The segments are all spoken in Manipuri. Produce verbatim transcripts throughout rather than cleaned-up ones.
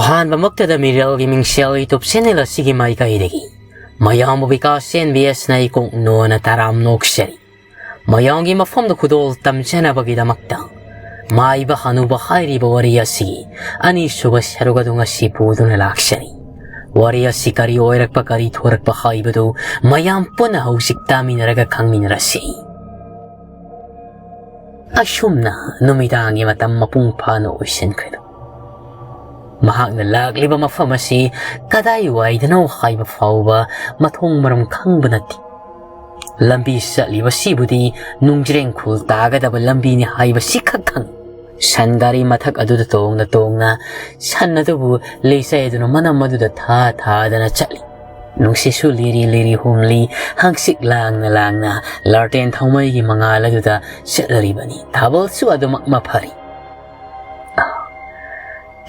ꯑꯍꯥꯟꯕꯃꯛꯇꯗ ꯃꯤꯔꯦꯜꯒꯤ ꯃꯤꯡꯁꯦꯜ YouTube channel ꯑꯁꯤꯒꯤ ꯃꯥꯏꯀꯩꯗꯒꯤ ꯃꯌꯥꯝꯕꯨ ꯕꯤꯀꯥꯁ ꯑꯦꯟ ꯕꯤ ꯑꯦꯁꯅ ꯏꯀꯣꯛ ꯅꯣꯟꯅ ꯇꯔꯥꯝ ꯅꯣꯛꯆꯔꯤ꯫ ꯃꯌꯥꯝꯒꯤ ꯃꯐꯝꯗ ꯈꯨꯗꯣꯜ ꯇꯝꯖꯅꯕꯒꯤꯗꯃꯛꯇ ꯃꯥꯏꯕ ꯍꯅꯨꯕ ꯍꯥꯏꯔꯤꯕ ꯋꯥꯔꯤ ꯑꯁꯤꯒꯤ ꯑꯅꯤꯁꯨꯕ ꯁꯔꯨꯛ ꯑꯗꯨ ꯉꯁꯤ ꯄꯨꯗꯨꯅ ꯂꯥꯛꯆꯔꯤ꯫ ꯋꯥꯔꯤ ꯑꯁꯤ ꯀꯔꯤ ꯑꯣꯏꯔꯛꯄ, ꯀꯔꯤ ꯊꯣꯔꯛꯄ ꯍꯥꯏꯕꯗꯨ ꯃꯌꯥꯝ ꯄꯨꯟꯅ ꯍꯧꯖꯤꯛ ꯇꯥꯃꯤꯟꯅꯔꯒ ꯈꯪꯃꯤꯟꯅꯔꯁꯤ꯫ ꯑꯁꯨꯝꯅ ꯅꯨꯃꯤꯗꯥꯡꯒꯤ ꯃꯇꯝ ꯃꯄꯨꯡ ꯐꯥꯅ ꯑꯣꯏꯁꯤꯟꯈ꯭ꯔꯦ꯫ ꯃꯍꯥꯛꯅ ꯂꯥꯛꯂꯤꯕ ꯃꯐꯝ ꯑꯁꯤ ꯀꯗꯥꯏꯋꯥꯏꯗꯅꯣ ꯍꯥꯏꯕ ꯐꯥꯎꯕ ꯃꯊꯣꯡ ꯃꯔꯝ ꯈꯪꯕ ꯅꯠꯇꯦ꯫ ꯂꯝꯕꯤ ꯆꯠꯂꯤꯕꯁꯤꯕꯨꯗꯤ ꯅꯨꯡꯖ꯭ꯔꯦꯡ ꯈꯨꯜ ꯇꯥꯒꯗꯕ ꯂꯝꯕꯤꯅꯤ ꯍꯥꯏꯕꯁꯤ ꯈꯛ ꯈꯪꯏ꯫ ꯁꯟ ꯒꯥꯔꯤ ꯃꯊꯛ ꯑꯗꯨꯗ ꯇꯣꯡꯅ ꯇꯣꯡꯅ ꯁꯟ ꯑꯗꯨꯕꯨ ꯂꯩꯆꯩ ꯑꯗꯨꯅ ꯃꯅꯝ ꯑꯗꯨꯗ ꯊꯥ ꯊꯥꯗꯅ ꯆꯠꯂꯤ꯫ ꯅꯨꯡꯁꯤꯠꯁꯨ ꯂꯤꯔꯤ ꯂꯤꯔꯤ ꯍꯨꯝꯂꯤ, ꯍꯪꯆꯤꯠ ꯂꯥꯡꯅ ꯂꯥꯡꯅ ꯂꯥꯔꯇꯦꯟ ꯊꯥꯎꯃꯩꯒꯤ ꯃꯉꯥꯜ ꯑꯗꯨꯗ ꯆꯠꯂꯔꯤꯕꯅꯤ꯫ ꯊꯥꯕꯜꯁꯨ ꯑꯗꯨꯃꯛ ꯃꯐꯔꯤ꯫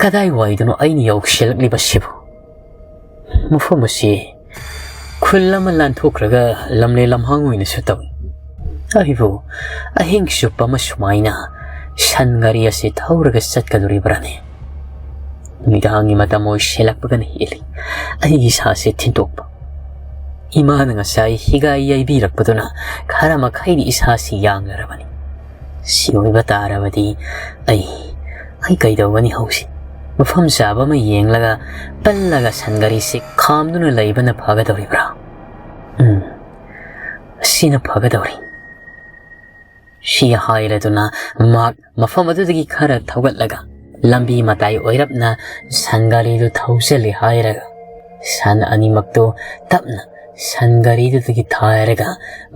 ꯀꯗꯥꯏꯋꯥꯏꯗꯅꯣ ꯑꯩꯅ ꯌꯧꯁꯤꯜꯂꯛꯂꯤꯕꯁꯤꯕꯨ? ꯃꯐꯝ ꯑꯁꯤ ꯈꯨꯜ ꯑꯃ ꯂꯥꯟꯊꯣꯛꯈ꯭ꯔꯒ ꯂꯝꯂꯦ ꯂꯝꯍꯥꯡ ꯑꯣꯏꯅꯁꯨ ꯇꯧꯏ꯫ ꯑꯩꯕꯨ ꯑꯍꯤꯡ ꯆꯨꯞꯄ ꯑꯃ ꯁꯨꯃꯥꯏꯅ ꯁꯟ ꯒꯥꯔꯤ ꯑꯁꯤ ꯊꯧꯔꯒ ꯆꯠꯀꯗꯧꯔꯤꯕ꯭ꯔꯥꯅꯦ? ꯅꯨꯃꯤꯗꯥꯡꯒꯤ ꯃꯇꯝ ꯑꯣꯏꯁꯤꯜꯂꯛꯄꯒꯅ ꯍꯦꯜꯂꯤ ꯑꯩꯒꯤ ꯏꯁꯥꯁꯦ ꯊꯤꯟꯗꯣꯛꯄ꯫ ꯏꯃꯥꯅ ꯉꯁꯥꯏ ꯍꯤꯒꯥꯏ ꯌꯩꯕꯤꯔꯛꯄꯗꯨꯅ ꯈꯔ ꯃꯈꯩꯗꯤ ꯏꯁꯥꯁꯤ ꯌꯥꯡꯂꯔꯕꯅꯤ꯫ ꯁꯤ ꯑꯣꯏꯕ ꯇꯥꯔꯕꯗꯤ ꯑꯩ, ꯑꯩ ꯀꯩꯗꯧꯒꯅꯤ ꯍꯧꯖꯤꯛ? ꯃꯐꯝ ꯆꯥꯕ ꯑꯃ ꯌꯦꯡꯂꯒ ꯄꯜꯂꯒ ꯁꯟ ꯒꯥꯔꯤꯁꯤ ꯈꯥꯝꯗꯨꯅ ꯂꯩꯕꯅ ꯐꯒꯗꯧꯔꯤꯕ꯭ꯔꯥ? ꯎꯝ, ꯁꯤꯅ ꯐꯒꯗꯧꯔꯤ꯫ ꯁꯤ ꯍꯥꯏꯔꯗꯨꯅ ꯃꯍꯥꯛ ꯃꯐꯝ ꯑꯗꯨꯗꯒꯤ ꯈꯔ ꯊꯧꯒꯠꯂꯒ ꯂꯝꯕꯤ ꯃꯇꯥꯏ ꯑꯣꯏꯔꯞꯅ ꯁꯟ ꯒꯥꯔꯤꯗꯨ ꯊꯧꯖꯜꯂꯤ ꯍꯥꯏꯔꯒ ꯁꯟ ꯑꯅꯤꯃꯛꯇꯨ ꯇꯞꯅ ꯁꯟ ꯒꯥꯔꯤꯗꯨꯗꯒꯤ ꯊꯥꯔꯒ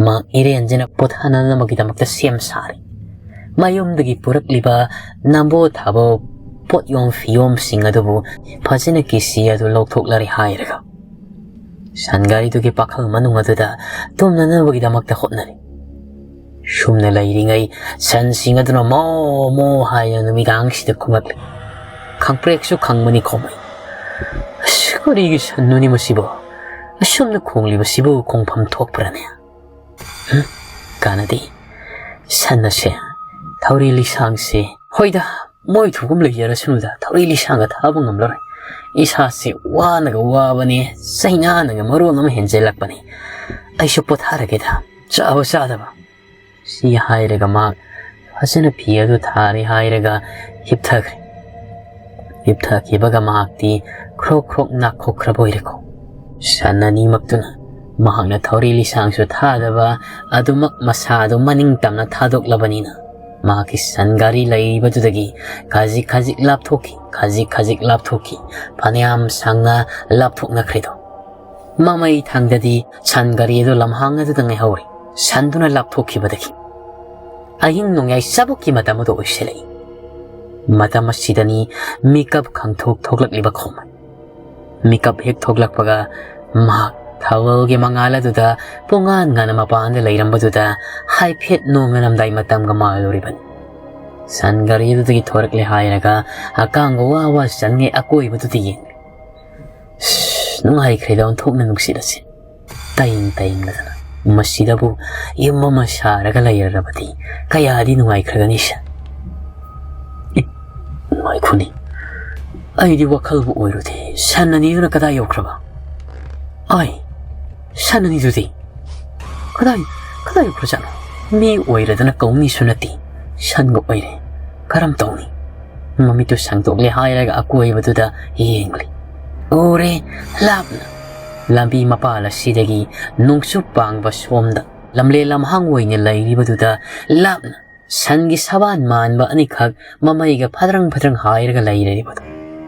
ꯃꯍꯥꯛ ꯏꯔꯦꯟꯖꯅ ꯄꯣꯊꯥꯅꯅꯕꯒꯤꯗꯃꯛꯇ ꯁꯦꯝ ꯁꯥꯔꯤ꯫ ꯃꯌꯨꯝꯗꯒꯤ ꯄꯨꯔꯛꯂꯤꯕ ꯅꯝꯕꯣ ꯊꯥꯕꯣ ꯄꯣꯠꯌꯣꯝ ꯐꯤꯌꯣꯝꯁꯤꯡ ꯑꯗꯨꯕꯨ ꯐꯖꯅ ꯀꯤꯁꯤ ꯑꯗꯨ ꯂꯧꯊꯣꯛꯂꯔꯦ ꯍꯥꯏꯔꯒ ꯁꯟ ꯒꯥꯔꯤꯗꯨꯒꯤ ꯄꯥꯈꯜ ꯃꯅꯨꯡ ꯑꯗꯨꯗ ꯇꯨꯝꯅꯅꯕꯒꯤꯗꯃꯛꯇ ꯍꯣꯠꯅꯔꯤ꯫ ꯁꯨꯝꯅ ꯂꯩꯔꯤꯉꯩ ꯁꯟꯁꯤꯡ ꯑꯗꯨꯅ ꯃꯣ ꯃꯣ ꯍꯥꯏꯅ ꯅꯨꯃꯤꯗꯥꯡꯁꯤꯗ ꯈꯣꯡꯂꯛꯂꯤ꯫ ꯈꯪꯄ꯭ꯔꯦꯛꯁꯨ ꯈꯪꯕꯅꯤ ꯈꯣꯡꯃꯩ꯫ ꯑꯁ, ꯀꯔꯤꯒꯤ ꯁꯟꯅꯣꯅꯤ ꯃꯁꯤꯕꯣ? ꯑꯁꯨꯝꯅ ꯈꯣꯡꯂꯤꯕꯁꯤꯕꯨ ꯈꯣꯡꯐꯝ ꯊꯣꯛꯄ꯭ꯔꯅꯦ? ꯍꯝ? ꯀꯥꯟꯅꯗꯦ꯫ ꯁꯟ ꯑꯁꯦ, ꯊꯧꯔꯤ ꯂꯤꯁꯥꯡꯁꯦ, ꯍꯣꯏꯗ, ꯃꯣꯏ ꯊꯣꯛꯄ ꯑꯃ ꯂꯩꯖꯔꯁꯅꯨꯗ, ꯊꯧꯔꯤ ꯂꯤꯁꯥꯡꯒ ꯊꯥꯕ ꯉꯝꯂꯔꯣꯏ꯫ "ꯏꯁꯥꯁꯦ ꯋꯥꯅꯒ ꯋꯥꯕꯅꯦ, ꯆꯩꯅꯥꯅꯒ ꯃꯔꯣꯟ ꯑꯃ ꯍꯦꯟꯖꯜꯂꯛꯄꯅꯦ꯫ ꯑꯩꯁꯨ ꯄꯣꯊꯥꯔꯒꯦꯗ, ꯆꯥꯕ ꯆꯥꯗꯕ"꯫ ꯁꯤ ꯍꯥꯏꯔꯒ ꯃꯍꯥꯛ ꯐꯖꯅ ꯐꯤ ꯑꯗꯨ ꯊꯥꯔꯦ ꯍꯥꯏꯔꯒ ꯍꯤꯞꯊꯈ꯭ꯔꯦ꯫ ꯍꯤꯞꯊꯈꯤꯕꯒ ꯃꯍꯥꯛꯇꯤ ꯈ꯭ꯔꯣꯛ ꯈ꯭ꯔꯣꯛ ꯅꯥꯈꯣꯛꯈ꯭ꯔꯕ ꯑꯣꯏꯔꯦꯀꯣ꯫ ꯁꯟ ꯑꯅꯤꯃꯛꯇꯨꯅ ꯃꯍꯥꯛꯅ ꯊꯧꯔꯤ ꯂꯤꯁꯥꯡꯁꯨ ꯊꯥꯗꯕ ꯑꯗꯨꯃꯛ ꯃꯁꯥꯗꯨ ꯃꯅꯤꯡ ꯇꯝꯅ ꯊꯥꯗꯣꯛꯂꯕꯅꯤꯅ, ꯃꯍꯥꯛꯀꯤ ꯁꯟ ꯒꯥꯔꯤ ꯂꯩꯔꯤꯕꯗꯨꯗꯒꯤ ꯈꯖꯤꯛ ꯈꯖꯤꯛ ꯂꯥꯞꯊꯣꯛꯈꯤ, ꯈꯖꯤꯛ ꯈꯖꯤꯛ ꯂꯥꯞꯊꯣꯛꯈꯤ꯫ ꯐꯅꯌꯥꯝ ꯁꯥꯡꯅ ꯂꯥꯞꯊꯣꯛꯅꯈ꯭ꯔꯦꯗꯣ꯫ ꯃꯃꯩ ꯊꯪꯗꯗꯤ ꯁꯟ ꯒꯥꯔꯤ ꯑꯗꯨ ꯂꯝꯍꯥꯡ ꯑꯗꯨꯗ ꯉꯥꯏꯍꯧꯔꯦ꯫ ꯁꯟꯗꯨꯅ ꯂꯥꯞꯊꯣꯛꯈꯤꯕꯗꯒꯤ ꯑꯍꯤꯡ ꯅꯣꯡꯌꯥꯏ ꯆꯥꯕꯨꯛꯀꯤ ꯃꯇꯝ ꯑꯗꯨ ꯑꯣꯏꯁꯤꯜꯂꯛꯏ꯫ ꯃꯇꯝ ꯑꯁꯤꯗꯅꯤ ꯃꯤꯀꯞ ꯈꯪꯊꯣꯛ ꯊꯣꯛꯂꯛꯂꯤꯕ ꯈꯣꯝ꯫ ꯃꯤꯀꯞ ꯍꯦꯛ ꯊꯣꯛꯂꯛꯄꯒ ꯃꯍꯥꯛ ꯊꯥꯕꯜꯒꯤ ꯃꯉꯥꯜ ꯑꯗꯨꯗ ꯄꯨꯡꯉꯥꯟ ꯉꯥꯟꯅ ꯃꯄꯥꯟꯗ ꯂꯩꯔꯝꯕꯗꯨꯗ ꯍꯥꯏꯐꯦꯠ ꯅꯣꯡꯉꯥꯜꯂꯝꯗꯥꯏ ꯃꯇꯝꯒ ꯃꯥꯜꯂꯨꯔꯤꯕꯅꯤ꯫ ꯁꯟ ꯒꯥꯔꯤ ꯑꯗꯨꯗꯒꯤ ꯊꯣꯔꯛꯂꯦ ꯍꯥꯏꯔꯒ ꯑꯀꯥꯡꯕ ꯋꯥ ꯋꯥ ꯆꯟꯉꯩ ꯑꯀꯣꯏꯕꯗꯨꯗ ꯌꯦꯡꯂꯤ꯫ "ꯏꯁ, ꯅꯨꯡꯉꯥꯏꯈ꯭ꯔꯦꯗ ꯑꯣꯟꯊꯣꯛꯅ ꯅꯨꯡꯁꯤꯠ ꯑꯁꯤ꯫ ꯇꯥꯏꯪ ꯇꯥꯏꯪꯂꯗꯅ꯫ ꯃꯁꯤꯗꯕꯨ ꯌꯨꯝ ꯑꯃ ꯁꯥꯔꯒ ꯂꯩꯔꯕꯗꯤ ꯀꯌꯥꯗꯤ ꯅꯨꯡꯉꯥꯏꯈ꯭ꯔꯒꯅꯤ ꯁꯦ꯫ ꯑꯦ, ꯅꯨꯡꯉꯥꯏꯈꯣꯅꯤ꯫ ꯑꯩꯗꯤ ꯋꯥꯈꯜꯕꯨ ꯑꯣꯏꯔꯨꯗꯦ꯫ ꯁꯟ ꯑꯅꯤꯗꯨꯅ ꯀꯗꯥꯏ ꯌꯧꯈ꯭ꯔꯕ? ꯑꯥꯏ, ꯁꯟ ꯑꯅꯤꯗꯨꯗꯤ? ꯀꯗꯥꯏ, ꯀꯗꯥꯏ ꯌꯧꯈ꯭ꯔꯖꯥꯠꯅꯣ? ꯃꯤ ꯑꯣꯏꯔꯗꯅ ꯀꯧꯅꯤꯁꯨ ꯅꯠꯇꯦ꯫ ꯁꯟꯒ ꯑꯣꯏꯔꯦ꯫ ꯀꯔꯝ ꯇꯧꯅꯤ?" ꯃꯃꯤꯠꯇꯨ ꯁꯥꯡꯗꯣꯛꯂꯦ ꯍꯥꯏꯔꯒ ꯑꯀꯣꯏꯕꯗꯨꯗ ꯌꯦꯡꯂꯤ꯫ ꯎꯔꯦ, ꯂꯥꯞꯅ꯫ ꯂꯝꯕꯤ ꯃꯄꯥꯜ ꯑꯁꯤꯗꯒꯤ ꯅꯣꯡꯆꯨꯞ ꯄꯥꯡꯕ ꯁꯣꯝꯗ ꯂꯝꯂꯦꯟ ꯂꯝꯍꯥꯡ ꯑꯣꯏꯅ ꯂꯩꯔꯤꯕꯗꯨꯗ ꯂꯥꯞꯅ ꯁꯟꯒꯤ ꯁꯕꯥꯟ ꯃꯥꯟꯕ ꯑꯅꯤꯈꯛ ꯃꯃꯩꯒ ꯐꯗ꯭ꯔꯪ ꯐꯗ꯭ꯔꯪ ꯍꯥꯏꯔꯒ ꯂꯩꯔꯤꯕꯗꯣ꯫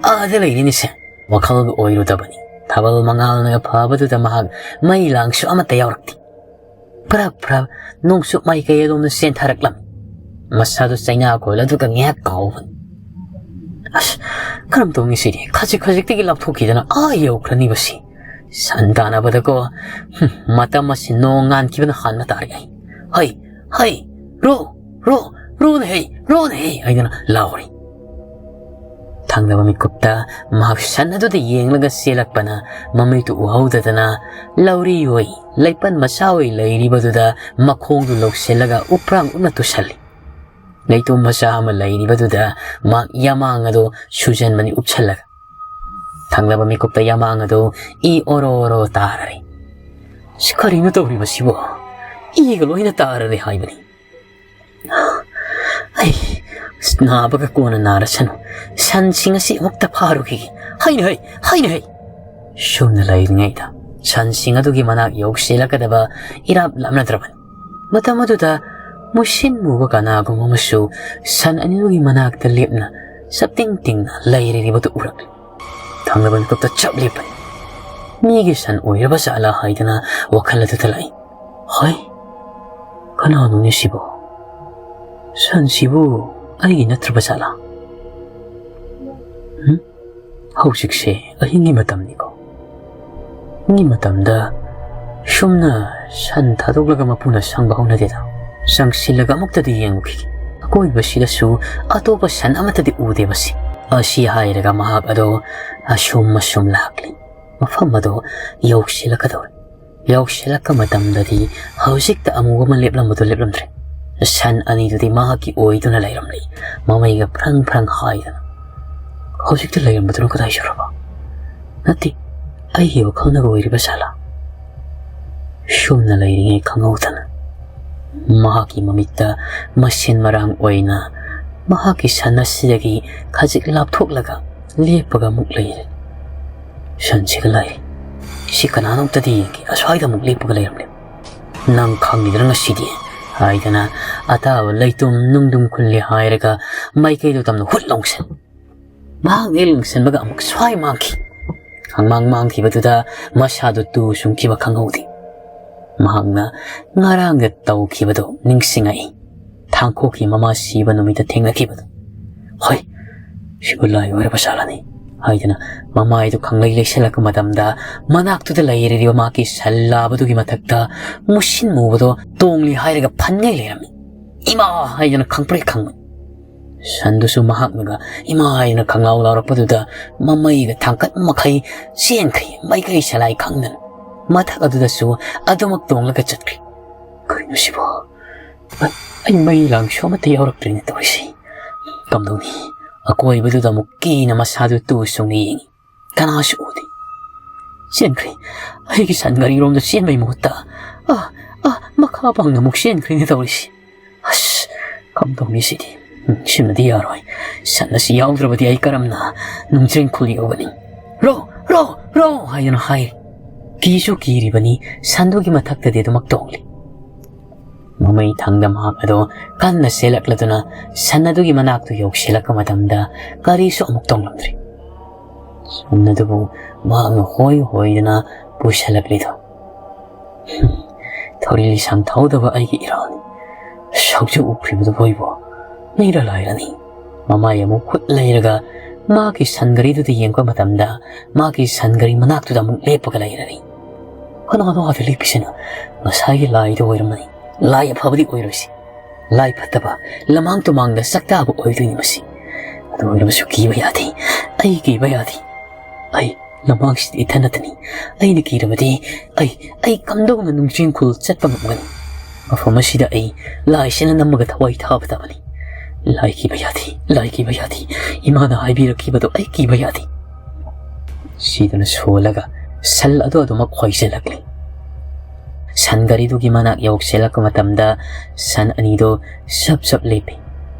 ꯑꯥꯗ ꯂꯩꯔꯤꯅꯤꯁꯦ꯫ ꯋꯥꯈꯜꯒ ꯑꯣꯏꯔꯨꯗꯕꯅꯤ꯫ ꯊꯥꯕꯜ ꯃꯉꯥꯜꯅꯒ ꯐꯕꯗꯨꯗ ꯃꯍꯥꯛ ꯃꯩ ꯂꯥꯡꯁꯨ ꯑꯃꯠꯇ ꯌꯥꯎꯔꯛꯇꯦ꯫ ꯄ꯭ꯔꯞ ꯄ꯭ꯔꯞ ꯅꯣꯡꯆꯨꯞ ꯃꯥꯏꯀꯩ ꯑꯗꯣꯝꯗ ꯆꯦꯟꯊꯔꯛꯂꯝꯃꯤ꯫ ꯃꯁꯥꯗꯨ ꯆꯩꯅꯥ ꯀꯣꯏꯜ ꯑꯗꯨꯒ ꯉꯥꯏꯍꯥꯛ ꯀꯥꯎꯕꯅꯤ꯫ "ꯑꯁ, ꯀꯔꯝ ꯇꯧꯅꯤ ꯁꯤꯗꯤ? ꯈꯖꯤꯛ ꯈꯖꯤꯛꯇꯒꯤ ꯂꯥꯞꯊꯣꯛꯈꯤꯗꯅ ꯑꯥ ꯌꯧꯈ꯭ꯔꯅꯤꯕ ꯁꯤ꯫ ꯁꯟ ꯇꯥꯟꯅꯕꯗꯀꯣ, ꯍꯨꯝ, ꯃꯇꯝ ꯑꯁꯤ ꯅꯣꯡ ꯉꯥꯟꯈꯤꯕꯅ ꯍꯥꯟꯕ ꯇꯥꯔꯦ ꯑꯩ꯫ ꯍꯩ, ꯍꯩ, ꯔꯣ, ꯔꯣ, ꯔꯣꯅ ꯍꯩ, ꯔꯣꯅ ꯍꯩ" ꯍꯥꯏꯗꯅ ꯂꯥꯎꯔꯤ꯫ ꯊꯪꯅꯕ ꯃꯤꯀꯨꯞꯇ ꯃꯍꯥꯛ ꯁꯟ ꯑꯗꯨꯗ ꯌꯦꯡꯂꯒ ꯆꯦꯜꯂꯛꯄꯅ ꯃꯃꯤꯠꯇꯨ ꯎꯍꯧꯗꯗꯅ ꯂꯧꯔꯤ ꯑꯣꯏ ꯂꯩꯄꯟ ꯃꯆꯥ ꯑꯣꯏ ꯂꯩꯔꯤꯕꯗꯨꯗ ꯃꯈꯣꯡꯗꯨ ꯂꯧꯁꯤꯜꯂꯒ ꯎꯄ꯭ꯔꯥꯡ ꯎꯞꯅ ꯇꯨꯁꯜꯂꯤ꯫ ꯂꯩꯇꯣꯝ ꯃꯆꯥ ꯑꯃ ꯂꯩꯔꯤꯕꯗꯨꯗ ꯃꯍꯥꯛ ꯌꯥꯃꯥꯡ ꯑꯗꯨ ꯁꯨꯖꯟꯕꯅꯤ ꯎꯞꯁꯜꯂꯒ꯫ ꯊꯪꯂꯕ ꯃꯤꯀꯨꯞꯇ ꯌꯥꯃꯥꯡ ꯑꯗꯨ ꯏ ꯑꯣꯔꯣ ꯑꯣꯔꯣ ꯇꯥꯔꯔꯦ꯫ "ꯁꯤ ꯀꯔꯤꯅꯣ ꯇꯧꯔꯤꯕꯁꯤꯕꯣ? ꯏꯒ ꯂꯣꯏꯅ ꯇꯥꯔꯔꯦ ꯍꯥꯏꯕꯅꯤ꯫ ꯑꯩ ꯅꯥꯕꯒ ꯀꯣꯟꯅ ꯅꯥꯔꯁꯅꯨ꯫ ꯁꯟꯁꯤꯡ ꯑꯁꯤ ꯑꯃꯨꯛꯇ ꯐꯥꯔꯨꯈꯤꯒꯦ꯫ ꯍꯩꯅ ꯍꯩ, ꯍꯩꯅ ꯍꯩ!" ꯁꯨꯝꯅ ꯂꯩꯔꯤꯉꯩꯗ ꯁꯟꯁꯤꯡ ꯑꯗꯨꯒꯤ ꯃꯅꯥꯛ ꯌꯧꯁꯤꯜꯂꯛꯀꯗꯕ ꯏꯔꯥꯞ ꯂꯥꯞꯅꯗ꯭ꯔꯕꯅꯤ꯫ ꯃꯇꯝ ꯑꯗꯨꯗ ꯃꯨꯁꯤꯟ ꯃꯨꯕ ꯀꯅꯥꯒꯨꯝꯕ ꯑꯃꯁꯨ ꯁꯟ ꯑꯅꯤꯗꯨꯒꯤ ꯃꯅꯥꯛꯇ ꯂꯦꯞꯅ ꯆꯞꯇꯤꯡ ꯇꯤꯡꯅ ꯂꯩꯔꯤꯕꯗꯨ ꯎꯔꯛꯂꯤ꯫ ꯊꯪꯅꯕ ꯃꯤꯀꯨꯞꯇ ꯆꯞ ꯂꯦꯞꯄꯅꯤ꯫ ꯃꯤꯒꯤ ꯁꯟ ꯑꯣꯏꯔꯕ ꯖꯥꯠꯂꯥ ꯍꯥꯏꯗꯅ ꯋꯥꯈꯜ ꯑꯗꯨꯗ ꯂꯥꯛꯏ꯫ ꯍꯣꯏ, ꯀꯅꯥꯅꯣꯅꯦ ꯁꯤꯕꯣ? ꯁꯟꯁꯤꯕꯨ ꯑꯩꯒꯤ ꯅꯠꯇ꯭ꯔꯕ ꯖꯥꯠꯂꯥ? ꯍꯨꯝ? ꯍꯧꯖꯤꯛꯁꯦ ꯑꯍꯤꯡꯒꯤ ꯃꯇꯝꯅꯤꯀꯣ꯫ ꯑꯍꯤꯡꯒꯤ ꯃꯇꯝꯗ ꯁꯨꯝꯅ ꯁꯟ ꯊꯥꯗꯣꯛꯂꯒ ꯃꯄꯨꯅ ꯁꯪꯕ ꯍꯧꯅꯗꯦꯗ꯫ ꯆꯪꯁꯤꯜꯂꯒ ꯑꯃꯨꯛꯇꯗꯤ ꯌꯦꯡꯉꯨꯈꯤꯒꯦ꯫ ꯑꯀꯣꯏꯕꯁꯤꯗꯁꯨ ꯑꯇꯣꯞꯄ ꯁꯟ ꯑꯃꯠꯇꯗꯤ ꯎꯗꯦ ꯃꯁꯤ꯫ ꯑꯁꯤ ꯍꯥꯏꯔꯒ ꯃꯍꯥꯛ ꯑꯗꯣ ꯑꯁꯨꯝ ꯑꯁꯨꯝ ꯂꯥꯛꯂꯤ꯫ ꯃꯐꯝ ꯑꯗꯣ ꯌꯧꯁꯤꯜꯂꯛꯀꯗꯧꯔꯦ꯫ ꯌꯧꯁꯤꯜꯂꯛꯄ ꯃꯇꯝꯗꯗꯤ ꯍꯧꯖꯤꯛꯇ ꯑꯃꯨꯕ ꯑꯃ ꯂꯦꯞꯂꯝꯕꯗꯨ ꯂꯦꯞꯂꯝꯗ꯭ꯔꯦ꯫ ꯁꯟ ꯑꯅꯤꯗꯨꯗꯤ ꯃꯍꯥꯛꯀꯤ ꯑꯣꯏꯗꯨꯅ ꯂꯩꯔꯝꯂꯤ, ꯃꯃꯩꯒ ꯐ꯭ꯔꯪ ꯐ꯭ꯔꯪ ꯍꯥꯏꯗꯅ꯫ ꯍꯧꯖꯤꯛꯇ ꯂꯩꯔꯝꯕꯗꯨꯅ ꯀꯗꯥꯏ ꯆꯠꯈ꯭ꯔꯕ? ꯅꯠꯇꯦ, ꯑꯩꯒꯤ ꯋꯥꯈꯜꯅꯒ ꯑꯣꯏꯔꯤꯕ ꯖꯥꯠꯂꯥ? ꯁꯨꯝꯅ ꯂꯩꯔꯤꯉꯩ ꯈꯪꯍꯧꯗꯅ ꯃꯍꯥꯛꯀꯤ ꯃꯃꯤꯠꯇ ꯃꯁꯦꯟ ꯃꯔꯥꯡ ꯑꯣꯏꯅ ꯃꯍꯥꯛꯀꯤ ꯁꯟ ꯑꯁꯤꯗꯒꯤ ꯈꯖꯤꯛ ꯂꯥꯞꯊꯣꯛꯂꯒ ꯂꯦꯞꯄꯒ ꯑꯃꯨꯛ ꯂꯩꯔꯦ꯫ ꯁꯟꯁꯤꯒ ꯂꯥꯛꯏ꯫ "ꯁꯤ ꯀꯅꯥꯅꯣ ꯑꯝꯇꯗꯤ ꯌꯦꯡꯒꯦ, ꯑꯁ꯭ꯋꯥꯏꯗ ꯑꯃꯨꯛ ꯂꯦꯞꯄꯒ ꯂꯩꯔꯝꯂꯦ꯫ ꯅꯪ ꯈꯪꯉꯤꯗꯅ ꯉꯁꯤꯗꯤ" ꯍꯥꯏꯗꯅ ꯑꯇꯥꯕ ꯂꯩꯇꯨꯝ ꯅꯨꯡꯗꯨꯝ ꯈꯨꯜꯂꯦ ꯍꯥꯏꯔꯒ ꯃꯥꯏꯀꯩꯗꯣ ꯇꯝꯅ ꯍꯨꯠ ꯂꯥꯎꯁꯟ꯫ ꯃꯍꯥꯛ ꯍꯦꯛ ꯂꯪꯁꯟꯕꯒ ꯑꯃꯨꯛ ꯁ꯭ꯋꯥꯏ ꯃꯥꯡꯈꯤ꯫ ꯍꯪꯃꯥꯡ ꯃꯥꯡꯈꯤꯕꯗꯨꯗ ꯃꯁꯥꯗꯨ ꯇꯨ ꯁꯨꯡꯈꯤꯕ ꯈꯪꯍꯧꯗꯦ꯫ ꯃꯍꯥꯛꯅ ꯉꯔꯥꯡꯗ ꯇꯧꯈꯤꯕꯗꯨ ꯅꯤꯡꯁꯤꯡꯉꯛꯏ꯫ ꯊꯥꯡꯈꯣꯛꯀꯤ ꯃꯃꯥ ꯁꯤꯕ ꯅꯨꯃꯤꯠꯇ ꯊꯦꯡꯅꯈꯤꯕꯗꯨ꯫ "ꯍꯣꯏ, ꯁꯤꯕꯨ ꯂꯥꯏ ꯑꯣꯏꯔꯕ ꯖꯥꯠꯂꯅꯤ" ꯍꯥꯏꯗꯅ ꯃꯃꯥꯏꯗꯨ ꯈꯪꯂꯩ ꯂꯩꯁꯜꯂꯛꯄ ꯃꯇꯝꯗ ꯃꯅꯥꯛꯇꯨꯗ ꯂꯩꯔꯤꯕ ꯃꯍꯥꯛꯀꯤ ꯁꯜ ꯂꯥꯕꯗꯨꯒꯤ ꯃꯊꯛꯇ ꯃꯨꯁꯤꯟ ꯃꯨꯕꯗꯣ ꯇꯣꯡꯂꯤ ꯍꯥꯏꯔꯒ ꯐꯟꯉꯩ ꯂꯩꯔꯝꯃꯤ꯫ "ꯏꯃꯥ!" ꯍꯥꯏꯗꯅ ꯈꯪꯄ꯭ꯔꯦꯛ ꯈꯪꯕꯅꯤ꯫ ꯁꯟꯗꯨꯁꯨ ꯃꯍꯥꯛꯅꯒ ꯏꯃꯥꯏꯅ ꯈꯪꯂꯥꯎ ꯂꯥꯎꯔꯛꯄꯗꯨꯗ ꯃꯃꯩꯒ ꯊꯥꯡꯀꯠ ꯃꯈꯩ ꯆꯦꯟꯈ꯭ꯔꯤ, ꯃꯥꯏꯀꯩ ꯁꯂꯥꯏ ꯈꯪꯗꯅ꯫ ꯃꯊꯛ ꯑꯗꯨꯗꯁꯨ ꯑꯗꯨꯃꯛ ꯇꯣꯡꯂꯒ ꯆꯠꯈ꯭ꯔꯤ꯫ "ꯀꯔꯤꯅꯣ ꯁꯤꯕꯣ? ꯑꯩ, ꯑꯩ ꯃꯩ ꯂꯥꯡꯁꯨ ꯑꯃꯠꯇ ꯌꯥꯎꯔꯛꯇ꯭ꯔꯦꯅꯦ ꯇꯧꯔꯤꯁꯤ꯫ ꯀꯝꯗꯧꯅꯤ?" ꯑꯀꯣꯏꯕꯗꯨꯗ ꯑꯃꯨꯛ ꯀꯤꯅ ꯃꯁꯥꯗꯨ ꯇꯨ ꯁꯨꯡꯅ ꯌꯦꯡꯉꯤ꯫ ꯀꯅꯥꯁꯨ ꯎꯗꯦ꯫ ꯆꯦꯟꯈ꯭ꯔꯦ꯫ ꯑꯩꯒꯤ ꯁꯟ ꯒꯥꯔꯤꯔꯣꯝꯗ ꯆꯦꯟꯕꯩ ꯃꯍꯨꯠꯇ, ꯑꯥ, ꯑꯥ, ꯃꯈꯥ ꯄꯥꯡꯅ ꯑꯃꯨꯛ ꯆꯦꯟꯈ꯭ꯔꯦꯅꯦ ꯇꯧꯔꯤꯁꯤ꯫ ꯑꯁ, ꯀꯝꯗꯧꯅꯤ ꯁꯤꯗꯤ? ꯎꯝ, ꯁꯤꯃꯗꯤ ꯌꯥꯔꯣꯏ꯫ ꯁꯟ ꯑꯁꯤ ꯌꯥꯎꯗ꯭ꯔꯕꯗꯤ ꯑꯩ ꯀꯔꯝꯅ ꯅꯨꯡꯖ꯭ꯔꯦꯡꯈꯨꯜ ꯌꯧꯒꯅꯤ? "ꯔꯣ, ꯔꯣ, ꯔꯣ!" ꯍꯥꯏꯗꯨꯅ ꯍꯥꯏꯔꯤ꯫ ꯀꯤꯁꯨ ꯀꯤꯔꯤꯕꯅꯤ, ꯁꯟꯗꯨꯒꯤ ꯃꯊꯛꯇꯗꯤ ꯑꯗꯨꯃꯛ ꯇꯣꯡꯂꯤ꯫ ꯃꯃꯩ ꯊꯪꯗ ꯃꯍꯥꯛ ꯑꯗꯣ ꯀꯟꯅ ꯆꯦꯜꯂꯛꯂꯗꯨꯅ ꯁꯟ ꯑꯗꯨꯒꯤ ꯃꯅꯥꯛꯇꯨ ꯌꯧꯁꯤꯜꯂꯛꯄ ꯃꯇꯝꯗ ꯀꯔꯤꯁꯨ ꯑꯃꯨꯛ ꯇꯧꯂꯝꯗ꯭ꯔꯦ꯫ ꯁꯟ ꯑꯗꯨꯕꯨ ꯃꯍꯥꯛꯅ ꯍꯣꯏ ꯍꯣꯏꯗꯅ ꯄꯨꯁꯜꯂꯛꯂꯤꯗꯣ꯫ ꯊꯧꯔꯤ ꯂꯤꯁꯥꯡ ꯊꯧꯗꯕ ꯑꯩꯒꯤ ꯏꯔꯥꯜꯅꯤ꯫ ꯍꯧꯖꯤꯛ ꯎꯈ꯭ꯔꯤꯕꯗꯨꯕꯨ ꯑꯩꯕꯨ ꯃꯤꯔ ꯂꯥꯏꯔꯅꯤ꯫ ꯃꯃꯥꯏ ꯑꯃꯨꯛ ꯈꯨꯠ ꯂꯩꯔꯒ ꯃꯥꯒꯤ ꯁꯟ ꯒꯥꯔꯤꯗꯨꯗ ꯌꯦꯡꯕ ꯃꯇꯝꯗ ꯃꯥꯒꯤ ꯁꯟ ꯒꯥꯔꯤ ꯃꯅꯥꯛꯇꯨꯗ ꯑꯃꯨꯛ ꯂꯦꯞꯄꯒ ꯂꯩꯔꯅꯤ꯫ ꯀꯅꯥꯅꯣ ꯑꯥꯗ ꯂꯦꯞꯄꯤꯁꯤꯅ? ꯉꯁꯥꯏꯒꯤ ꯂꯥꯏꯗꯣ ꯑꯣꯏꯔꯝꯃꯅꯤ꯫ ꯂꯥꯏ ꯑꯐꯕꯗꯤ ꯑꯣꯏꯔꯣꯏꯁꯤ꯫ ꯂꯥꯏ ꯐꯠꯇꯕ, ꯂꯃꯥꯡ ꯇꯨꯃꯥꯡꯗ ꯆꯥꯛꯇꯥꯕ ꯑꯣꯏꯗꯣꯏꯅꯤ ꯃꯁꯤ꯫ ꯑꯗꯨ ꯑꯣꯏꯔꯕꯁꯨ ꯀꯤꯕ ꯌꯥꯗꯦ꯫ ꯑꯩ ꯀꯤꯕ ꯌꯥꯗꯦ꯫ ꯑꯩ ꯂꯃꯥꯡꯁꯤꯗ ꯏꯊꯟ ꯅꯠꯇꯅꯤ꯫ ꯑꯩꯅ ꯀꯤꯔꯕꯗꯤ ꯑꯩ, ꯑꯩ ꯀꯝꯗꯧꯅ ꯅꯨꯡꯖꯤꯡꯈꯨꯜ ꯆꯠꯄ ꯉꯝꯒꯅꯤ? ꯃꯐꯝ ꯑꯁꯤꯗ ꯑꯩ ꯂꯥꯏꯁꯤꯅ ꯅꯝꯃꯒ ꯊꯋꯥꯏ ꯊꯥꯕ ꯇꯥꯕꯅꯤ꯫ ꯂꯥꯏ ꯀꯤꯕ ꯌꯥꯗꯦ, ꯂꯥꯏ ꯀꯤꯕ ꯌꯥꯗꯦ꯫ ꯏꯃꯥꯅ ꯍꯥꯏꯕꯤꯔꯛꯈꯤꯕꯗꯣ ꯑꯩ ꯀꯤꯕ ꯌꯥꯗꯦ꯫ ꯁꯤꯗꯅ ꯁꯣꯜꯂꯒ ꯁꯟ ꯑꯗꯨ ꯑꯗꯨꯃꯛ ꯈꯣꯏꯖꯤꯜꯂꯛꯂꯤ꯫ ꯁꯟ ꯒꯥꯔꯤꯗꯨꯒꯤ ꯃꯅꯥꯛ ꯌꯧꯁꯤꯜꯂꯛꯄ ꯃꯇꯝꯗ ꯁꯟ ꯑꯅꯤꯗꯨ ꯁꯞ ꯁꯞ ꯂꯦꯞꯄꯤ꯫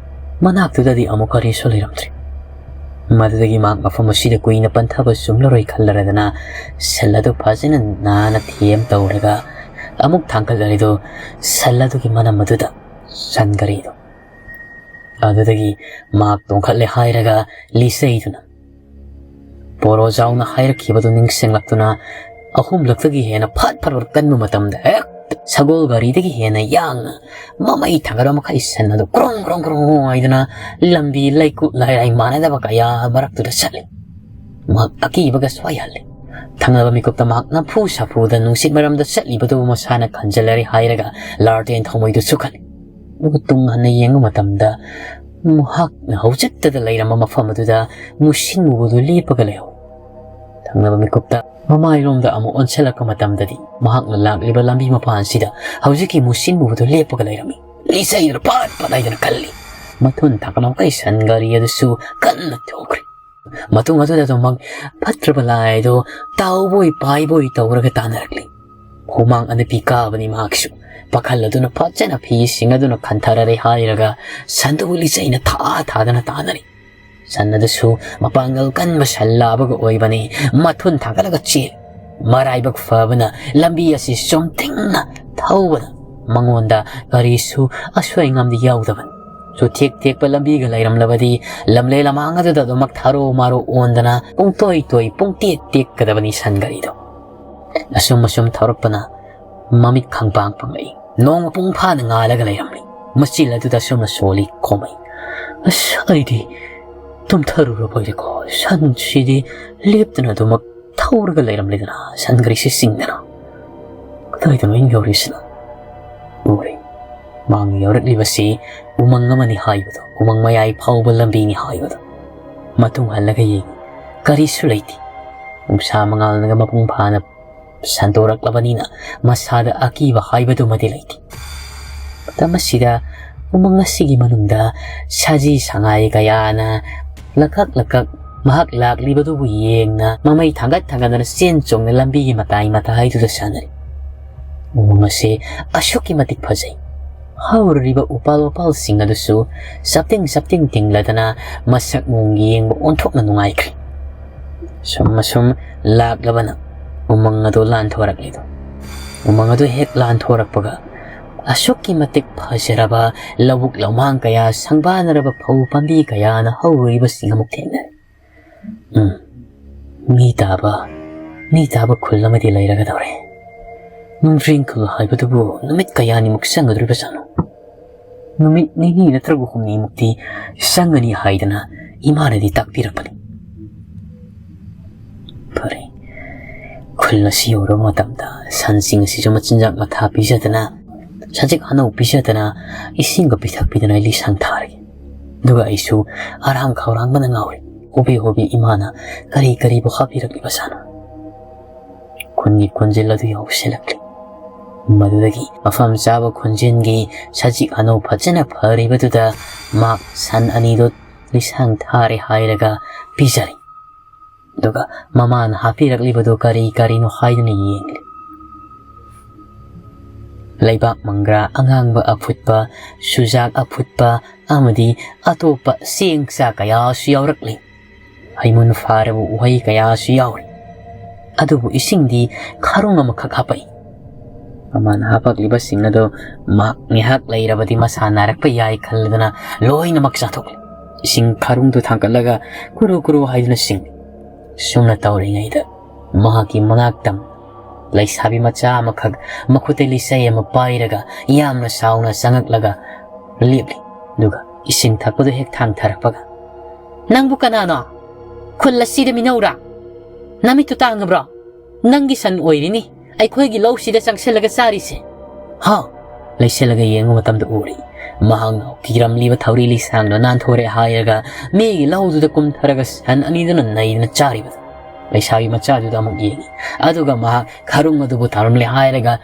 ꯃꯅꯥꯛꯇꯨꯗꯗꯤ ꯑꯃꯨꯛ ꯀꯔꯤꯁꯨ ꯂꯩꯔꯝꯗ꯭ꯔꯦ꯫ ꯃꯗꯨꯗꯒꯤ ꯃꯍꯥꯛ ꯃꯐꯝ ꯑꯁꯤꯗ ꯀꯨꯏꯅ ꯄꯟꯊꯕ ꯆꯨꯝꯂꯔꯣꯏ ꯈꯜꯂꯔꯗꯅ ꯁꯟ ꯑꯗꯨ ꯐꯖꯅ ꯅꯥꯟꯅ ꯊꯦꯝ ꯇꯧꯔꯒ ꯑꯃꯨꯛ ꯊꯥꯡꯒꯠꯂꯔꯤꯗꯨ ꯁꯟ ꯑꯗꯨꯒꯤ ꯃꯅꯝ ꯑꯗꯨꯗ ꯁꯟ ꯒꯥꯔꯤꯗꯨ꯫ ꯑꯗꯨꯗꯒꯤ ꯃꯍꯥꯛ ꯇꯣꯡꯈꯠꯂꯦ ꯍꯥꯏꯔꯒ ꯂꯤꯆꯩꯗꯨꯅ ꯄꯣꯔꯣꯖꯥꯎꯅ ꯍꯥꯏꯔꯛꯈꯤꯕꯗꯨ ꯅꯤꯡꯁꯤꯡꯂꯛꯇꯨꯅ ꯑꯍꯨꯝꯂꯛꯇꯒꯤ ꯍꯦꯟꯅ ꯐꯠ ꯐꯠ ꯐꯠ ꯀꯟꯕ ꯃꯇꯝꯗ ꯍꯦꯛꯇ ꯁꯒꯣꯜ ꯒꯥꯔꯤꯗꯒꯤ ꯍꯦꯟꯅ ꯌꯥꯡꯅ ꯃꯃꯩ ꯊꯥꯡꯒꯠꯄ ꯃꯈꯩ ꯁꯟ ꯑꯗꯨ ꯀ꯭ꯔꯣꯡ ꯀ꯭ꯔꯣꯡ ꯀ꯭ꯔꯣꯡ ꯍꯥꯏꯗꯨꯅ ꯂꯝꯕꯤ ꯂꯩꯀꯨꯠ ꯂꯥꯏꯔꯥꯏ ꯃꯥꯟꯅꯗꯕ ꯀꯌꯥ ꯃꯔꯛꯇꯨꯗ ꯆꯠꯂꯤ꯫ ꯃꯍꯥꯛ ꯑꯀꯤꯕꯒ ꯁ꯭ꯋꯥꯏꯍꯜꯂꯤ꯫ ꯊꯪꯅꯕ ꯃꯤꯀꯨꯞꯇ ꯃꯍꯥꯛ ꯅꯝꯐꯨ ꯁꯥꯐꯨꯗ ꯅꯨꯡꯁꯤꯠ ꯃꯔꯝꯗ ꯆꯠꯂꯤꯕꯗꯨꯕꯨ ꯃꯁꯥꯅ ꯈꯟꯖꯜꯂꯔꯦ ꯍꯥꯏꯔꯒ ꯂꯥꯔꯇꯦꯟ ꯊꯧꯃꯩꯗꯨ ꯁꯨꯈꯠꯂꯤ꯫ ꯑꯗꯨꯒ ꯇꯨꯡ ꯍꯟꯅ ꯌꯦꯡꯕ ꯃꯇꯝꯗ ꯃꯍꯥꯛꯅ ꯍꯧꯖꯤꯛꯇꯗ ꯂꯩꯔꯝꯕ ꯃꯐꯝ ꯑꯗꯨꯗ ꯃꯨꯁꯤꯟ ꯃꯨꯕꯗꯨ ꯂꯦꯞꯄꯒ ꯂꯩꯍꯧꯏ꯫ ꯊꯪꯅꯕ ꯃꯤꯀꯨꯞꯇ ꯃꯃꯥꯏꯔꯣꯝꯗ ꯑꯃꯨꯛ ꯑꯣꯟꯁꯤꯜꯂꯛꯄ ꯃꯇꯝꯗꯗꯤ ꯃꯍꯥꯛꯅ ꯂꯥꯛꯂꯤꯕ ꯂꯝꯕꯤ ꯃꯄꯥꯟꯁꯤꯗ ꯍꯧꯖꯤꯛꯀꯤ ꯃꯨꯁꯤꯟ ꯃꯨꯕꯗꯨ ꯂꯦꯞꯄꯒ ꯂꯩꯔꯝꯃꯤ꯫ ꯂꯤꯆꯩꯗꯨꯅ ꯄꯠ ꯄꯠ ꯍꯥꯏꯗꯨꯅ ꯀꯜꯂꯤ꯫ ꯃꯊꯨꯟ ꯊꯥꯡꯒꯠꯂꯝꯈꯩ ꯁꯟ ꯒꯥꯔꯤ ꯑꯗꯨꯁꯨ ꯀꯟꯅ ꯊꯧꯈ꯭ꯔꯦ꯫ ꯃꯇꯨꯡ ꯑꯗꯨꯗ ꯑꯗꯨꯃꯛ ꯐꯠꯇ꯭ꯔꯕ ꯂꯥꯏ ꯑꯗꯨ ꯇꯥꯎꯕꯣꯏ ꯄꯥꯏꯕꯣꯏ ꯇꯧꯔꯒ ꯇꯥꯟꯅꯔꯛꯂꯤ꯫ ꯍꯨꯃꯥꯡ ꯑꯅꯞꯄꯤ ꯀꯥꯕꯅꯤ ꯃꯍꯥꯛꯁꯨ꯫ ꯄꯥꯈꯜ ꯑꯗꯨꯅ ꯐꯖꯅ ꯐꯤꯁꯤꯡ ꯑꯗꯨꯅ ꯈꯟꯊꯔꯔꯦ ꯍꯥꯏꯔꯒ ꯁꯟꯗꯨꯕꯨ ꯂꯤꯆꯩꯅ ꯊꯥ ꯊꯥꯗꯅ ꯇꯥꯟꯅꯔꯤ꯫ ꯁꯟ ꯑꯗꯨꯁꯨ ꯃꯄꯥꯡꯒꯜ ꯀꯟꯕ ꯁꯟ ꯂꯥꯕꯒ ꯑꯣꯏꯕꯅꯤ꯫ ꯃꯊꯨꯟ ꯊꯥꯡꯒꯠꯂꯒ ꯆꯦꯜꯂꯤ꯫ ꯃꯔꯥꯏꯕꯛ ꯐꯕꯅ ꯂꯝꯕꯤ ꯑꯁꯤ ꯆꯨꯝꯊꯤꯡꯅ ꯊꯧꯕꯗ ꯃꯉꯣꯟꯗ ꯀꯔꯤꯁꯨ ꯑꯁꯣꯏ ꯑꯉꯥꯝꯗꯤ ꯌꯥꯎꯗꯕꯅꯤ꯫ ꯆꯨꯊꯦꯛ ꯊꯦꯛꯄ ꯂꯝꯕꯤꯒ ꯂꯩꯔꯝꯂꯕꯗꯤ ꯂꯝꯂꯦ ꯂꯃꯥꯡ ꯑꯗꯨꯗ ꯑꯗꯨꯃꯛ ꯊꯥꯔꯣ ꯃꯥꯔꯣ ꯑꯣꯟꯗꯅ ꯄꯨꯡꯇꯣꯏ ꯇꯣꯏ ꯄꯨꯡꯇꯦꯛ ꯇꯦꯛꯀꯗꯕꯅꯤ ꯁꯟ ꯒꯥꯔꯤꯗꯣ꯫ ꯑꯁꯨꯝ ꯑꯁꯨꯝ ꯊꯧꯔꯛꯄꯅ ꯃꯃꯤꯠ ꯈꯪꯄꯥꯡ ꯄꯥꯡꯂꯛꯏ꯫ ꯅꯣꯡ ꯃꯄꯨꯡ ꯐꯥꯅ ꯉꯥꯜꯂꯒ ꯂꯩꯔꯝꯂꯤ꯫ ꯃꯆꯤꯜ ꯑꯗꯨꯗ ꯑꯁꯨꯝꯅ ꯁꯣꯜꯂꯤ ꯈꯣꯝꯃꯩ꯫ ꯑꯁ, ꯑꯩꯗꯤ ꯇꯨꯝꯊꯔꯨꯔꯕꯣꯏꯔꯦꯀꯣ꯫ ꯁꯟꯁꯤꯗꯤ ꯂꯦꯞꯇꯅ ꯑꯗꯨꯃꯛ ꯊꯧꯔꯒ ꯂꯩꯔꯝꯂꯦꯗꯅ, ꯁꯟ ꯒꯥꯔꯤꯁꯤ ꯆꯤꯡꯗꯅ꯫ ꯀꯗꯥꯏꯗꯅꯣ ꯑꯩꯅ ꯌꯧꯔꯤꯁꯤꯅ? ꯎꯔꯦ꯫ ꯃꯥꯡ ꯌꯧꯔꯛꯂꯤꯕꯁꯤ ꯎꯃꯪ ꯑꯃꯅꯤ ꯍꯥꯏꯕꯗꯣ, ꯎꯃꯪ ꯃꯌꯥꯏ ꯐꯥꯎꯕ ꯂꯝꯕꯤꯅꯤ ꯍꯥꯏꯕꯗꯣ꯫ ꯃꯇꯨꯡ ꯍꯜꯂꯒ ꯌꯦꯡꯉꯤ꯫ ꯀꯔꯤꯁꯨ ꯂꯩꯇꯦ꯫ ꯅꯨꯡꯁꯥ ꯃꯉꯥꯜꯅꯒ ꯃꯄꯨꯡ ꯐꯥꯅ ꯁꯟꯗꯣꯔꯛꯂꯕꯅꯤꯅ ꯃꯁꯥꯗ ꯑꯀꯤꯕ ꯍꯥꯏꯕꯗꯨꯃꯗꯤ ꯂꯩꯇꯦ꯫ ꯃꯇꯝ ꯑꯁꯤꯗ ꯎꯃꯪ ꯑꯁꯤꯒꯤ ꯃꯅꯨꯡꯗ ꯁꯖꯤ ꯁꯉꯥꯏ ꯀꯌꯥꯅ ꯂꯀꯛ ꯂꯀꯛ ꯃꯍꯥꯛ ꯂꯥꯛꯂꯤꯕꯗꯨꯕꯨ ꯌꯦꯡꯅ ꯃꯃꯩ ꯊꯥꯡꯒꯠ ꯊꯥꯡꯒꯠꯗꯅ ꯆꯦꯟ ꯆꯣꯡꯅ ꯂꯝꯕꯤꯒꯤ ꯃꯇꯥꯏ ꯃꯇꯥꯏꯗꯨꯗ ꯁꯥꯟꯅꯔꯤ꯫ ꯎꯃꯪ ꯑꯁꯤ ꯑꯁꯨꯛꯀꯤ ꯃꯇꯤꯛ ꯐꯖꯩ꯫ ꯍꯧꯔꯤꯕ ꯎꯄꯥꯜ ꯋꯥꯄꯥꯜꯁꯤꯡ ꯑꯗꯨꯁꯨ ꯆꯞꯇꯤꯡ ꯆꯞꯇꯤꯡ ꯇꯤꯡꯂꯗꯅ ꯃꯁꯛ ꯃꯑꯣꯡ ꯌꯦꯡꯕ ꯑꯣꯟꯊꯣꯛꯅ ꯅꯨꯡꯉꯥꯏꯈ꯭ꯔꯦ꯫ ꯁꯨꯝ ꯑꯁꯨꯝ ꯂꯥꯛꯂꯕꯅ ꯎꯃꯪ ꯑꯗꯨ ꯂꯥꯟꯊꯣꯔꯛꯂꯤꯗꯣ꯫ ꯎꯃꯪ ꯑꯗꯨ ꯍꯦꯛ ꯂꯥꯟꯊꯣꯔꯛꯄꯒ ꯑꯁꯨꯛꯀꯤ ꯃꯇꯤꯛ ꯐꯖꯔꯕ ꯂꯧꯕꯨꯛ ꯂꯧꯃꯥꯡ ꯀꯌꯥ, ꯁꯪꯕꯥꯅꯔꯕ ꯐꯧ ꯄꯥꯝꯕꯤ ꯀꯌꯥꯅ ꯍꯧꯔꯤꯕꯁꯤꯡ ꯑꯃꯨꯛ ꯊꯦꯡꯅꯔꯦ꯫ ꯎꯝ, ꯃꯤ ꯇꯥꯕ, ꯃꯤ ꯇꯥꯕ ꯈꯨꯜ ꯑꯃꯗꯤ ꯂꯩꯔꯒꯗꯧꯔꯦ꯫ ꯅꯨꯡꯖ꯭ꯔꯦꯡ ꯈꯨꯜ ꯍꯥꯏꯕꯗꯨꯕꯨ ꯅꯨꯃꯤꯠ ꯀꯌꯥꯅꯤꯃꯨꯛ ꯆꯪꯒꯗꯧꯔꯤꯕꯖꯥꯠꯅꯣ? ꯅꯨꯃꯤꯠ ꯅꯤꯅꯤ ꯅꯠꯇ꯭ꯔꯒ ꯍꯨꯝꯅꯤꯃꯨꯛꯇꯤ ꯆꯪꯒꯅꯤ ꯍꯥꯏꯗꯅ ꯏꯃꯥꯅꯗꯤ ꯇꯥꯛꯄꯤꯔꯛꯄꯅꯤ꯫ ꯐꯔꯦ, ꯈꯨꯜ ꯑꯁꯤ ꯌꯧꯔꯕ ꯃꯇꯝꯗ ꯁꯟꯁꯤꯡ ꯑꯁꯤꯁꯨ ꯃꯆꯤꯟꯖꯥꯛ ꯃꯊꯥ ꯄꯤꯖꯗꯅ, ꯁꯖꯤꯛ ꯍꯅꯧ ꯄꯤꯖꯗꯅ, ꯏꯁꯤꯡꯒ ꯄꯤꯊꯛꯄꯤꯗꯅ ꯑꯩ ꯂꯤꯁꯪ ꯊꯥꯔꯒꯦ꯫ ꯑꯗꯨꯒ ꯑꯩꯁꯨ ꯍꯔꯥꯡ ꯈꯧꯔꯥꯡꯕꯅ ꯉꯥꯎꯔꯦ꯫ ꯍꯣꯕꯦ ꯍꯣꯕꯦ ꯏꯃꯥꯅ ꯀꯔꯤ ꯀꯔꯤꯕꯨ ꯍꯥꯞꯄꯤꯔꯛꯂꯤꯕꯖꯥꯠꯅꯣ? ꯈꯨꯟꯒꯤ ꯈꯣꯟꯖꯦꯜ ꯑꯗꯨ ꯌꯧꯁꯤꯜꯂꯛꯂꯤ꯫ ꯃꯗꯨꯗꯒꯤ ꯃꯐꯝ ꯆꯥꯕ ꯈꯣꯟꯖꯦꯜꯒꯤ ꯁꯖꯤꯛ ꯍꯅꯧ ꯐꯖꯅ ꯐꯔꯤꯕꯗꯨꯗ ꯃꯍꯥꯛ ꯁꯟ ꯑꯅꯤꯗꯨ ꯂꯤꯁꯥꯡ ꯊꯥꯔꯦ ꯍꯥꯏꯔꯒ ꯄꯤꯖꯔꯦ꯫ ꯑꯗꯨꯒ ꯃꯃꯥꯅ ꯍꯥꯞꯄꯤꯔꯛꯂꯤꯕꯗꯨ ꯀꯔꯤ ꯀꯔꯤꯅꯣ ꯍꯥꯏꯗꯨꯅ ꯌꯦꯡꯂꯤ꯫ ꯂꯩꯕꯥꯛ ꯃꯪꯒ꯭ꯔꯥ ꯑꯉꯥꯡꯕ ꯑꯐꯨꯠꯄ, ꯆꯨꯖꯥꯛ ꯑꯐꯨꯠꯄ ꯑꯃꯗꯤ ꯑꯇꯣꯞꯄ ꯆꯦꯡ ꯆꯥꯛ ꯀꯌꯥꯁꯨ ꯌꯥꯎꯔꯛꯂꯤ꯫ ꯍꯩꯃꯨꯟ ꯐꯥꯔꯕ ꯎꯍꯩ ꯀꯌꯥꯁꯨ ꯌꯥꯎꯔꯤ꯫ ꯑꯗꯨꯕꯨ ꯏꯁꯤꯡꯗꯤ ꯈꯔꯨꯡ ꯑꯃꯈꯛ ꯍꯥꯄꯛꯏ꯫ ꯃꯃꯥꯅ ꯍꯥꯄꯛꯂꯤꯕꯁꯤꯡ ꯑꯗꯨ ꯃꯍꯥꯛ ꯉꯥꯏꯍꯥꯛ ꯂꯩꯔꯕꯗꯤ ꯃꯁꯥ ꯅꯥꯔꯛꯄ ꯌꯥꯏ ꯈꯜꯂꯗꯨꯅ ꯂꯣꯏꯅꯃꯛ ꯆꯥꯊꯣꯛꯂꯦ꯫ ꯏꯁꯤꯡ ꯈꯔꯨꯡꯗꯨ ꯊꯥꯡꯒꯠꯂꯒ ꯀꯨꯔꯨ ꯀꯨꯔꯨ ꯍꯥꯏꯗꯨꯅ ꯆꯤꯡꯂꯤ꯫ ꯁꯨꯝꯅ ꯇꯧꯔꯤꯉꯩꯗ ꯃꯍꯥꯛꯀꯤ ꯃꯅꯥꯛꯇ ꯂꯩꯁꯥꯕꯤ ꯃꯆꯥ ꯑꯃꯈꯛ ꯃꯈꯨꯠꯇ ꯂꯤꯆꯩ ꯑꯃ ꯄꯥꯏꯔꯒ ꯌꯥꯝꯅ ꯁꯥꯎꯅ ꯆꯪꯉꯛꯂꯒ ꯂꯦꯞꯂꯤ꯫ ꯑꯗꯨꯒ ꯏꯁꯤꯡ ꯊꯛꯄꯗꯨ ꯍꯦꯛ ꯊꯥꯡꯊꯔꯛꯄꯒ, "ꯅꯪꯕꯨ ꯀꯅꯥꯅꯣ? ꯈꯨꯜ ꯑꯁꯤꯗ ꯃꯤꯅꯧꯔꯥ? ꯅꯃꯤꯠꯇꯨ ꯇꯥꯡꯉꯕ꯭ꯔꯣ? ꯅꯪꯒꯤ ꯁꯟ ꯑꯣꯏꯔꯤꯅꯤ ꯑꯩꯈꯣꯏꯒꯤ ꯂꯧꯁꯤꯗ ꯆꯪꯁꯤꯜꯂꯒ ꯆꯥꯔꯤꯁꯦ꯫ ꯍꯥ?" ꯂꯩꯁꯤꯜꯂꯒ ꯌꯦꯡꯕ ꯃꯇꯝꯗ ꯎꯔꯤ꯫ ꯃꯍꯥꯛꯅ ꯀꯤꯔꯝꯂꯤꯕ ꯊꯧꯔꯤ ꯂꯤꯁꯥꯡꯗꯣ ꯅꯥꯟꯊꯣꯔꯦ ꯍꯥꯏꯔꯒ ꯃꯤꯒꯤ ꯂꯧꯗꯨꯗ ꯀꯨꯝꯊꯔꯒ ꯁꯟ ꯑꯅꯤꯗꯨꯅ ꯅꯩꯗꯨꯅ ꯆꯥꯔꯤꯕꯗꯨ꯫ ꯂꯩꯁꯥꯕꯤ ꯃꯆꯥꯗꯨꯗ ꯑꯃꯨꯛ ꯌꯦꯡꯉꯤ꯫ ꯑꯗꯨꯒ ꯃꯍꯥꯛ ꯈꯔꯨꯡ ꯑꯗꯨꯕꯨ ꯊꯥꯔꯝꯂꯦ ꯍꯥꯏꯔꯒ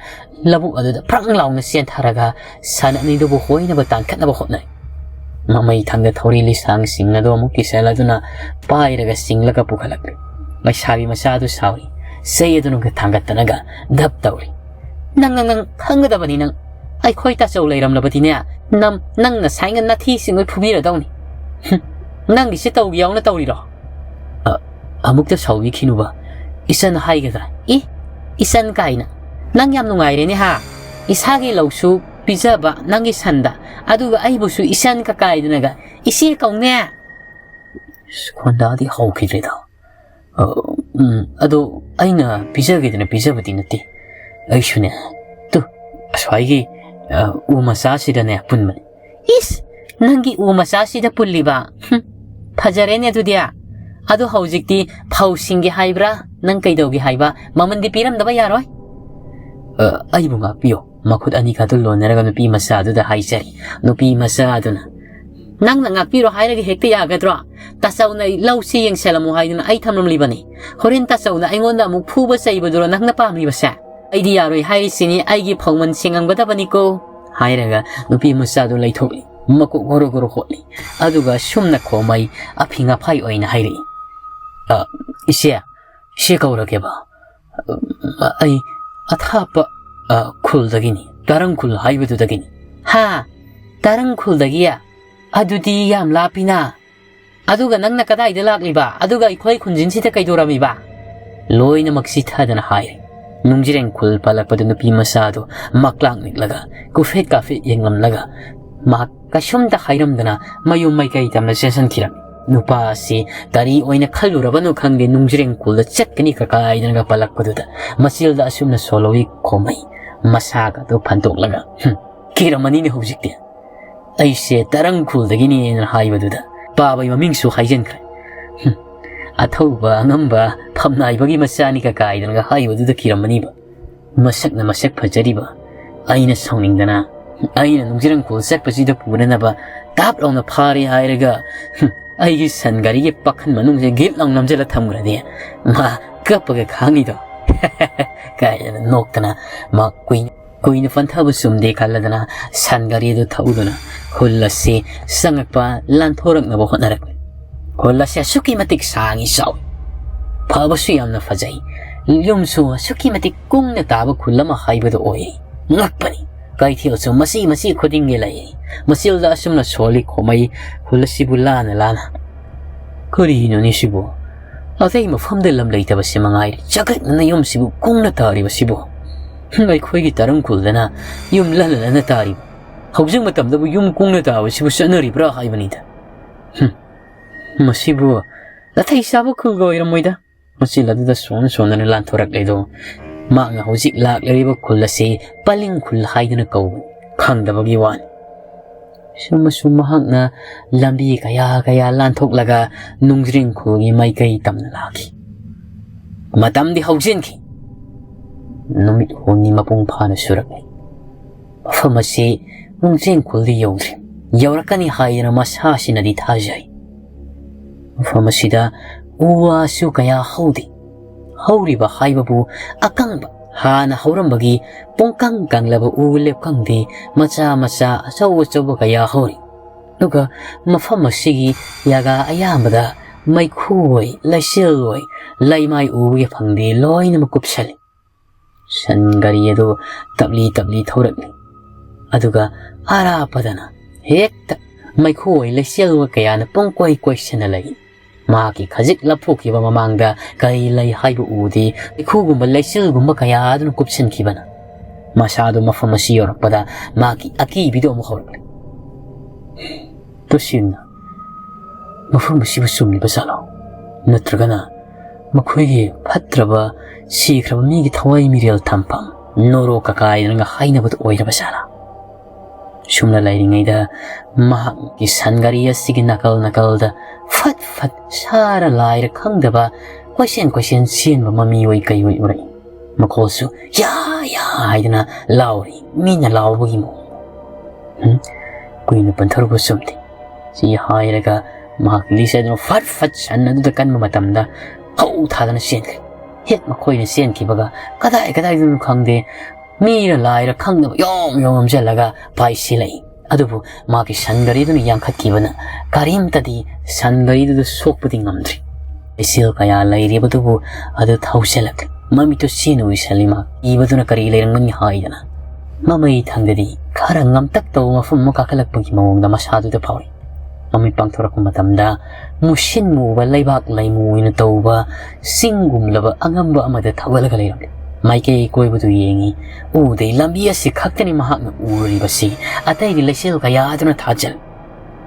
ꯂꯧꯕꯨꯛ ꯑꯗꯨꯗ ꯐ꯭ꯔꯪ ꯂꯥꯎꯅ ꯆꯦꯟꯊꯔꯒ ꯁꯟ ꯑꯅꯤꯗꯨꯕꯨ ꯍꯣꯏꯅꯕ ꯇꯥꯟꯈꯠꯅꯕ ꯍꯣꯠꯅꯩ꯫ ꯃꯃꯩ ꯊꯪꯗ ꯊꯧꯔꯤ ꯂꯤꯁꯥꯡꯁꯤꯡ ꯑꯗꯨ ꯑꯃꯨꯛ ꯀꯤꯁꯜꯂꯗꯨꯅ ꯄꯥꯏꯔꯒ ꯆꯤꯡꯂꯒ ꯄꯨꯈꯠꯂꯛꯂꯤ꯫ ꯂꯩꯁꯥꯕꯤ ꯃꯆꯥꯗꯨ ꯁꯥꯎꯔꯤ꯫ ꯆꯩ ꯑꯗꯨꯅ ꯊꯥꯡꯒꯠꯇꯅꯒ ꯙꯞ ꯇꯧꯔꯤ꯫ "ꯅꯪ, ꯅꯪ, ꯅꯪ ꯈꯪꯒꯗꯕꯅꯤ ꯅꯪ꯫ ꯑꯩꯈꯣꯏ ꯇꯥꯆꯧ ꯂꯩꯔꯝꯂꯕꯗꯤꯅꯦ, ꯅꯝ-, ꯅꯪꯅ ꯁꯥꯏꯅ ꯅꯥꯊꯤ ꯁꯤꯡꯉꯣꯏ ꯐꯨꯕꯤꯔꯗꯧꯅꯤ꯫ ꯍꯨꯝ, ꯅꯪꯒꯤꯁꯦ ꯇꯧꯒꯦ ꯌꯥꯎꯅ ꯇꯧꯔꯤꯔꯣ?" ꯑ, ꯑꯃꯨꯛꯇ ꯁꯥꯎꯕꯤꯈꯤꯅꯨꯕ꯫ ꯏꯆꯟ ꯍꯥꯏꯒꯗ꯭ꯔꯥ? ꯏ, ꯏꯆꯟ ꯀꯥꯏꯅ꯫ ꯅꯪ ꯌꯥꯝ ꯅꯨꯡꯉꯥꯏꯔꯦꯅꯦ ꯍꯥ? ꯏꯁꯥꯒꯤ ꯂꯧꯁꯨ ꯄꯤꯖꯕ ꯅꯪꯒꯤ ꯁꯟꯗ, ꯑꯗꯨꯒ ꯑꯩꯕꯨꯁꯨ ꯏꯆꯟ ꯀꯀꯥꯏꯗꯨꯅꯒ ꯏꯆꯦ ꯀꯧꯅꯦ꯫ ꯑꯁ, ꯈꯣꯟꯗꯥꯗꯤ ꯍꯧꯈꯤꯗ꯭ꯔꯦꯗ꯫ ꯑ, ꯎꯝ, ꯑꯗꯣ ꯑꯩꯅ ꯄꯤꯖꯒꯦꯗꯅ ꯄꯤꯖꯕꯗꯤ ꯅꯠꯇꯦ꯫ ꯑꯩꯁꯨꯅꯦ, ꯇꯨ, ꯑꯁ꯭ꯋꯥꯏꯒꯤ, ꯑ, ꯎ ꯃꯆꯥꯁꯤꯗꯅꯦ ꯄꯨꯟꯕꯅꯤ꯫ ꯏꯁ, ꯅꯪꯒꯤ ꯎ ꯃꯆꯥꯁꯤꯗ ꯄꯨꯜꯂꯤꯕ? ꯍꯨꯝ, ꯐꯖꯔꯦꯅꯦ ꯑꯗꯨꯗꯤ꯫ ꯑꯗꯣ ꯍꯧꯖꯤꯛꯇꯤ ꯐꯧ ꯁꯤꯡꯒꯦ ꯍꯥꯏꯕ꯭ꯔꯥ? ꯅꯪ ꯀꯩꯗꯧꯒꯦ ꯍꯥꯏꯕ? ꯃꯃꯟꯗꯤ ꯄꯤꯔꯝꯗꯕ ꯌꯥꯔꯣꯏ꯫ ꯑ, ꯑꯩꯕꯨ ꯉꯥꯛꯄꯤꯌꯣ꯫ ꯃꯈꯨꯠ ꯑꯅꯤꯈꯛꯇ ꯂꯣꯟꯅꯔꯒ ꯅꯨꯄꯤ ꯃꯆꯥꯗꯨꯗ ꯍꯥꯏꯖꯔꯤ꯫ ꯅꯨꯄꯤ ꯃꯆꯥꯗꯨꯅ, "ꯅꯪꯅ ꯉꯥꯛꯄꯤꯔꯣ ꯍꯥꯏꯔꯒ ꯍꯦꯛꯇ ꯌꯥꯒꯗ꯭ꯔꯣ? ꯇꯥꯆꯧꯅ ꯑꯩ ꯂꯧꯁꯤ ꯌꯦꯡꯁꯜꯂꯝꯃꯨ ꯍꯥꯏꯗꯨꯅ ꯑꯩ ꯊꯝꯂꯝꯂꯤꯕꯅꯤ꯫ ꯍꯣꯔꯦꯟ ꯇꯥꯆꯧꯅ ꯑꯩꯉꯣꯟꯗ ꯑꯃꯨꯛ ꯐꯨꯕ ꯆꯩꯕꯗꯨꯔꯣ ꯅꯪꯅ ꯄꯥꯝꯂꯤꯕꯁꯦ? ꯑꯩꯗꯤ ꯌꯥꯔꯣꯏ ꯍꯥꯏꯔꯤꯁꯤꯅꯤ, ꯑꯩꯒꯤ ꯐꯧꯃꯟ ꯁꯦꯡꯉꯝꯒꯗꯕꯅꯤꯀꯣ," ꯍꯥꯏꯔꯒ ꯅꯨꯄꯤ ꯃꯆꯥꯗꯨ ꯂꯩꯊꯣꯛꯂꯤ꯫ ꯃꯀꯣꯛ ꯒꯣꯔꯣ ꯒꯣꯔꯣ ꯍꯣꯠꯂꯤ꯫ ꯑꯗꯨꯒ ꯁꯨꯝꯅ ꯈꯣꯃꯩ ꯑꯐꯤꯡ ꯑꯐꯥꯏ ꯑꯣꯏꯅ ꯍꯥꯏꯔꯛꯏ, "ꯑ, ꯏꯆꯦ, ꯏꯆꯦ ꯀꯧꯔꯒꯦꯕ? ꯑ, ꯑꯩ ꯑꯊꯥꯞꯄ, ꯑ, ꯈꯨꯜꯗꯒꯤꯅꯤ, ꯇꯔꯪ ꯈꯨꯜ ꯍꯥꯏꯕꯗꯨꯗꯒꯤꯅꯤ"꯫ "ꯍꯥ? ꯇꯔꯪ ꯈꯨꯜꯗꯒꯤ? ꯑꯗꯨꯗꯤ ꯌꯥꯝ ꯂꯥꯞꯄꯤꯅ꯫ ꯑꯗꯨꯒ ꯅꯪꯅ ꯀꯗꯥꯏꯗ ꯂꯥꯛꯂꯤꯕ? ꯑꯗꯨꯒ ꯑꯩꯈꯣꯏ ꯈꯨꯟꯖꯤꯟꯁꯤꯗ ꯀꯩꯗꯧꯔꯝꯃꯤꯕ?" ꯂꯣꯏꯅꯃꯛ ꯆꯤꯊꯗꯅ ꯍꯥꯏꯔꯦ꯫ ꯅꯨꯡꯖꯤꯔꯦꯡ ꯈꯨꯜ ꯄꯜꯂꯛꯄꯗ ꯅꯨꯄꯤ ꯃꯆꯥꯗꯨ ꯃꯛꯂꯥꯛ ꯅꯤꯛꯂꯒ, ꯀꯨꯐꯦꯠ ꯀꯥꯐꯦꯠ ꯌꯦꯡꯂꯝꯂꯒ, ꯃꯍꯥꯛ ꯀꯩꯁꯨꯝꯇ ꯍꯥꯏꯔꯝꯗꯅ ꯃꯌꯨꯝ ꯃꯥꯏꯀꯩ ꯇꯝꯅ ꯆꯦꯟꯁꯤꯟꯈꯤꯔꯝꯃꯤ꯫ ꯅꯨꯄꯥ ꯑꯁꯤ ꯀꯔꯤ ꯑꯣꯏꯅ ꯈꯜꯂꯨꯔꯕꯅꯣ ꯈꯪꯗꯦ, ꯅꯨꯡꯖꯤꯔꯦꯡ ꯈꯨꯜꯗ ꯆꯠꯀꯅꯤ ꯀꯀꯥꯏꯗꯅꯒ ꯄꯜꯂꯛꯄꯗꯨꯗ ꯃꯆꯤꯜꯗ ꯑꯁꯨꯝꯅ ꯁꯣꯜꯂꯧꯏ ꯈꯣꯃꯩ, ꯃꯁꯥꯒꯗꯨ ꯐꯟꯗꯣꯛꯂꯒ, "ꯍꯨꯝ, ꯀꯤꯔꯝꯃꯅꯤꯅꯦ ꯍꯧꯖꯤꯛꯇꯤ꯫ ꯑꯩꯁꯦ ꯇꯔꯪ ꯈꯨꯜꯗꯒꯤꯅꯦꯅ ꯍꯥꯏꯕꯗꯨꯗ ꯄꯥꯕꯩ ꯃꯃꯤꯡꯁꯨ ꯍꯥꯏꯖꯤꯟꯈ꯭ꯔꯦ꯫ ꯍꯨꯝ, ꯑꯊꯧꯕ ꯑꯉꯝꯕ ꯐꯝꯅꯥꯏꯕꯒꯤ ꯃꯆꯥꯅꯤ ꯀꯀꯥꯏꯗꯅꯒ ꯍꯥꯏꯕꯗꯨꯗ ꯀꯤꯔꯝꯃꯅꯤꯕ꯫ ꯃꯁꯛꯅ ꯃꯁꯛ ꯐꯖꯔꯤꯕ ꯑꯩꯅ ꯁꯥꯎꯅꯤꯡꯗꯅ, ꯑꯩꯅ ꯅꯨꯡꯖꯤꯔꯪꯈꯣꯜ ꯆꯠꯄꯁꯤꯗ ꯄꯨꯅꯅꯕ ꯇꯥꯞ ꯂꯥꯎꯅ ꯐꯥꯔꯦ ꯍꯥꯏꯔꯒ, ꯍꯨꯝ, ꯑꯩꯒꯤ ꯁꯟ ꯒꯥꯔꯤꯒꯤ ꯄꯥꯈꯟ ꯃꯅꯨꯡꯁꯦ ꯒꯤꯠ ꯂꯥꯎ ꯅꯝꯁꯤꯜꯂ ꯊꯝꯈ꯭ꯔꯗꯤ ꯃꯥ ꯀꯞꯄꯒ ꯈꯥꯡꯅꯤꯗꯣ" ꯀꯥꯏꯅ ꯅꯣꯛꯇꯅ ꯃꯥ ꯀꯨꯏꯅ ꯀꯨꯏꯅ ꯐꯟꯊꯕ ꯆꯨꯝꯗꯦ ꯈꯜꯂꯗꯅ ꯁꯟ ꯒꯥꯔꯤꯗꯨ ꯊꯧꯗꯨꯅ ꯈꯨꯜ ꯑꯁꯤ ꯆꯪꯉꯛꯄ ꯂꯥꯟꯊꯣꯔꯛꯅꯕ ꯍꯣꯠꯅꯔꯛꯂꯤ꯫ ꯈꯨꯜ ꯑꯁꯤ ꯑꯁꯨꯛꯀꯤ ꯃꯇꯤꯛ ꯁꯥꯡꯉꯤ ꯆꯥꯎꯏ꯫ ꯐꯕꯁꯨ ꯌꯥꯝꯅ ꯐꯖꯩ꯫ ꯌꯨꯝꯁꯨ ꯑꯁꯨꯛꯀꯤ ꯃꯇꯤꯛ ꯀꯨꯡꯅ ꯇꯥꯕ ꯈꯨꯜ ꯑꯃ ꯍꯥꯏꯕꯗꯨ ꯑꯣꯏ꯫ ꯉꯛꯄꯅꯤ꯫ ꯀꯩꯊꯦꯜꯁꯨ ꯃꯆꯤ ꯃꯆꯤ ꯈꯨꯗꯤꯡꯒꯤ ꯂꯩ꯫ ꯃꯆꯤꯜꯗ ꯑꯁꯨꯝꯅ ꯁꯣꯜꯂꯤ ꯈꯣꯃꯩ ꯈꯨꯜ ꯑꯁꯤꯕꯨ ꯂꯥꯟꯅ ꯂꯥꯟꯅ꯫ "ꯀꯔꯤꯅꯣꯅꯦ ꯁꯤꯕꯨ? ꯑꯇꯩ ꯃꯐꯝꯗ ꯂꯝ ꯂꯩꯇꯕꯁꯤ ꯃꯉꯥꯏꯔꯦ꯫ ꯆꯒꯠꯅꯅ ꯌꯨꯝꯁꯤꯕꯨ ꯀꯨꯡꯅ ꯇꯥꯔꯤꯕꯁꯤꯕꯨ꯫ ꯍꯨꯝ, ꯑꯩꯈꯣꯏꯒꯤ ꯇꯔꯪ ꯈꯨꯜꯗꯅ ꯌꯨꯝ ꯂꯟꯅ ꯂꯟꯅ ꯇꯥꯔꯤꯕ꯫ ꯍꯧꯖꯤꯛ ꯃꯇꯝꯗꯕꯨ ꯌꯨꯝ ꯀꯨꯡꯅ ꯇꯥꯕꯁꯤꯕꯨ ꯆꯠꯅꯔꯤꯕ꯭ꯔꯥ ꯍꯥꯏꯕꯅꯤꯗ꯫ ꯍꯨꯝ, ꯃꯁꯤꯕꯨ ꯅꯥꯊꯩ ꯆꯥꯕ ꯈꯨꯜꯒ ꯑꯣꯏꯔꯝꯃꯣꯏꯗ"꯫ ꯃꯆꯤꯜ ꯑꯗꯨꯗ ꯁꯣꯟ ꯁꯣꯟꯗꯅ ꯂꯥꯟꯊꯣꯔꯛꯂꯦꯗꯣ꯫ ꯃꯍꯥꯛꯅ ꯍꯧꯖꯤꯛ ꯂꯥꯛꯂꯤꯕ ꯈꯨꯜ ꯑꯁꯤ ꯄꯂꯤꯡ ꯈꯨꯜ ꯍꯥꯏꯗꯨꯅ ꯀꯧꯕꯅꯤ꯫ ꯈꯪꯗꯕꯒꯤ ꯋꯥꯅꯤ꯫ ꯁꯨꯝ ꯑꯁꯨꯝ ꯃꯍꯥꯛꯅ ꯂꯝꯕꯤ ꯀꯌꯥ ꯀꯌꯥ ꯂꯥꯟꯊꯣꯛꯂꯒ ꯅꯨꯡꯖ꯭ꯔꯦꯡ ꯈꯨꯜꯒꯤ ꯃꯥꯏꯀꯩ ꯇꯝꯅ ꯂꯥꯛꯈꯤ꯫ ꯃꯇꯝꯗꯤ ꯍꯧꯖꯤꯟꯈꯤ꯫ ꯅꯨꯃꯤꯠ ꯍꯨꯝꯅꯤ ꯃꯄꯨꯡ ꯐꯥꯅ ꯁꯨꯔꯛꯂꯦ꯫ ꯃꯐꯝ ꯑꯁꯤ ꯅꯨꯡꯖ꯭ꯔꯦꯡ ꯈꯨꯜꯗꯤ ꯌꯧꯗ꯭ꯔꯤ꯫ ꯌꯧꯔꯛꯀꯅꯤ ꯍꯥꯏꯗꯅ ꯃꯁꯥꯁꯤꯅꯗꯤ ꯊꯥꯖꯩ꯫ ꯃꯐꯝ ꯑꯁꯤꯗ ꯎ ꯋꯥꯁꯨ ꯀꯌꯥ ꯍꯧꯗꯦ꯫ ꯍꯧꯔꯤꯕ ꯍꯥꯏꯕꯕꯨ ꯑꯀꯪꯕ ꯍꯥꯟꯅ ꯍꯧꯔꯝꯕꯒꯤ ꯄꯨꯡꯀꯪ ꯀꯪꯂꯕ ꯎ ꯂꯦꯞꯀꯪꯗꯤ ꯃꯆꯥ ꯃꯆꯥ, ꯑꯆꯧ ꯑꯆꯧꯕ ꯀꯌꯥ ꯍꯧꯔꯤ꯫ ꯑꯗꯨꯒ ꯃꯐꯝ ꯑꯁꯤꯒꯤ ꯖꯒꯥ ꯑꯌꯥꯝꯕꯗ ꯃꯩꯈꯨ ꯑꯣꯏ, ꯂꯩꯆꯤꯜ ꯑꯣꯏ, ꯂꯩꯃꯥꯏ ꯎꯕꯒꯤ ꯐꯪꯗꯦ ꯂꯣꯏꯅꯃꯛ ꯀꯨꯞꯁꯜꯂꯤ꯫ ꯁꯟ ꯒꯥꯔꯤ ꯑꯗꯨ ꯇꯞꯂꯤ ꯇꯞꯂꯤ ꯊꯧꯔꯛꯂꯤ꯫ ꯑꯗꯨꯒ ꯑꯔꯥꯞꯄꯗꯅ ꯍꯦꯛꯇ ꯃꯩꯈꯨ ꯑꯣꯏ, ꯂꯩꯆꯤꯜ ꯑꯣꯏ ꯀꯌꯥꯅ ꯄꯨꯡꯀꯣꯏ ꯀꯣꯏꯁꯤꯟꯅ ꯂꯩ꯫ ꯃꯍꯥꯛꯀꯤ ꯈꯖꯤꯛ ꯂꯥꯞꯊꯣꯛꯈꯤꯕ ꯃꯃꯥꯡꯗ ꯀꯔꯤ ꯂꯩ ꯍꯥꯏꯕ ꯎꯗꯦ꯫ ꯃꯩꯈꯨꯒꯨꯝꯕ ꯂꯩꯆꯤꯜꯒꯨꯝꯕ ꯀꯌꯥ ꯑꯗꯨꯅ ꯀꯨꯞꯁꯤꯟꯈꯤꯕꯅ ꯃꯁꯥꯗꯨ ꯃꯐꯝ ꯑꯁꯤ ꯌꯧꯔꯛꯄꯗ ꯃꯍꯥꯛꯀꯤ ꯑꯀꯤꯕꯤꯗꯨ ꯑꯃꯨꯛ ꯍꯧꯔꯛꯂꯦ꯫ ꯇꯨꯁꯤꯟꯅ ꯃꯐꯝ ꯑꯁꯤꯕꯨ ꯆꯨꯝꯂꯤꯕ ꯖꯥꯠꯂꯣ? ꯅꯠꯇ꯭ꯔꯒꯅ ꯃꯈꯣꯏꯒꯤ ꯐꯠꯇ꯭ꯔꯕ, ꯁꯤꯈ꯭ꯔꯕ ꯃꯤꯒꯤ ꯊꯋꯥꯏ ꯃꯤꯔꯦꯜ ꯊꯝꯐꯝ, ꯅꯣꯔꯣꯛ ꯀꯀꯥꯏꯗꯅꯒ ꯍꯥꯏꯅꯕꯗꯨ ꯑꯣꯏꯔꯕ ꯖꯥꯠꯂꯥ? ꯁꯨꯝꯅ ꯂꯩꯔꯤꯉꯩꯗ ꯃꯍꯥꯛꯀꯤ ꯁꯟ ꯒꯥꯔꯤ ꯑꯁꯤꯒꯤ ꯅꯥꯀꯜ ꯅꯥꯀꯜꯗ ꯐꯠ ꯐꯠ ꯁꯥꯔ ꯂꯥꯏꯔ ꯈꯪꯗꯕ ꯀꯣꯏꯆꯦꯟ ꯀꯣꯏꯆꯦꯟ ꯆꯦꯟꯕ ꯃꯃꯤ ꯑꯣꯏ ꯀꯩ ꯑꯣꯏ ꯎꯔꯛꯏ꯫ ꯃꯈꯣꯜꯁꯨ "ꯌꯥ, ꯌꯥ" ꯍꯥꯏꯗꯅ ꯂꯥꯎꯔꯤ, ꯃꯤꯅ ꯂꯥꯎꯕꯒꯤ ꯃꯑꯣꯡ꯫ "ꯎꯝ, ꯀꯨꯏꯅ ꯄꯟꯊꯔꯨꯕ ꯆꯨꯝꯗꯦ" ꯁꯤ ꯍꯥꯏꯔꯒ ꯃꯍꯥꯛ ꯂꯤꯁ ꯑꯗꯨꯅ ꯐꯠ ꯐꯠ ꯁꯟ ꯑꯗꯨꯗ ꯀꯟꯕ ꯃꯇꯝꯗ ꯍꯧ ꯊꯥꯗꯅ ꯆꯦꯟꯈ꯭ꯔꯦ꯫ ꯍꯦꯛ ꯃꯈꯣꯏꯅ ꯆꯦꯟꯈꯤꯕꯒ ꯀꯗꯥꯏ ꯀꯗꯥꯏꯗꯅꯣ ꯈꯪꯗꯦ, ꯃꯤꯔ ꯂꯥꯏꯔ ꯈꯪꯗꯕ ꯌꯣꯝ ꯌꯣꯝ ꯌꯣꯝꯁꯤꯜꯂꯒ ꯄꯥꯏꯁꯤꯜꯂꯛꯏ꯫ ꯑꯗꯨꯕꯨ ꯃꯥꯒꯤ ꯁꯟ ꯒꯥꯔꯤꯗꯨꯅ ꯌꯥꯡꯈꯠꯈꯤꯕꯅ ꯀꯔꯤꯝꯇꯗꯤ ꯁꯟ ꯒꯥꯔꯤꯗꯨꯗ ꯁꯣꯛꯄꯗꯤ ꯉꯝꯗ꯭ꯔꯤ꯫ ꯂꯩꯆꯤꯜ ꯀꯌꯥ ꯂꯩꯔꯤꯕꯗꯨꯕꯨ ꯑꯗꯨ ꯊꯧꯁꯤꯜꯂꯛꯂꯤ꯫ ꯃꯃꯤꯠꯇꯨ ꯆꯦꯅ ꯎꯏꯁꯜꯂꯤ꯫ ꯃꯥ ꯀꯤꯕꯗꯨꯅ ꯀꯔꯤ ꯂꯩꯔꯝꯒꯅꯤ ꯍꯥꯏꯗꯅ ꯃꯃꯩ ꯊꯪꯗꯗꯤ ꯈꯔ ꯉꯝꯇꯛ ꯇꯧꯕ ꯃꯐꯝ ꯑꯃ ꯀꯥꯈꯠꯂꯛꯄꯒꯤ ꯃꯑꯣꯡꯗ ꯃꯁꯥꯗꯨꯗ ꯐꯥꯎꯏ꯫ ꯃꯃꯤꯠ ꯄꯥꯡꯊꯣꯔꯛꯄ ꯃꯇꯝꯗ ꯃꯨꯁꯤꯟ ꯃꯨꯕ ꯂꯩꯕꯥꯛ ꯂꯩꯃꯨ ꯑꯣꯏꯅ ꯇꯧꯕ ꯆꯤꯡꯒꯨꯝꯂꯕ ꯑꯉꯝꯕ ꯑꯃꯗ ꯊꯧꯒꯠꯂꯒ ꯂꯩꯔꯝꯂꯦ꯫ ꯃꯥꯏꯀꯩ ꯀꯣꯏꯕꯗꯨ ꯌꯦꯡꯉꯤ꯫ ꯎꯗꯦ, ꯂꯝꯕꯤ ꯑꯁꯤ ꯈꯛꯇꯅꯤ ꯃꯍꯥꯛꯅ ꯎꯔꯤꯕꯁꯤ, ꯑꯇꯩꯗꯤ ꯂꯩꯆꯤꯜ ꯀꯌꯥ ꯑꯗꯨꯅ ꯊꯥꯖꯜ꯫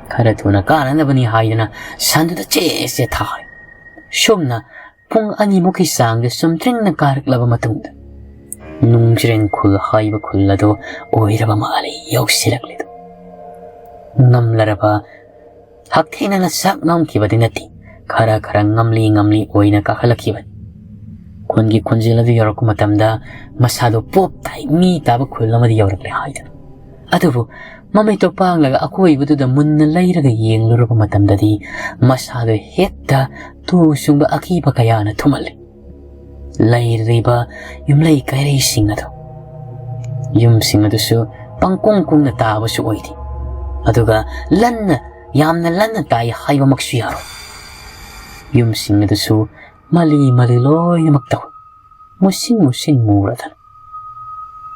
ꯈꯔ ꯊꯨꯅ ꯀꯥꯅꯅꯕꯅꯤ ꯍꯥꯏꯗꯅ ꯁꯟꯗꯨꯗ ꯆꯦ ꯆꯦ ꯊꯥꯔꯦ꯫ ꯁꯨꯝꯅ ꯄꯨꯡ ꯑꯅꯤꯃꯨꯛꯀꯤ ꯆꯥꯡꯗ ꯆꯨꯝꯗ꯭ꯔꯤꯡꯅ ꯀꯥꯔꯛꯂꯕ ꯃꯇꯨꯡꯗ ꯅꯨꯡꯖ꯭ꯔꯦꯟ ꯈꯨꯜ ꯍꯥꯏꯕ ꯈꯨꯜ ꯑꯗꯨ ꯑꯣꯏꯔꯕ ꯃꯥꯜꯂꯤ ꯌꯧꯁꯤꯜꯂꯛꯂꯤꯗꯨ꯫ ꯉꯝꯂꯔꯕ ꯍꯛꯊꯦꯡꯅꯅ ꯆꯥꯛ ꯅꯝꯈꯤꯕꯗꯤ ꯅꯠꯇꯦ, ꯈꯔ ꯈꯔ ꯉꯝꯂꯤ ꯉꯝꯂꯤ ꯑꯣꯏꯅ ꯀꯥꯈꯠꯂꯛꯈꯤꯕꯅꯤ꯫ ꯈꯨꯟꯒꯤ ꯈꯣꯟꯖꯦꯜ ꯑꯗꯨ ꯌꯧꯔꯛꯄ ꯃꯇꯝꯗ ꯃꯁꯥꯗꯨ ꯄꯣꯞ ꯇꯥꯏ, ꯃꯤ ꯇꯥꯕ ꯈꯨꯜ ꯑꯃꯗ ꯌꯧꯔꯛꯂꯦ ꯍꯥꯏꯗꯅ꯫ ꯑꯗꯨꯕꯨ ꯃꯃꯤꯠꯇꯣ ꯄꯥꯡꯂꯒ ꯑꯀꯣꯏꯕꯗꯨꯗ ꯃꯨꯟꯅ ꯂꯩꯔꯒ ꯌꯦꯡꯂꯨꯔꯕ ꯃꯇꯝꯗꯗꯤ ꯃꯁꯥꯗꯣ ꯍꯦꯛꯇ ꯇꯨ ꯆꯨꯡꯕ ꯑꯀꯤꯕ ꯀꯌꯥꯅ ꯊꯨꯝꯍꯜꯂꯤ꯫ ꯂꯩꯔꯤꯕ ꯌꯨꯝꯂꯩ ꯀꯩꯔꯩꯁꯤꯡ ꯑꯗꯨ, ꯌꯨꯝꯁꯤꯡ ꯑꯗꯨꯁꯨ ꯄꯪꯀꯨꯡ ꯀꯨꯡꯅ ꯇꯥꯕꯁꯨ ꯑꯣꯏꯗꯦ, ꯑꯗꯨꯒ ꯂꯟꯅ, ꯌꯥꯝꯅ ꯂꯟꯅ ꯇꯥꯏ ꯍꯥꯏꯕꯃꯛꯁꯨ ꯌꯥꯔꯣꯏ꯫ ꯌꯨꯝꯁꯤꯡ ꯑꯗꯨꯁꯨ ꯃꯂꯤ ꯃꯂꯤ ꯂꯣꯏꯅꯃꯛ ꯇꯧꯏ, ꯃꯨꯁꯤꯟ ꯃꯨꯁꯤꯟ ꯃꯨꯔꯗꯅ꯫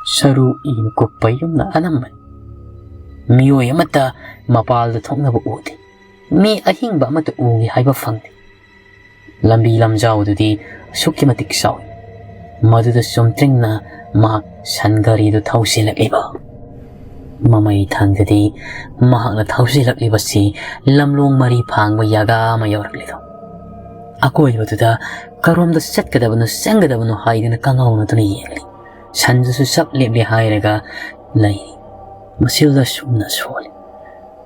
ꯁꯔꯨ ꯏꯅ ꯀꯨꯞꯄ ꯌꯨꯝꯅ ꯑꯅꯝꯕꯅꯤ꯫ ꯃꯤꯑꯣꯏ ꯑꯃꯠꯇ ꯃꯄꯥꯜꯗ ꯊꯣꯛꯅꯕ ꯎꯗꯦ꯫ ꯃꯤ ꯑꯍꯤꯡꯕ ꯑꯃꯠꯇ ꯎꯒꯦ ꯍꯥꯏꯕ ꯐꯪꯗꯦ꯫ ꯂꯝꯕꯤ ꯂꯝꯖꯥꯎꯗꯨꯗꯤ ꯑꯁꯨꯛꯀꯤ ꯃꯇꯤꯛ ꯆꯥꯎꯏ꯫ ꯃꯗꯨꯗ ꯆꯨꯝꯇ꯭ꯔꯤꯡꯅ ꯃꯍꯥꯛ ꯁꯟ ꯒꯥꯔꯤꯗꯨ ꯊꯧꯁꯤꯜꯂꯛꯂꯤꯕ꯫ ꯃꯃꯩ ꯊꯪꯗꯗꯤ ꯃꯍꯥꯛꯅ ꯊꯧꯁꯤꯜꯂꯛꯂꯤꯕꯁꯤ ꯂꯝꯂꯣꯡ ꯃꯔꯤ ꯐꯥꯡꯕ ꯌꯥꯒꯥ ꯑꯃ ꯌꯧꯔꯛꯂꯤꯗꯣ꯫ ꯑꯀꯣꯏꯕꯗꯨꯗ ꯀꯔꯣꯝꯗ ꯆꯠꯀꯗꯕꯅꯣ ꯆꯪꯒꯗꯕꯅꯣ ꯍꯥꯏꯗꯅ ꯀꯪꯍꯧꯅꯗꯨꯅ ꯌꯦꯡꯂꯤ꯫ ꯁꯟꯗꯨꯁꯨ ꯆꯞ ꯂꯦꯞꯂꯦ ꯍꯥꯏꯔꯒ ꯂꯩꯔꯤ꯫ ꯃꯁꯤꯜꯗ ꯁꯨꯝꯅ ꯁꯣꯜꯂꯤ꯫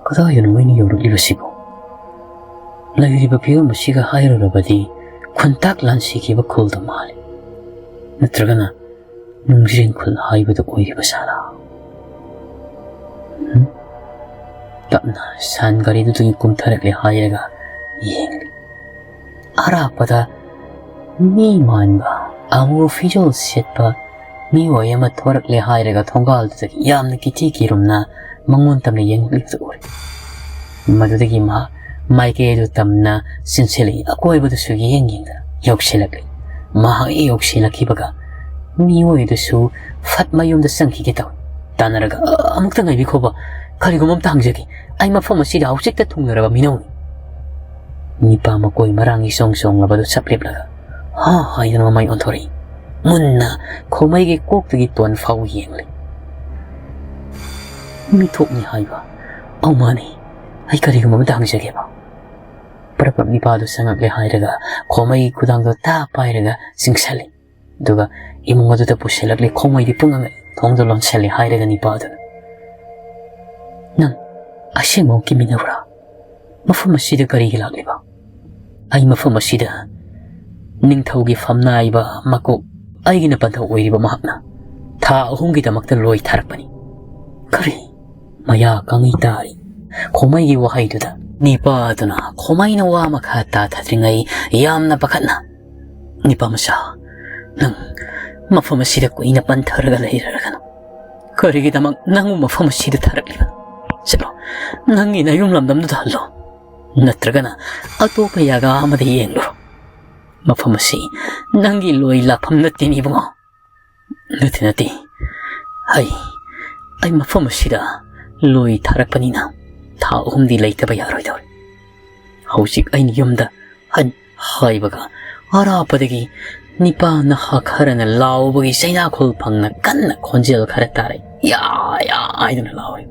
ꯀꯗꯥꯏꯗꯅꯣ ꯑꯩꯅ ꯌꯧꯔꯛꯂꯤꯕꯁꯤꯕꯨ? ꯂꯩꯔꯤꯕ ꯐꯤꯕꯝ ꯑꯁꯤꯒ ꯍꯥꯏꯔꯨꯔꯕꯗꯤ ꯈꯨꯟꯇꯥꯛ ꯂꯥꯟꯁꯤꯈꯤꯕ ꯈꯨꯜꯗꯨ ꯃꯥꯜꯂꯤ꯫ ꯅꯠꯇ꯭ꯔꯒꯅ ꯅꯨꯡꯖꯦꯡ ꯈꯨꯜ ꯍꯥꯏꯕꯗꯨ ꯑꯣꯏꯔꯤꯕ ꯁꯥꯂꯥ? ꯍꯨꯝ? ꯇꯞꯅ ꯁꯟ ꯒꯥꯔꯤꯗꯨꯗꯒꯤ ꯀꯨꯝꯊꯔꯛꯂꯦ ꯍꯥꯏꯔꯒ ꯌꯦꯡꯂꯤ꯫ ꯑꯔꯥꯞꯄꯗ ꯃꯤ ꯃꯥꯟꯕ ꯑꯃꯨꯕ ꯐꯤꯖꯣꯜ ꯁꯦꯠꯄ ꯃꯤꯑꯣꯏ ꯑꯃ ꯊꯣꯔꯛꯂꯦ ꯍꯥꯏꯔꯒ ꯊꯣꯡꯒꯥꯜꯗꯨꯗꯒꯤ ꯌꯥꯝꯅ ꯀꯤꯊꯤ ꯀꯤꯔꯨꯝꯅ ꯃꯉꯣꯟ ꯇꯝꯅ ꯌꯦꯡꯂꯛꯂꯤꯕꯗꯨ ꯎꯔꯦ꯫ ꯃꯗꯨꯗꯒꯤ ꯃꯍꯥꯛ ꯃꯥꯏꯀꯩ ꯑꯗꯨ ꯇꯝꯅ ꯆꯦꯟꯁꯤꯜꯂꯛꯏ꯫ ꯑꯀꯣꯏꯕꯗꯨꯁꯨ ꯌꯦꯡ ꯌꯦꯡꯗꯅ ꯌꯧꯁꯤꯜꯂꯛꯂꯤ꯫ ꯃꯍꯥꯛ ꯍꯦꯛ ꯌꯧꯁꯤꯜꯂꯛꯈꯤꯕꯒ ꯃꯤꯑꯣꯏꯗꯨꯁꯨ ꯐꯠ ꯃꯌꯨꯝꯗ ꯆꯪꯈꯤꯒꯦ ꯇꯧꯏ꯫ ꯇꯥꯟꯅꯔꯒ, "ꯑ, ꯑꯃꯨꯛꯇ ꯉꯥꯏꯕꯤꯈꯣꯕ, ꯀꯔꯤꯒꯨꯝꯕ ꯑꯝꯇ ꯍꯪꯖꯒꯦ꯫ ꯑꯩ ꯃꯐꯝ ꯑꯁꯤꯗ ꯍꯧꯖꯤꯛꯇ ꯊꯨꯡꯂꯔꯕ ꯃꯤꯅꯧꯅꯤ"꯫ ꯅꯤꯄꯥ ꯃꯀꯣꯏ ꯃꯔꯥꯡ ꯏꯆꯣꯡ ꯆꯣꯡꯂꯕꯗꯨ ꯆꯞ ꯂꯦꯞꯂꯒ ꯍꯥ ꯍꯥꯏꯗꯨꯅ ꯃꯃꯩ ꯑꯣꯟꯊꯣꯔꯛꯏ꯫ ꯃꯨꯟꯅ ꯈꯣꯃꯩꯒꯤ ꯀꯣꯛꯇꯒꯤ ꯇꯣꯟ ꯐꯥꯎ ꯌꯦꯡꯂꯤ꯫ "ꯃꯤꯊꯣꯛꯅꯤ ꯍꯥꯏꯕ? ꯑꯧ ꯃꯥꯅꯤ, ꯑꯩ ꯀꯔꯤꯒꯨꯝꯕ ꯑꯃꯇ ꯍꯪꯖꯒꯦꯕ"꯫ ꯄ꯭ꯔꯞ ꯄ꯭ꯔꯞ ꯅꯤꯄꯥꯗꯨ ꯆꯪꯉꯛꯂꯦ ꯍꯥꯏꯔꯒ ꯈꯣꯃꯩꯒꯤ ꯈꯨꯗꯥꯡꯗꯣ ꯇꯥ ꯄꯥꯏꯔꯒ ꯆꯤꯡꯁꯜꯂꯤ꯫ ꯑꯗꯨꯒ ꯏꯃꯨꯡ ꯑꯗꯨꯗ ꯄꯨꯁꯤꯜꯂꯛꯂꯦ꯫ ꯈꯣꯃꯩꯗꯤ ꯄꯨꯡꯉꯛ ꯊꯣꯡꯗꯣ ꯂꯣꯟꯁꯤꯜꯂꯤ ꯍꯥꯏꯔꯒ ꯅꯤꯄꯥꯗꯨꯅ, "ꯅꯪ ꯑꯁꯦꯡꯕꯃꯛꯀꯤ ꯃꯤꯅꯧꯔꯥ? ꯃꯐꯝ ꯑꯁꯤꯗ ꯀꯔꯤꯒꯤ ꯂꯥꯛꯂꯤꯕ?" "ꯑꯩ ꯃꯐꯝ ꯑꯁꯤꯗ ꯅꯤꯡꯊꯧꯒꯤ ꯐꯝꯅꯥꯏꯕ ꯃꯀꯣꯛ ꯑꯩꯒꯤꯅ ꯄꯟꯊꯧ ꯑꯣꯏꯔꯤꯕ ꯃꯍꯥꯛꯅ ꯊꯥ ꯑꯍꯨꯝꯒꯤꯗꯃꯛꯇ ꯂꯣꯏ ꯊꯥꯔꯛꯄꯅꯤ"꯫ "ꯀꯔꯤ?" ꯃꯌꯥ ꯀꯪꯉꯤ ꯇꯥꯔꯤ꯫ ꯈꯣꯃꯩꯒꯤ ꯋꯥꯍꯩꯗꯨꯗ ꯅꯤꯄꯥꯗꯨꯅ ꯈꯣꯃꯩꯅ ꯋꯥ ꯃꯈꯥ ꯇꯥꯊꯗ꯭ꯔꯤꯉꯩ ꯌꯥꯝꯅ ꯄꯥꯈꯠꯅ, "ꯅꯤꯄꯥ ꯃꯆꯥ, "ꯅꯪ ꯃꯐꯝ ꯑꯁꯤꯗ ꯀꯨꯏꯅ ꯄꯟꯊꯔꯒ ꯂꯩꯔꯒꯅꯨ꯫ ꯀꯔꯤꯒꯤꯗꯃꯛ ꯅꯪꯕꯨ ꯃꯐꯝ ꯑꯁꯤꯗ ꯊꯥꯔꯛꯂꯤꯕꯅꯣ? ꯆꯠꯂꯣ, ꯅꯪꯒꯤ ꯅꯌꯨꯝ ꯂꯝꯗꯝꯗꯨꯗ ꯍꯜꯂꯣ꯫ ꯅꯠꯇ꯭ꯔꯒꯅ ꯑꯇꯣꯞꯄ ꯖꯒꯥ ꯑꯃꯗ ꯌꯦꯡꯂꯨꯔꯣ꯫ ꯃꯐꯝ ꯑꯁꯤ ꯅꯪꯒꯤ ꯂꯣꯏ ꯂꯥꯛꯐꯝ ꯅꯠꯇꯦꯅꯦ ꯏꯕꯨꯡꯉꯣ꯫ ꯅꯠꯇꯦ, ꯅꯠꯇꯦ꯫ ꯑꯩ, ꯑꯩ ꯃꯐꯝ ꯑꯁꯤꯗ ꯂꯣꯏ ꯊꯥꯔꯛꯄꯅꯤꯅ ꯊꯥ ꯑꯍꯨꯝꯗꯤ ꯂꯩꯇꯕ ꯌꯥꯔꯣꯏꯗꯧꯔꯤ꯫ ꯍꯧꯖꯤꯛ ꯑꯩꯅ ꯌꯨꯝꯗ ꯍꯟ ꯍꯥꯏꯕꯒ ꯑꯔꯥꯞꯄꯗꯒꯤ ꯅꯤꯄꯥ ꯅꯍꯥ ꯈꯔꯅ ꯂꯥꯎꯕꯒꯤ ꯆꯩꯅꯥꯈꯣꯜ ꯐꯪꯅ ꯀꯟꯅ ꯈꯣꯟꯖꯦꯜ ꯈꯔ ꯇꯥꯔꯛꯏ꯫ "ꯌꯥ, ꯌꯥ" ꯍꯥꯏꯗꯨꯅ ꯂꯥꯎꯔꯤ꯫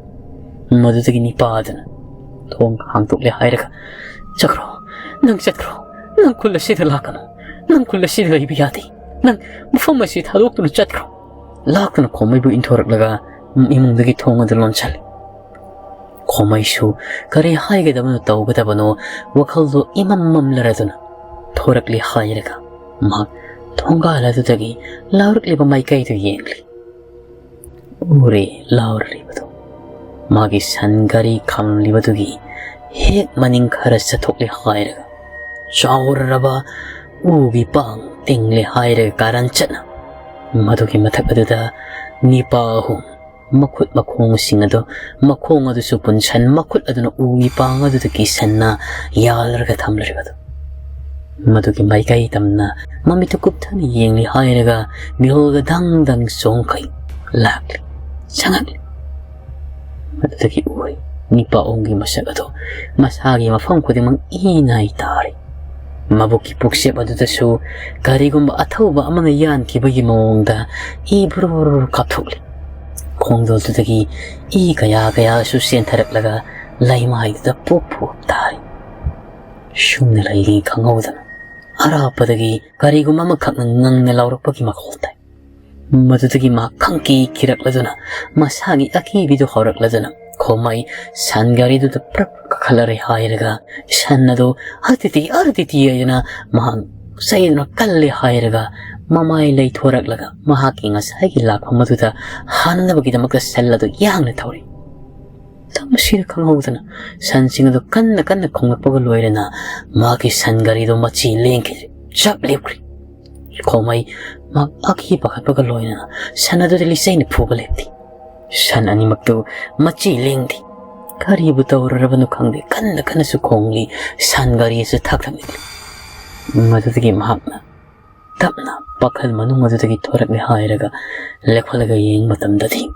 ꯃꯗꯨꯗꯒꯤ ꯅꯤꯄꯥ ꯑꯗꯨꯅ ꯊꯣꯡ ꯍꯥꯡꯗꯣꯛꯂꯦ ꯍꯥꯏꯔꯒ, "ꯆꯠꯈ꯭ꯔꯣ, ꯅꯪ ꯆꯠꯈ꯭ꯔꯣ, ꯅꯪ ꯈꯨꯜ ꯑꯁꯤꯗ ꯂꯥꯛꯀꯅꯨ, ꯅꯪ ꯈꯨꯜ ꯑꯁꯤꯗ ꯂꯩꯕ ꯌꯥꯗꯦ, ꯅꯪ ꯃꯐꯝ ꯑꯁꯤ ꯊꯥꯗꯣꯛꯇꯨꯅ ꯆꯠꯈ꯭ꯔꯣ"꯫ ꯂꯥꯛꯇꯨꯅ ꯈꯣꯃꯩꯕꯨ ꯏꯟꯊꯣꯔꯛꯂꯒ ꯏꯃꯨꯡꯗꯒꯤ ꯊꯣꯡ ꯑꯗꯨ ꯂꯣꯟꯁꯤꯜꯂꯤ꯫ ꯈꯣꯃꯩꯁꯨ ꯀꯔꯤ ꯍꯥꯏꯒꯗꯕꯅꯣ ꯇꯧꯒꯗꯕꯅꯣ ꯋꯥꯈꯜꯗꯨ ꯏꯃꯝ ꯃꯝꯂꯔꯗꯨꯅ ꯊꯣꯔꯛꯂꯤ ꯍꯥꯏꯔꯒ ꯃꯍꯥꯛ ꯊꯣꯡꯒꯥꯜ ꯑꯗꯨꯗꯒꯤ ꯂꯥꯎꯔꯛꯂꯤꯕ ꯃꯥꯏꯀꯩꯗꯨ ꯌꯦꯡꯂꯤ꯫ ꯎꯔꯦ ꯂꯥꯎꯔꯛꯂꯤꯕꯗꯨ꯫ ꯃꯥꯒꯤ ꯁꯟ ꯒꯥꯔꯤ ꯈꯥꯝꯂꯤꯕꯗꯨꯒꯤ ꯍꯦꯛ ꯃꯅꯤꯡ ꯈꯔ ꯆꯠꯊꯣꯛꯂꯦ ꯍꯥꯏꯔꯒ ꯆꯥꯎꯔꯔꯕ ꯎꯒꯤ ꯄꯥꯡ ꯇꯤꯡꯂꯦ ꯍꯥꯏꯔꯒ ꯀꯥꯔꯟ ꯆꯠꯅ ꯃꯗꯨꯒꯤ ꯃꯊꯛ ꯑꯗꯨꯗ ꯅꯤꯄꯥ ꯑꯍꯨꯝ ꯃꯈꯨꯠ ꯃꯈꯣꯡꯁꯤꯡ ꯑꯗꯨ, ꯃꯈꯣꯡ ꯑꯗꯨꯁꯨ ꯄꯨꯟꯁꯟ, ꯃꯈꯨꯠ ꯑꯗꯨꯅ ꯎꯒꯤ ꯄꯥꯡ ꯑꯗꯨꯗ ꯀꯤꯁꯟꯅ ꯌꯥꯜꯂꯒ ꯊꯝꯂꯤꯕꯗꯨ꯫ ꯃꯗꯨꯒꯤ ꯃꯥꯏꯀꯩ ꯇꯝꯅ ꯃꯃꯤꯠꯇꯨ ꯀꯨꯞꯊꯅ ꯌꯦꯡꯂꯤ ꯍꯥꯏꯔꯒ ꯃꯤꯍꯨꯜꯒ ꯗꯪ ꯗꯪ ꯆꯣꯡꯈꯩ ꯂꯥꯛꯂꯤ, ꯆꯪꯉꯛꯂꯤ꯫ ꯃꯗꯨꯗꯒꯤ ꯎꯔꯤ ꯅꯤꯄꯥ ꯑꯍꯨꯝꯒꯤ ꯃꯁꯛ ꯑꯗꯨ ꯃꯁꯥꯒꯤ ꯃꯐꯝ ꯈꯨꯗꯤꯡꯃꯛ ꯏ ꯅꯥꯏ ꯇꯥꯔꯤ꯫ ꯃꯕꯨꯛꯀꯤ ꯄꯨꯛꯆꯦꯞ ꯑꯗꯨꯗꯁꯨ ꯀꯔꯤꯒꯨꯝꯕ ꯑꯊꯧꯕ ꯑꯃꯅ ꯌꯥꯟꯈꯤꯕꯒꯤ ꯃꯑꯣꯡꯗ ꯏ ꯕꯨꯔꯨ ꯕꯨꯔꯨ ꯀꯥꯞꯊꯣꯛꯂꯤ꯫ ꯈꯣꯡꯗꯣꯜꯗꯨꯗꯒꯤ ꯏ ꯀꯌꯥ ꯀꯌꯥꯁꯨ ꯆꯦꯟꯊꯔꯛꯂꯒ ꯂꯩꯃꯥꯏꯗꯨꯗ ꯄꯨꯞ ꯄꯨꯞ ꯇꯥꯔꯤ꯫ ꯁꯨꯝꯅ ꯂꯩꯔꯤ ꯈꯪꯍꯧꯗꯅ ꯑꯔꯥꯞꯄꯗꯒꯤ ꯀꯔꯤꯒꯨꯝꯕ ꯑꯃꯈꯛꯅ ꯉꯪꯅ ꯂꯥꯎꯔꯛꯄꯒꯤ ꯃꯈꯣꯜ ꯇꯥꯏ꯫ ꯃꯗꯨꯗꯒꯤ ꯃꯍꯥꯛ ꯈꯪꯀꯤ ꯀꯤꯔꯛꯂꯗꯨꯅ ꯃꯁꯥꯒꯤ ꯑꯀꯤꯕꯤꯗꯨ ꯍꯧꯔꯛꯂꯗꯨꯅ ꯈꯣꯃꯩ ꯁꯟ ꯒꯥꯔꯤꯗꯨꯗ ꯄ꯭ꯔꯞ ꯀꯥꯈꯠꯂꯔꯦ ꯍꯥꯏꯔꯒ ꯁꯟ ꯑꯗꯨ "ꯑꯔꯗꯤꯇꯤ, ꯑꯔꯗꯤꯇꯤ" ꯍꯥꯏꯗꯨꯅ ꯃꯍꯥꯛ ꯆꯩꯗꯨꯅ ꯀꯜꯂꯦ ꯍꯥꯏꯔꯒ ꯃꯃꯥꯏ ꯂꯩꯊꯣꯔꯛꯂꯒ ꯃꯍꯥꯛꯀꯤ ꯉꯁꯥꯏꯒꯤ ꯂꯥꯛꯐꯝ ꯑꯗꯨꯗ ꯍꯥꯟꯅꯅꯕꯒꯤꯗꯃꯛꯇ ꯁꯟ ꯑꯗꯨ ꯌꯥꯡꯅ ꯊꯧꯔꯤ꯫ ꯇꯝꯕꯁꯤꯗ ꯈꯪꯍꯧꯗꯅ ꯁꯟꯁꯤꯡ ꯑꯗꯨ ꯀꯟꯅ ꯀꯟꯅ ꯈꯣꯡꯂꯛꯄꯒ ꯂꯣꯏꯅꯅ ꯃꯍꯥꯛꯀꯤ ꯁꯟ ꯒꯥꯔꯤꯗꯨ ꯃꯆꯤ ꯂꯦꯡꯈꯤꯗ꯭ꯔꯦ, ꯆꯞ ꯂꯦꯞꯈ꯭ꯔꯦ꯫ ꯈꯣꯃꯩ ꯃꯍꯥꯛ ꯑꯀꯤ ꯄꯥꯈꯠꯄꯒ ꯂꯣꯏꯅꯅ ꯁꯟ ꯑꯗꯨꯗ ꯂꯤꯆꯩꯅ ꯐꯨꯕ ꯂꯦꯞꯇꯦ꯫ ꯁꯟ ꯑꯅꯤꯃꯛꯇꯨ ꯃꯆꯤ ꯂꯦꯡꯗꯦ꯫ ꯀꯔꯤꯕꯨ ꯇꯧꯔꯨꯔꯕꯅꯣ ꯈꯪꯗꯦ, ꯀꯟꯅ ꯀꯟꯅꯁꯨ ꯈꯣꯡꯂꯤ꯫ ꯁꯟ ꯒꯥꯔꯤ ꯑꯁꯤ ꯊꯛ ꯊꯛ ꯅꯤꯛꯂꯤ꯫ ꯃꯗꯨꯗꯒꯤ ꯃꯍꯥꯛꯅ ꯇꯞꯅ ꯄꯥꯈꯜ ꯃꯅꯨꯡ ꯑꯗꯨꯗꯒꯤ ꯊꯣꯔꯛꯂꯦ ꯍꯥꯏꯔꯒ ꯂꯦꯞꯈꯠꯂꯒ ꯌꯦꯡꯕ ꯃꯇꯝꯗꯗꯤ,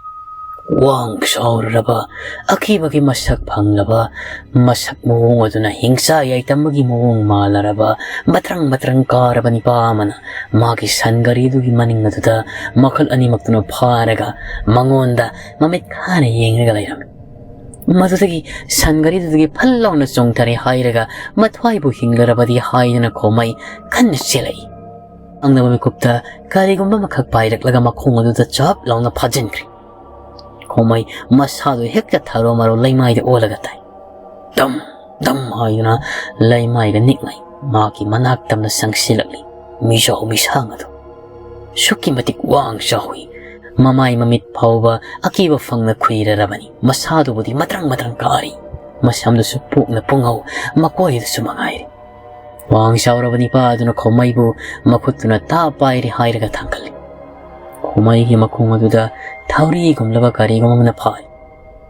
ꯋꯥꯡ ꯆꯥꯎꯔꯔꯕ, ꯑꯀꯤꯕꯒꯤ ꯃꯁꯛ ꯐꯪꯂꯕ, ꯃꯁꯛ ꯃꯑꯣꯡ ꯑꯗꯨꯅ ꯍꯤꯡꯆꯥ ꯌꯥꯏꯇꯝꯕꯒꯤ ꯃꯑꯣꯡ ꯃꯥꯜꯂꯔꯕ, ꯕꯇ꯭ꯔꯪ ꯕꯇ꯭ꯔꯪ ꯀꯥꯔꯕ ꯅꯤꯄꯥ ꯑꯃꯅ ꯃꯥꯒꯤ ꯁꯟ ꯒꯥꯔꯤꯗꯨꯒꯤ ꯃꯅꯤꯡ ꯑꯗꯨꯗ ꯃꯈꯨꯠ ꯑꯅꯤꯃꯛꯇꯨꯅ ꯐꯥꯔꯒ ꯃꯉꯣꯟꯗ ꯃꯃꯤꯠ ꯈꯥꯅ ꯌꯦꯡꯂꯒ ꯂꯩꯔꯝꯃꯤ꯫ ꯃꯗꯨꯗꯒꯤ ꯁꯟ ꯒꯥꯔꯤꯗꯨꯗꯒꯤ ꯐꯜ ꯂꯥꯎꯅ ꯆꯣꯡꯊꯔꯦ ꯍꯥꯏꯔꯒ ꯃꯊ꯭ꯋꯥꯏꯕꯨ ꯍꯤꯡꯂꯔꯕꯗꯤ ꯍꯥꯏꯗꯨꯅ ꯈꯣꯃꯩ ꯀꯟꯅ ꯆꯦꯜꯂꯛꯏ꯫ ꯈꯪꯗꯕ ꯃꯤꯀꯨꯞꯇ ꯀꯔꯤꯒꯨꯝꯕ ꯑꯃꯈꯛ ꯄꯥꯏꯔꯛꯂꯒ ꯃꯈꯣꯡ ꯑꯗꯨꯗ ꯆꯞ ꯂꯥꯎꯅ ꯐꯥꯖꯤꯟꯈ꯭ꯔꯦ꯫ ꯈꯣꯃꯩ ꯃꯁꯥꯗꯨ ꯍꯦꯛꯇ ꯊꯔꯣ ꯃꯔꯣ ꯂꯩꯃꯥꯏꯗ ꯑꯣꯜꯂꯒ ꯇꯥꯏ꯫ ꯗꯝ ꯗꯝ ꯍꯥꯏꯗꯨꯅ ꯂꯩꯃꯥꯏꯒ ꯅꯤꯛꯅꯩ꯫ ꯃꯍꯥꯛꯀꯤ ꯃꯅꯥꯛ ꯇꯝꯅ ꯆꯪꯁꯤꯜꯂꯛꯂꯤ ꯃꯤꯖꯥꯎ ꯃꯤꯁꯥꯡ ꯑꯗꯨ꯫ ꯑꯁꯨꯛꯀꯤ ꯃꯇꯤꯛ ꯋꯥꯡ ꯆꯥꯎꯏ꯫ ꯃꯃꯥꯏ ꯃꯃꯤꯠ ꯐꯥꯎꯕ ꯑꯀꯤꯕ ꯐꯪꯅ ꯈꯨꯏꯔꯔꯕꯅꯤ꯫ ꯃꯁꯥꯗꯨꯕꯨꯗꯤ ꯃꯇ꯭ꯔꯪ ꯃꯇ꯭ꯔꯪ ꯀꯥꯔꯤ꯫ ꯃꯁꯝꯗꯨꯁꯨ ꯄꯣꯛꯅ ꯄꯨꯡꯍꯧ, ꯃꯀꯣꯏꯗꯁꯨ ꯃꯉꯥꯏꯔꯤ꯫ ꯋꯥꯡ ꯆꯥꯎꯔꯕ ꯅꯤꯄꯥ ꯑꯗꯨꯅ ꯈꯣꯃꯩꯕꯨ ꯃꯈꯨꯠꯇꯨꯅ ꯇꯥ ꯄꯥꯏꯔꯦ ꯍꯥꯏꯔꯒ ꯊꯥꯡꯒꯠꯂꯤ꯫ ꯈꯣꯃꯩꯒꯤ ꯃꯈꯣꯡ ꯑꯗꯨꯗ ꯊꯧꯔꯤꯒꯨꯝꯂꯕ ꯀꯔꯤꯒꯨꯝꯕ ꯑꯃꯅ ꯐꯥꯔꯤ꯫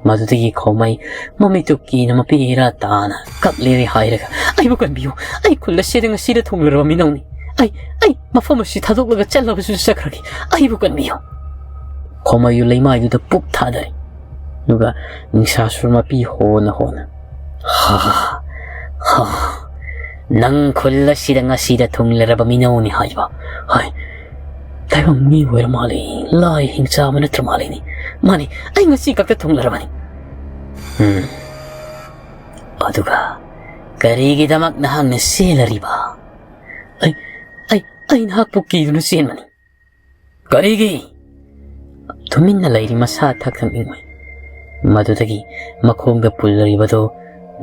ꯃꯗꯨꯗꯒꯤ ꯈꯣꯃꯩ ꯃꯃꯤꯠꯇꯨ ꯀꯤꯅ ꯃꯄꯤ ꯏꯔꯥ ꯇꯥꯅ ꯀꯞꯂꯦꯔꯦ ꯍꯥꯏꯔꯒ, "ꯑꯩꯕꯨ ꯀꯟꯕꯤꯌꯨ, ꯑꯩ ꯈꯨꯜ ꯑꯁꯤꯗ ꯉꯁꯤꯗ ꯊꯨꯡꯂꯔꯕ ꯃꯤꯅꯧꯅꯤ꯫ ꯑꯩ, ꯑꯩ ꯃꯐꯝ ꯑꯁꯤ ꯊꯥꯗꯣꯛꯂꯒ ꯆꯠꯂꯕꯁꯨ ꯆꯠꯈ꯭ꯔꯒꯦ, ꯑꯩꯕꯨ ꯀꯟꯕꯤꯌꯨ"꯫ ꯈꯣꯃꯩꯌꯨ ꯂꯩꯃꯥꯏꯗꯨꯗ ꯄꯨꯛ ꯊꯥꯗꯔꯦ꯫ ꯑꯗꯨꯒ ꯅꯤꯡꯁꯥꯁꯨꯔ ꯃꯄꯤ ꯍꯣꯅ ꯍꯣꯅ, "ꯍꯥ, ꯍꯥ, ꯅꯪ ꯈꯨꯜ ꯑꯁꯤꯗ ꯉꯁꯤꯗ ꯊꯨꯡꯂꯔꯕ ꯃꯤꯅꯧꯅꯤ ꯍꯥꯏꯕ꯫ ꯍꯥꯏ, ꯇꯥꯏꯕꯪ ꯃꯤ ꯑꯣꯏꯔ ꯃꯥꯜꯂꯦ, ꯂꯥꯏ ꯍꯤꯡꯆꯥꯕ ꯅꯠꯇ꯭ꯔ ꯃꯥꯜꯂꯦꯅꯦ꯫ ꯃꯥꯅꯤ, ꯑꯩ ꯉꯁꯤ ꯈꯛꯇ ꯊꯨꯡꯂꯔꯕꯅꯤ꯫ ꯎꯝ, ꯑꯗꯨꯒ ꯀꯔꯤꯒꯤꯗꯃꯛ ꯅꯍꯥꯛꯅ ꯆꯦꯜꯂꯔꯤꯕ?" "ꯑꯩ, ꯑꯩ, ꯑꯩ ꯅꯍꯥꯛꯄꯨ ꯀꯤꯗꯨꯅ ꯆꯦꯟꯕꯅꯤ"꯫ "ꯀꯔꯤꯒꯤ?" ꯇꯨꯃꯤꯟꯅ ꯂꯩꯔꯤ ꯃꯁꯥ ꯊꯛ ꯊꯛ ꯅꯤꯛꯅꯩ꯫ ꯃꯗꯨꯗꯒꯤ ꯃꯈꯣꯡꯗ ꯄꯨꯜꯂꯔꯤꯕꯗꯨ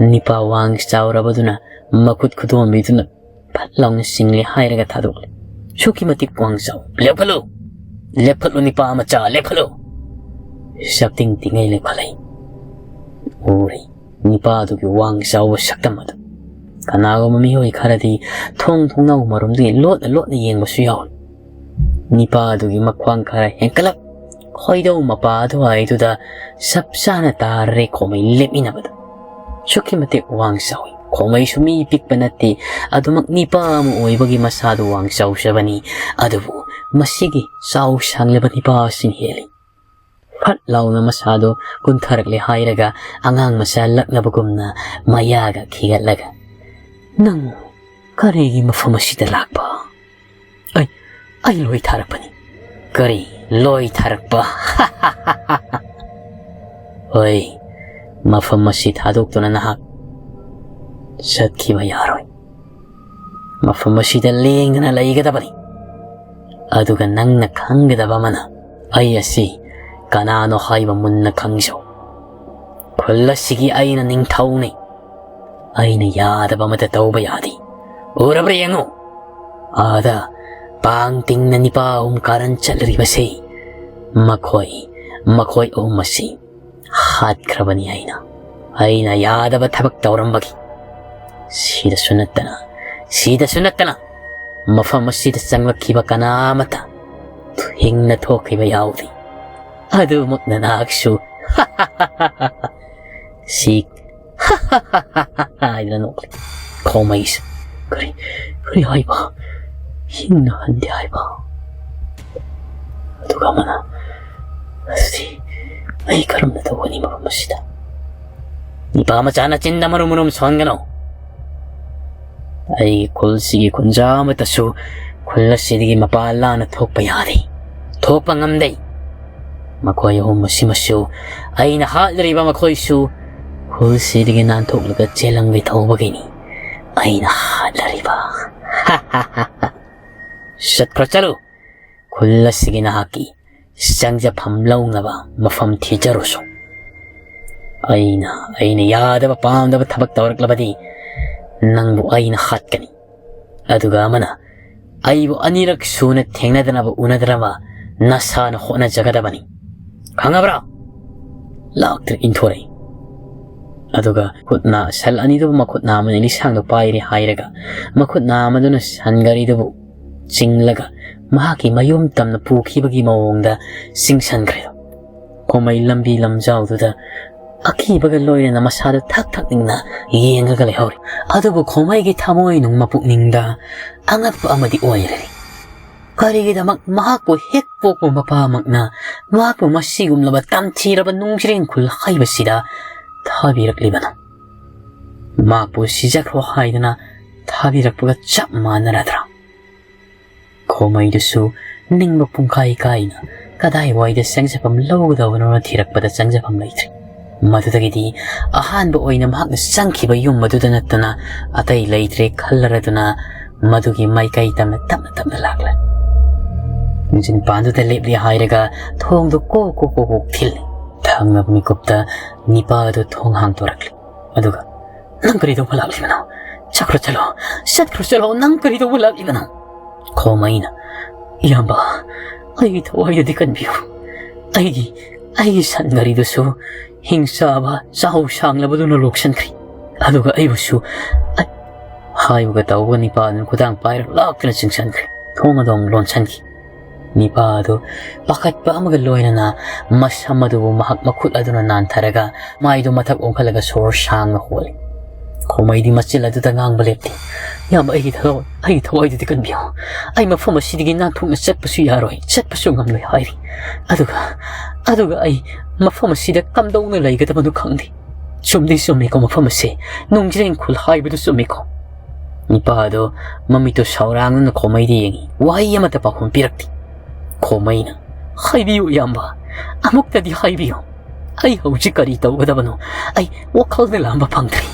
ꯅꯤꯄꯥ ꯋꯥꯡ ꯆꯥꯎꯔꯕꯗꯨꯅ ꯃꯈꯨꯠ ꯈꯨꯗꯣꯝꯕꯤꯗꯨꯅ ꯐꯠ ꯂꯥꯎꯅ ꯆꯤꯡꯂꯦ ꯍꯥꯏꯔꯒ ꯊꯥꯗꯣꯛꯂꯦ꯫ ꯑꯁꯨꯛꯀꯤ ꯃꯇꯤꯛ ꯋꯥꯡ ꯆꯥꯎ꯫ "ꯂꯦꯞꯈꯠꯂꯨ! ꯂꯦꯞꯈꯠꯂꯨ, ꯅꯤꯄꯥ ꯃꯆꯥ, ꯂꯦꯞꯈꯠꯂꯨ!" ꯆꯥꯛꯇꯤꯡ ꯇꯤꯡꯉꯩ ꯂꯦꯞꯈꯠꯂꯛꯏ꯫ ꯎꯔꯤ ꯅꯤꯄꯥ ꯑꯗꯨꯒꯤ ꯋꯥꯡ ꯆꯥꯎꯕ ꯁꯛꯇꯝ ꯑꯗꯨ꯫ ꯀꯅꯥꯒꯨꯝꯕ ꯃꯤꯑꯣꯏ ꯈꯔꯗꯤ ꯊꯣꯡ ꯊꯣꯡꯅꯥꯎ ꯃꯔꯨꯝꯗꯒꯤ ꯂꯣꯠꯅ ꯂꯣꯠꯅ ꯌꯦꯡꯕꯁꯨ ꯌꯥꯎꯏ꯫ ꯅꯤꯄꯥ ꯑꯗꯨꯒꯤ ꯃꯈ꯭ꯋꯥꯡ ꯈꯔ ꯍꯦꯟꯀꯠꯂꯞ ꯈꯣꯏꯗꯧ ꯃꯄꯥ ꯑꯗꯨꯋꯥꯏꯗꯨꯗ ꯆꯞ ꯆꯥꯅ ꯇꯥꯔꯦ ꯈꯣꯃꯩ ꯂꯦꯞꯃꯤꯟꯅꯕꯗ꯫ ꯑꯁꯨꯛꯀꯤ ꯃꯇꯤꯛ ꯋꯥꯡ ꯆꯥꯎꯏ꯫ ꯈꯣꯃꯩꯁꯨ ꯃꯤ ꯄꯤꯛꯄ ꯅꯠꯇꯦ, ꯑꯗꯨꯃꯛ ꯅꯤꯄꯥ ꯑꯃ ꯑꯣꯏꯕꯒꯤ ꯃꯁꯥꯗꯨ ꯋꯥꯡ ꯆꯥꯎꯖꯕꯅꯤ꯫ ꯑꯗꯨꯕꯨ ꯃꯁꯤꯒꯤ ꯆꯥꯎ ꯁꯥꯡꯂꯕ ꯅꯤꯄꯥ ꯑꯁꯤꯅ ꯍꯦꯜꯂꯤ꯫ ꯐꯠ ꯂꯥꯎꯅ ꯃꯁꯥꯗꯨ ꯀꯨꯟꯊꯔꯛꯂꯦ ꯍꯥꯏꯔꯒ ꯑꯉꯥꯡ ꯃꯆꯥ ꯂꯛꯅꯕꯒꯨꯝꯅ ꯃꯌꯥꯒ ꯈꯤꯒꯠꯂꯒ, "ꯅꯪ ꯀꯔꯤꯒꯤ ꯃꯐꯝ ꯑꯁꯤꯗ ꯂꯥꯛꯄ?" "ꯑꯩ, ꯑꯩ ꯂꯣꯏ ꯊꯥꯔꯛꯄꯅꯤ꯫" "ꯀꯔꯤ ꯂꯣꯏ ꯊꯥꯔꯛꯄ?" "ꯍꯣꯏ, ꯃꯐꯝ ꯑꯁꯤ ꯊꯥꯗꯣꯛꯇꯨꯅ ꯅꯍꯥꯛ ꯆꯠꯈꯤꯕ ꯌꯥꯔꯣꯏ꯫ ꯃꯐꯝ ꯑꯁꯤꯗ ꯂꯦꯡꯗꯅ ꯂꯩꯒꯗꯕꯅꯤ꯫ ꯑꯗꯨꯒ ꯅꯪꯅ ꯈꯪꯒꯗꯕ ꯑꯃꯅ, ꯑꯩ ꯑꯁꯤ ꯀꯅꯥꯅꯣ ꯍꯥꯏꯕ ꯃꯨꯟꯅ ꯈꯪꯖꯧ꯫ ꯈꯨꯜ ꯑꯁꯤꯒꯤ ꯑꯩꯅ ꯅꯤꯡꯊꯧꯅꯤ꯫ ꯑꯩꯅ ꯌꯥꯗꯕ ꯑꯃꯠꯇ ꯇꯧꯕ ꯌꯥꯗꯦ꯫ ꯎꯔꯕ꯭ꯔꯥ ꯌꯦꯡꯉꯨ, ꯑꯥꯗ ꯄꯥꯡ ꯇꯤꯡꯅ ꯅꯤꯄꯥ ꯑꯍꯨꯝ ꯀꯥꯔꯟ ꯆꯠꯂꯤꯕꯁꯤ꯫ ꯃꯈꯣꯏ, ꯃꯈꯣꯏ ꯑꯍꯨꯝ ꯑꯁꯤ ꯍꯥꯠꯈ꯭ꯔꯕꯅꯤ ꯑꯩꯅ, ꯑꯩꯅ ꯌꯥꯗꯕ ꯊꯕꯛ ꯇꯧꯔꯝꯕꯒꯤ꯫ ꯁꯤꯗꯁꯨ ꯅꯠꯇꯅ, ꯁꯤꯗꯁꯨ ꯅꯠꯇꯅ, ꯃꯐꯝ ꯑꯁꯤꯗ ꯆꯪꯂꯛꯈꯤꯕ ꯀꯅꯥ ꯑꯃꯠꯇ ꯍꯤꯡꯅ ꯊꯣꯛꯈꯤꯕ ꯌꯥꯎꯗꯦ꯫ ꯑꯗꯨꯃꯛꯅ ꯅꯍꯥꯛꯁꯨ ꯁꯤ" ꯍꯥꯏꯗꯅ ꯅꯣꯛꯂꯤ꯫ ꯈꯣꯃꯩꯁꯨ, "ꯀꯔꯤ, ꯀꯔꯤ ꯍꯥꯏꯕ? ꯍꯤꯡꯅ ꯍꯟꯗꯦ ꯍꯥꯏꯕ?" ꯑꯗꯨꯒ ꯑꯃꯅ, "ꯑꯗꯨꯗꯤ ꯑꯩ ꯀꯔꯝꯅ ꯇꯧꯒꯅꯤ ꯃꯐꯝ ꯑꯁꯤꯗ?" "ꯅꯤꯄꯥ ꯃꯆꯥ, ꯅꯆꯤꯟꯗ ꯃꯔꯨꯝ ꯃꯔꯨꯝ ꯁꯣꯟꯒꯅꯨ꯫ ꯑꯩꯒꯤ ꯈꯨꯜꯁꯤꯒꯤ ꯈꯨꯟꯖꯥ ꯑꯃꯠꯇꯁꯨ ꯈꯨꯜ ꯑꯁꯤꯗꯒꯤ ꯃꯄꯥꯟ ꯂꯥꯟꯅ ꯊꯣꯛꯄ ꯌꯥꯗꯦ, ꯊꯣꯛꯄ ꯉꯝꯗꯦ꯫ ꯃꯈꯣꯏ ꯑꯍꯨꯝ ꯑꯁꯤꯃꯁꯨ ꯑꯩꯅ ꯍꯥꯠꯂꯤꯕ ꯃꯈꯣꯏꯁꯨ ꯈꯨꯜꯁꯤꯗꯒꯤ ꯅꯥꯟꯊꯣꯛꯂꯒ ꯆꯦꯜꯂꯝꯒꯦ ꯇꯧꯕꯒꯤꯅꯤ ꯑꯩꯅ ꯍꯥꯠꯂꯤꯕ꯫" "ꯆꯠꯈ꯭ꯔꯣ, ꯆꯠꯂꯨ꯫ ꯈꯨꯜ ꯑꯁꯤꯒꯤ ꯅꯍꯥꯛꯀꯤ ꯆꯪꯖꯐꯝ ꯂꯧꯅꯕ ꯃꯐꯝ ꯊꯤꯖꯔꯨꯁꯨ꯫ ꯑꯩꯅ, ꯑꯩꯅ ꯌꯥꯗꯕ ꯄꯥꯝꯗꯕ ꯊꯕꯛ ꯇꯧꯔꯛꯂꯕꯗꯤ ꯅꯪꯕꯨ ꯑꯩꯅ ꯍꯥꯠꯀꯅꯤ꯫ ꯑꯗꯨꯒ ꯑꯃꯅ ꯑꯩꯕꯨ ꯑꯅꯤꯔꯛ ꯁꯨꯅ ꯊꯦꯡꯅꯗꯅꯕ ꯎꯅꯗꯅꯕ ꯅꯁꯥꯅ ꯍꯣꯠꯅꯖꯒꯗꯕꯅꯤ꯫ ꯈꯪꯉꯕ꯭ꯔꯥ?" ꯂꯥꯛꯇ꯭ꯔꯤ ꯏꯟꯊꯣꯔꯛꯏ꯫ ꯑꯗꯨꯒ ꯈꯨꯠꯅ, ꯁꯟ ꯑꯅꯤꯗꯨꯕꯨ ꯃꯈꯨꯠ ꯅꯥꯝꯃꯅ ꯂꯤꯁꯥꯡꯗꯨ ꯄꯥꯏꯔꯤ ꯍꯥꯏꯔꯒ, ꯃꯈꯨꯠ ꯅꯥꯝꯃꯗꯨꯅ ꯁꯟ ꯒꯥꯔꯤꯗꯨꯕꯨ ꯆꯤꯡꯂꯒ ꯃꯍꯥꯛꯀꯤ ꯃꯌꯨꯝ ꯇꯝꯅ ꯄꯨꯈꯤꯕꯒꯤ ꯃꯑꯣꯡꯗ ꯆꯤꯡꯁꯟꯈ꯭ꯔꯦ꯫ ꯈꯣꯃꯩ ꯂꯝꯕꯤ ꯂꯝꯖꯥꯎꯗꯨꯗ ꯑꯀꯤꯕꯒ ꯂꯣꯏꯅꯅ ꯃꯁꯥꯗ ꯊꯛ ꯊꯛ ꯅꯤꯛꯅ ꯌꯦꯡꯉꯒ ꯂꯩꯍꯧꯔꯤ꯫ ꯑꯗꯨꯕꯨ ꯈꯣꯃꯩꯒꯤ ꯊꯃꯣꯏꯅꯨꯡ ꯃꯄꯨꯛꯅꯤꯡꯗ ꯑꯉꯛꯄ ꯑꯃꯗꯤ ꯑꯣꯏꯔꯤ꯫ ꯀꯔꯤꯒꯤꯗꯃꯛ ꯃꯍꯥꯛꯄꯨ ꯍꯦꯛ ꯄꯣꯛꯄ ꯃꯄꯥꯃꯛꯅ ꯃꯍꯥꯛꯄꯨ ꯃꯁꯤꯒꯨꯝꯂꯕ ꯇꯝꯊꯤꯔꯕ ꯅꯨꯡꯖ꯭ꯔꯦꯡ ꯈꯨꯜ ꯍꯩꯕꯁꯤꯗ ꯊꯥꯕꯤꯔꯛꯂꯤꯕꯅꯣ? ꯃꯍꯥꯛꯄꯨ ꯁꯤꯖꯈ꯭ꯔꯣ ꯍꯥꯏꯗꯨꯅ ꯊꯥꯕꯤꯔꯛꯄꯒ ꯆꯞ ꯃꯥꯟꯅꯔꯗ꯭ꯔꯥ? ꯈꯣꯃꯩꯗꯨꯁꯨ ꯅꯤꯡꯕ ꯄꯨꯡꯀꯥꯏ ꯀꯥꯏꯅ ꯀꯗꯥꯏꯋꯥꯏꯗ ꯆꯪꯖꯐꯝ ꯂꯧꯒꯗꯕꯅꯣꯅ ꯊꯤꯔꯛꯄꯗ ꯆꯪꯖꯐꯝ ꯂꯩꯇ꯭ꯔꯦ꯫ ꯃꯗꯨꯗꯒꯤꯗꯤ ꯑꯍꯥꯟꯕ ꯑꯣꯏꯅ ꯃꯍꯥꯛꯅ ꯆꯪꯈꯤꯕ ꯌꯨꯝ ꯑꯗꯨꯗ ꯅꯠꯇꯅ ꯑꯇꯩ ꯂꯩꯇ꯭ꯔꯦ ꯈꯜꯂꯔꯗꯨꯅ ꯃꯗꯨꯒꯤ ꯃꯥꯏꯀꯩ ꯇꯝꯅ ꯇꯞꯅ ꯇꯞꯅ ꯂꯥꯛꯂꯦ꯫ ꯆꯤꯟꯄꯥꯟꯗꯨꯗ ꯂꯦꯞꯂꯦ ꯍꯥꯏꯔꯒ ꯊꯣꯡꯗꯨ ꯀꯣꯛ ꯀꯣꯛ ꯀꯣꯛ ꯀꯣꯛ ꯊꯤꯜꯂꯦ꯫ ꯊꯪꯅꯕ ꯃꯤꯀꯨꯞꯇ ꯅꯤꯄꯥ ꯑꯗꯨ ꯊꯣꯡ ꯍꯥꯡꯗꯣꯔꯛꯂꯦ꯫ ꯑꯗꯨꯒ, "ꯅꯪ ꯀꯔꯤ ꯇꯧꯕ ꯂꯥꯛꯂꯤꯕꯅꯣ? ꯆꯠꯈ꯭ꯔꯣ ꯆꯠꯂꯣ, ꯆꯠꯈ꯭ꯔꯣ ꯆꯠꯂꯣ, ꯅꯪ ꯀꯔꯤ ꯇꯧꯕ ꯂꯥꯛꯂꯤꯕꯅꯣ?" ꯈꯣꯃꯩꯅ, "ꯏꯌꯥꯝꯕ, ꯑꯩꯒꯤ ꯊꯋꯥꯏꯗꯨꯗꯤ ꯀꯟꯕꯤꯌꯨ꯫ ꯑꯩꯒꯤ, ꯑꯩꯒꯤ ꯁꯟ ꯒꯥꯔꯤꯗꯨꯁꯨ ꯍꯤꯡ ꯆꯥꯕ ꯆꯥꯎ ꯁꯥꯡꯂꯕꯗꯨꯅ ꯂꯣꯛꯁꯟꯈ꯭ꯔꯦ꯫ ꯑꯗꯨꯒ ꯑꯩꯕꯨꯁꯨ ꯑꯩ-" ꯍꯥꯏꯕꯒ ꯇꯧꯕꯒ ꯅꯤꯄꯥ ꯑꯗꯨꯅ ꯈꯨꯗꯥꯡ ꯄꯥꯏꯔꯒ ꯂꯥꯛꯇꯨꯅ ꯆꯤꯡꯁꯟꯈ꯭ꯔꯦ꯫ ꯊꯣꯡ ꯑꯗꯨ ꯑꯃꯨꯛ ꯂꯣꯟꯁꯟꯈꯤ꯫ ꯅꯤꯄꯥ ꯑꯗꯨ ꯄꯥꯈꯠꯄ ꯑꯃꯒ ꯂꯣꯏꯅꯅ ꯃꯁꯝ ꯑꯗꯨꯕꯨ ꯃꯍꯥꯛ ꯃꯈꯨꯠ ꯑꯗꯨꯅ ꯅꯥꯟꯊꯔꯒ ꯃꯥꯏꯗꯨ ꯃꯊꯛ ꯑꯣꯟꯈꯠꯂꯒ ꯁꯣꯔ ꯁꯥꯡꯅ ꯍꯣꯜꯂꯤ꯫ ꯈꯣꯃꯩꯗꯤ ꯃꯆꯤꯜ ꯑꯗꯨꯗ ꯉꯥꯡꯕ ꯂꯦꯞꯇꯦ꯫ "ꯏꯌꯥꯝꯕ, ꯑꯩꯒꯤ ꯊꯋꯥꯏ, ꯑꯩꯒꯤ ꯊꯋꯥꯏꯗꯨꯗꯤ ꯀꯟꯕꯤꯌꯨ꯫ ꯑꯩ ꯃꯐꯝ ꯑꯁꯤꯗꯒꯤ ꯅꯥꯟꯊꯣꯛꯅ ꯆꯠꯄꯁꯨ ꯌꯥꯔꯣꯏ, ꯆꯠꯄꯁꯨ ꯉꯝꯂꯣꯏ" ꯍꯥꯏꯔꯤ꯫ "ꯑꯗꯨꯒ, ꯑꯗꯨꯒ ꯑꯩ ꯃꯐꯝ ꯑꯁꯤꯗ ꯀꯝꯗꯧꯅ ꯂꯩꯒꯗꯕꯅꯣ ꯈꯪꯗꯦ꯫ ꯆꯨꯝꯗꯤ ꯆꯨꯝꯃꯤꯀꯣ ꯃꯐꯝ ꯑꯁꯦ, ꯅꯨꯡꯖ꯭ꯔꯦꯡ ꯈꯨꯜ ꯍꯥꯏꯕꯗꯨ ꯆꯨꯝꯃꯤꯀꯣ?" ꯅꯤꯄꯥ ꯑꯗꯣ ꯃꯃꯤꯠꯇꯨ ꯁꯥꯎꯔꯥꯡꯅꯅ ꯈꯣꯃꯩꯗ ꯌꯦꯡꯉꯤ꯫ ꯋꯥꯍꯩ ꯑꯃꯠꯇ ꯄꯥꯎꯈꯨꯝ ꯄꯤꯔꯛꯇꯦ꯫ ꯈꯣꯃꯩꯅ, "ꯍꯥꯏꯕꯤꯌꯨ ꯏꯌꯥꯝꯕ, ꯑꯃꯨꯛꯇꯗꯤ ꯍꯥꯏꯕꯤꯌꯨ꯫ ꯑꯩ ꯍꯧꯖꯤꯛ ꯀꯔꯤ ꯇꯧꯒꯗꯕꯅꯣ? ꯑꯩ ꯋꯥꯈꯜꯗ ꯂꯥꯝꯕ ꯐꯪꯗ꯭ꯔꯤ꯫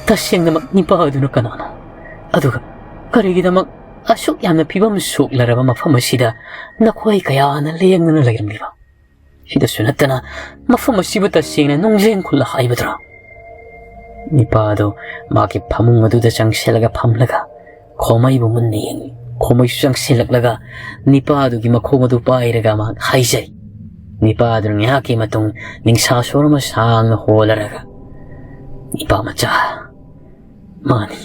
ꯇꯁꯦꯡꯅꯃꯛ ꯅꯤꯄꯥ ꯑꯗꯨꯅ ꯀꯅꯥꯅꯣ? ꯑꯗꯨꯒ ꯀꯔꯤꯒꯤꯗꯃꯛ ꯑꯁꯨꯛ ꯌꯥꯝꯅ ꯐꯤꯕꯝ ꯁꯣꯛꯂꯔꯕ ꯃꯐꯝ ꯑꯁꯤꯗ ꯅꯈꯣꯏ ꯀꯌꯥꯅ ꯂꯦꯡꯗꯅ ꯂꯩꯔꯝꯂꯤꯕ? ꯁꯤꯗꯁꯨ ꯅꯠꯇꯅ ꯃꯐꯝ ꯑꯁꯤꯕꯨ ꯇꯁꯦꯡꯅ ꯅꯨꯡꯖ꯭ꯔꯦꯡ ꯈꯨꯜ ꯍꯥꯏꯕꯗꯨꯔꯥ?" ꯅꯤꯄꯥ ꯑꯗꯨ ꯃꯥꯒꯤ ꯐꯃꯨꯡ ꯑꯗꯨꯗ ꯆꯪꯁꯤꯜꯂꯒ ꯐꯝꯂꯒ ꯈꯣꯃꯩꯕꯨ ꯃꯨꯟꯅ ꯌꯦꯡꯂꯤ꯫ ꯈꯣꯃꯩꯁꯨ ꯆꯪꯁꯤꯜꯂꯛꯂꯒ ꯅꯤꯄꯥ ꯑꯗꯨꯒꯤ ꯃꯈꯣꯡ ꯑꯗꯨ ꯄꯥꯏꯔꯒ ꯃꯍꯥꯛ ꯍꯥꯏꯖꯔꯤ꯫ ꯅꯤꯄꯥ ꯑꯗꯨꯅ ꯉꯥꯏꯍꯥꯛꯀꯤ ꯃꯇꯨꯡ ꯅꯤꯡꯁꯥ ꯁꯣꯔ ꯑꯃ ꯁꯥꯡꯅ ꯍꯣꯜꯂꯔꯒ, ꯏꯄꯥ ꯃꯆꯥ, ꯃꯥꯅꯤ,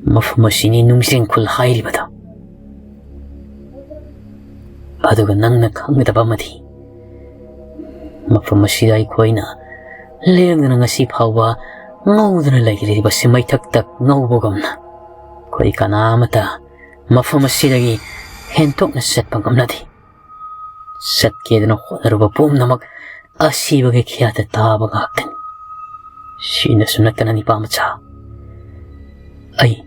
ꯃꯐꯝ ꯑꯁꯤꯅꯤ ꯅꯨꯡꯖꯦꯡ ꯈꯨꯜ ꯍꯥꯏꯔꯤꯕꯗꯣ꯫ ꯑꯗꯨꯒ ꯅꯪꯅ ꯈꯪꯒꯗꯕ ꯑꯃꯗꯤ, ꯃꯐꯝ ꯑꯁꯤꯗ ꯑꯩꯈꯣꯏꯅ ꯂꯦꯡꯗꯅ ꯉꯁꯤ ꯐꯥꯎꯕ ꯉꯧꯗꯨꯅ ꯂꯩꯔꯤꯕꯁꯤ ꯃꯩꯊꯛꯇ ꯉꯧꯕꯒꯨꯝꯅ, ꯑꯩꯈꯣꯏ ꯀꯅꯥ ꯑꯃꯠꯇ ꯃꯐꯝ ꯑꯁꯤꯗꯒꯤ ꯍꯦꯟꯇꯣꯛꯅ ꯆꯠꯄ ꯉꯝꯅꯗꯦ꯫ ꯆꯠꯀꯦꯗꯅ ꯍꯣꯠꯅꯔꯨꯕ ꯄꯨꯝꯅꯃꯛ ꯑꯁꯤꯕꯒꯤ ꯈꯌꯥꯠꯇ ꯇꯥꯕ ꯉꯥꯛꯇꯅꯤ꯫ ꯁꯤꯅꯁꯨ ꯅꯠꯇꯅ, ꯅꯤꯄꯥ ꯃꯆꯥ, ꯑꯩ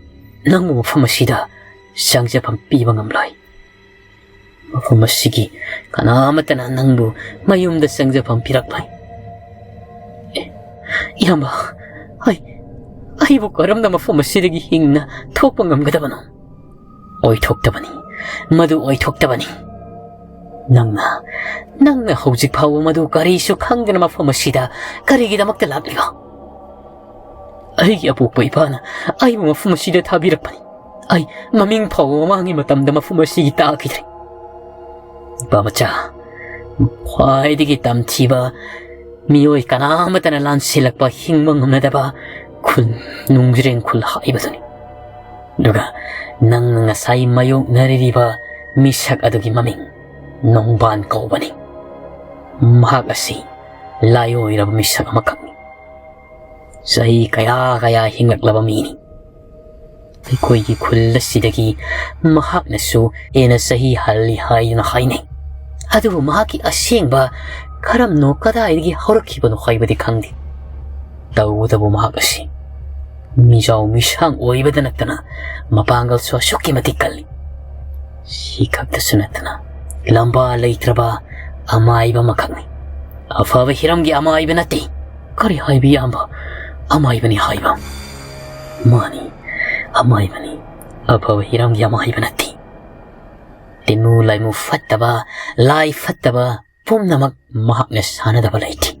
ꯅꯪꯕꯨ ꯃꯐꯝ ꯑꯁꯤꯗ ꯆꯪꯖꯐꯝ ꯄꯤꯕ ꯉꯝꯂꯣꯏ꯫ ꯃꯐꯝ ꯑꯁꯤꯒꯤ ꯀꯅꯥ ꯑꯃꯠꯇꯅ ꯅꯪꯕꯨ ꯃꯌꯨꯝꯗ ꯆꯪꯖꯐꯝ ꯄꯤꯔꯛꯂꯣꯏ꯫ ꯑꯦ, ꯏꯌꯥꯝꯕ, ꯑꯩ, ꯑꯩꯕꯨ ꯀꯔꯝꯅ ꯃꯐꯝ ꯑꯁꯤꯗꯒꯤ ꯍꯤꯡꯅ ꯊꯣꯛꯄ ꯉꯝꯒꯗꯕꯅꯣ? ꯑꯣꯏꯊꯣꯛꯇꯕꯅꯤ, ꯃꯗꯨ ꯑꯣꯏꯊꯣꯛꯇꯕꯅꯤ꯫ ꯅꯪꯅ, ꯅꯪꯅ ꯍꯧꯖꯤꯛ ꯐꯥꯎꯕ ꯃꯗꯨ ꯀꯔꯤꯁꯨ ꯈꯪꯗꯅ ꯃꯐꯝ ꯑꯁꯤꯗ ꯀꯔꯤꯒꯤꯗꯃꯛꯇ ꯂꯥꯛꯂꯤꯕ? ꯑꯩꯒꯤ ꯑꯄꯣꯛꯄ ꯏꯄꯥꯅ ꯑꯩꯕꯨ ꯃꯐꯝ ꯑꯁꯤꯗ ꯊꯥꯕꯤꯔꯛꯄꯅꯤ꯫ ꯑꯩ ꯃꯃꯤꯡ ꯐꯥꯎꯕ ꯃꯃꯥꯡꯒꯤ ꯃꯇꯝꯗ ꯃꯐꯝ ꯑꯁꯤꯒꯤ ꯇꯥꯈꯤꯗ꯭ꯔꯤ꯫ ꯏꯄꯥ ꯃꯆꯥ, ꯈ꯭ꯋꯥꯏꯗꯒꯤ ꯇꯝꯊꯤꯕ ꯃꯤꯑꯣꯏ ꯀꯅꯥ ꯑꯃꯠꯇꯅ ꯂꯥꯟꯁꯤꯜꯂꯛꯄ ꯍꯤꯡꯕ ꯉꯝꯅꯗꯕ ꯈꯨꯜ, ꯅꯨꯡꯖ꯭ꯔꯦꯡ ꯈꯨꯜ ꯍꯥꯏꯕꯗꯨꯅꯤ꯫ ꯑꯗꯨꯒ ꯅꯪꯅ ꯉꯁꯥꯏ ꯃꯥꯌꯣꯛꯅꯔꯤꯕ ꯃꯤꯁꯛ ꯑꯗꯨꯒꯤ ꯃꯃꯤꯡ ꯅꯣꯡꯕꯥꯟ ꯀꯧꯕꯅꯤ꯫ ꯃꯍꯥꯛ ꯑꯁꯤ ꯂꯥꯏꯑꯣꯏꯔꯕ ꯃꯤꯁꯛ ꯑꯃꯈꯛꯅꯤ꯫ ꯆꯍꯤ ꯀꯌꯥ ꯀꯌꯥ ꯍꯤꯡꯂꯛꯂꯕ ꯃꯤꯅꯤ꯫ ꯑꯩꯈꯣꯏꯒꯤ ꯈꯨꯜ ꯑꯁꯤꯗꯒꯤ ꯃꯍꯥꯛꯅꯁꯨ ꯍꯦꯟꯅ ꯆꯍꯤ ꯍꯜꯂꯤ ꯍꯥꯏꯗꯨꯅ ꯍꯥꯏꯅꯩ꯫ ꯑꯗꯨꯕꯨ ꯃꯍꯥꯛꯀꯤ ꯑꯁꯦꯡꯕ ꯀꯔꯝꯅꯣ, ꯀꯗꯥꯏꯗꯒꯤ ꯍꯧꯔꯛꯈꯤꯕꯅꯣ ꯍꯥꯏꯕꯗꯤ ꯈꯪꯗꯦ꯫ ꯇꯧꯕꯇꯕꯨ ꯃꯍꯥꯛ ꯑꯁꯤ ꯃꯤꯖꯥꯎ ꯃꯤꯁꯥꯡ ꯑꯣꯏꯕꯗ ꯅꯠꯇꯅ ꯃꯄꯥꯡꯒꯜꯁꯨ ꯑꯁꯨꯛꯀꯤ ꯃꯇꯤꯛ ꯀꯜꯂꯤ꯫ ꯁꯤ ꯈꯛꯇꯁꯨ ꯅꯠꯇꯅ ꯂꯝꯕꯥ ꯂꯩꯇ꯭ꯔꯕ ꯑꯃꯥꯏꯕ ꯑꯃꯈꯛꯅꯤ꯫ ꯑꯐꯕ ꯍꯤꯔꯝꯒꯤ ꯑꯃꯥꯏꯕ ꯅꯠꯇꯦ꯫ ꯀꯔꯤ ꯍꯥꯏꯕ, ꯏꯌꯥꯝꯕ? ꯑꯃꯥꯏꯕꯅꯤ ꯍꯥꯏꯕ? ꯃꯥꯅꯤ, ꯑꯃꯥꯏꯕꯅꯤ꯫ ꯑꯐꯕ ꯍꯤꯔꯝꯒꯤ ꯑꯃꯥꯏꯕ ꯅꯠꯇꯦ꯫ ꯇꯤꯟꯃꯨ ꯂꯥꯏꯃꯨ ꯐꯠꯇꯕ, ꯂꯥꯏ ꯐꯠꯇꯕ ꯄꯨꯝꯅꯃꯛ ꯃꯍꯥꯛꯅ ꯁꯥꯟꯅꯗꯕ ꯂꯩꯇꯦ꯫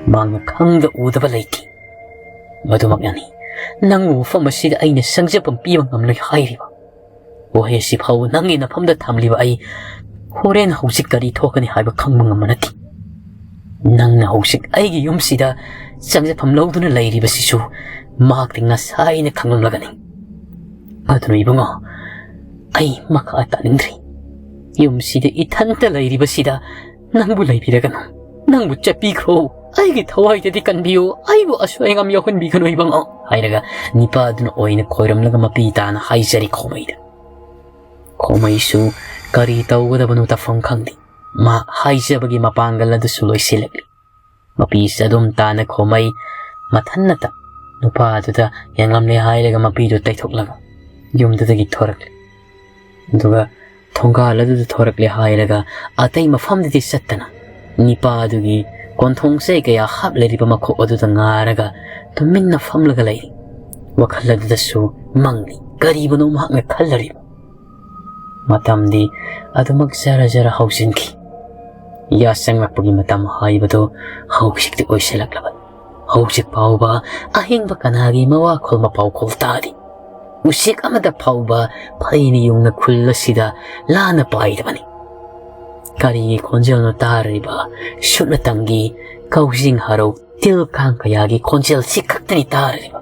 ꯃꯍꯥꯛꯅ ꯈꯪꯗ ꯎꯗꯕ ꯂꯩꯇꯦ꯫ ꯃꯗꯨꯃꯛꯅꯅꯤ ꯅꯪꯕꯨ ꯃꯐꯝ ꯑꯁꯤꯗ ꯑꯩꯅ ꯁꯪꯖꯐꯝ ꯄꯤꯕ ꯉꯝꯂꯣꯏ ꯍꯥꯏꯔꯤꯕ꯫ ꯋꯥꯍꯩ ꯑꯁꯤ ꯐꯥꯎꯕ ꯅꯪꯒꯤ ꯅꯐꯝꯗ ꯊꯝꯂꯤꯕ ꯑꯩ ꯍꯣꯔꯦꯟ ꯍꯧꯖꯤꯛ ꯀꯔꯤ ꯊꯣꯛꯀꯅꯤ ꯍꯥꯏꯕ ꯈꯪꯕ ꯉꯝꯕ ꯅꯠꯇꯦ꯫ ꯅꯪꯅ ꯍꯧꯖꯤꯛ ꯑꯩꯒꯤ ꯌꯨꯝꯁꯤꯗ ꯆꯪꯖꯐꯝ ꯂꯧꯗꯨꯅ ꯂꯩꯔꯤꯕꯁꯤꯁꯨ ꯃꯍꯥꯛꯇꯤ ꯉꯁꯥꯏꯅ ꯈꯪꯂꯝꯂꯒꯅꯤ꯫ ꯑꯗꯨꯅ ꯏꯕꯨꯡꯉꯣ, ꯑꯩ ꯃꯈꯥ ꯇꯥꯅꯤꯡꯗ꯭ꯔꯤ꯫ ꯌꯨꯝꯁꯤꯗ ꯏꯊꯟꯇ ꯂꯩꯔꯤꯕꯁꯤꯗ ꯅꯪꯕꯨ ꯂꯩꯕꯤꯔꯒꯅꯨ, ꯅꯪꯕꯨ ꯆꯠꯄꯤꯈ꯭ꯔꯣ꯫ ꯑꯩꯒꯤ ꯊꯋꯥꯏꯗꯗꯤ ꯀꯟꯕꯤꯌꯨ, ꯑꯩꯕꯨ ꯑꯁꯣꯏ ꯑꯉꯥꯝ ꯌꯥꯎꯍꯟꯕꯤꯒꯅꯨ ꯏꯕꯨꯡꯉꯣ," ꯍꯥꯏꯔꯒ ꯅꯤꯄꯥ ꯑꯗꯨꯅ ꯑꯣꯏꯅ ꯈꯣꯏꯔꯝꯂꯒ ꯃꯄꯤ ꯇꯥꯅ ꯍꯥꯏꯖꯔꯤ ꯈꯣꯃꯩꯗ꯫ ꯈꯣꯃꯩꯁꯨ ꯀꯔꯤ ꯇꯧꯒꯗꯕꯅꯣ ꯇꯧꯐꯝ ꯈꯪꯗꯦ꯫ ꯃꯥ ꯍꯥꯏꯖꯕꯒꯤ ꯃꯄꯥꯡꯒꯜ ꯑꯗꯨꯁꯨ ꯂꯣꯏꯁꯤꯜꯂꯛꯂꯤ꯫ ꯃꯄꯤꯁꯨ ꯑꯗꯨꯝ ꯇꯥꯅ ꯈꯣꯃꯩ ꯃꯊꯟꯅꯇ ꯅꯨꯄꯥ ꯑꯗꯨꯗ ꯌꯦꯡꯂꯝꯂꯦ ꯍꯥꯏꯔꯒ ꯃꯄꯤꯗꯨ ꯇꯩꯊꯣꯛꯂꯒ ꯌꯨꯝꯗꯨꯗꯒꯤ ꯊꯣꯔꯛꯂꯤ꯫ ꯑꯗꯨꯒ ꯊꯣꯡꯒꯥꯜ ꯑꯗꯨꯗ ꯊꯣꯔꯛꯂꯦ ꯍꯥꯏꯔꯒ ꯑꯇꯩ ꯃꯐꯝꯗꯗꯤ ꯆꯠꯇꯅ ꯅꯤꯄꯥ ꯑꯗꯨꯒꯤ ꯀꯣꯟꯊꯣꯡ ꯆꯩ ꯀꯌꯥ ꯍꯥꯞꯂꯔꯤꯕ ꯃꯈꯣꯛ ꯑꯗꯨꯗ ꯉꯥꯔꯒ ꯇꯨꯃꯤꯟꯅ ꯐꯝꯂꯒ ꯂꯩꯔꯤ꯫ ꯋꯥꯈꯜ ꯑꯗꯨꯗꯁꯨ ꯃꯪꯂꯤ꯫ ꯀꯔꯤꯕꯨꯅꯣ ꯃꯍꯥꯛꯅ ꯈꯜꯂꯔꯤꯕ? ꯃꯇꯝꯗꯤ ꯑꯗꯨꯃꯛ ꯖꯔ ꯖꯔ ꯍꯧꯖꯤꯟꯈꯤ꯫ ꯌꯥꯆꯪꯂꯛꯄꯒꯤ ꯃꯇꯝ ꯍꯥꯏꯕꯗꯨ ꯍꯧꯖꯤꯛꯇꯤ ꯑꯣꯏꯁꯤꯜꯂꯛꯂꯕꯅꯤ꯫ ꯍꯧꯖꯤꯛ ꯐꯥꯎꯕ ꯑꯍꯤꯡꯕ ꯀꯅꯥꯒꯤ ꯃꯋꯥꯈꯣꯜ ꯃꯄꯥꯎꯈꯣꯜ ꯇꯥꯗꯦ꯫ ꯎꯆꯦꯛ ꯑꯃꯗ ꯐꯥꯎꯕ ꯐꯩꯅ ꯌꯨꯡꯅ ꯈꯨꯜ ꯑꯁꯤꯗ ꯂꯥꯟꯅ ꯄꯥꯏꯗꯕꯅꯤ꯫ ꯀꯔꯤꯒꯤ ꯈꯣꯟꯖꯦꯜꯅꯣ ꯇꯥꯔꯤꯕ? ꯁꯨꯞꯅꯇꯪꯒꯤ ꯀꯧꯖꯤꯡ ꯍꯔꯧ ꯇꯤꯜ ꯀꯥꯡ ꯀꯌꯥꯒꯤ ꯈꯣꯟꯖꯦꯜꯁꯤ ꯈꯛꯇꯅꯤ ꯇꯥꯔꯤꯕ꯫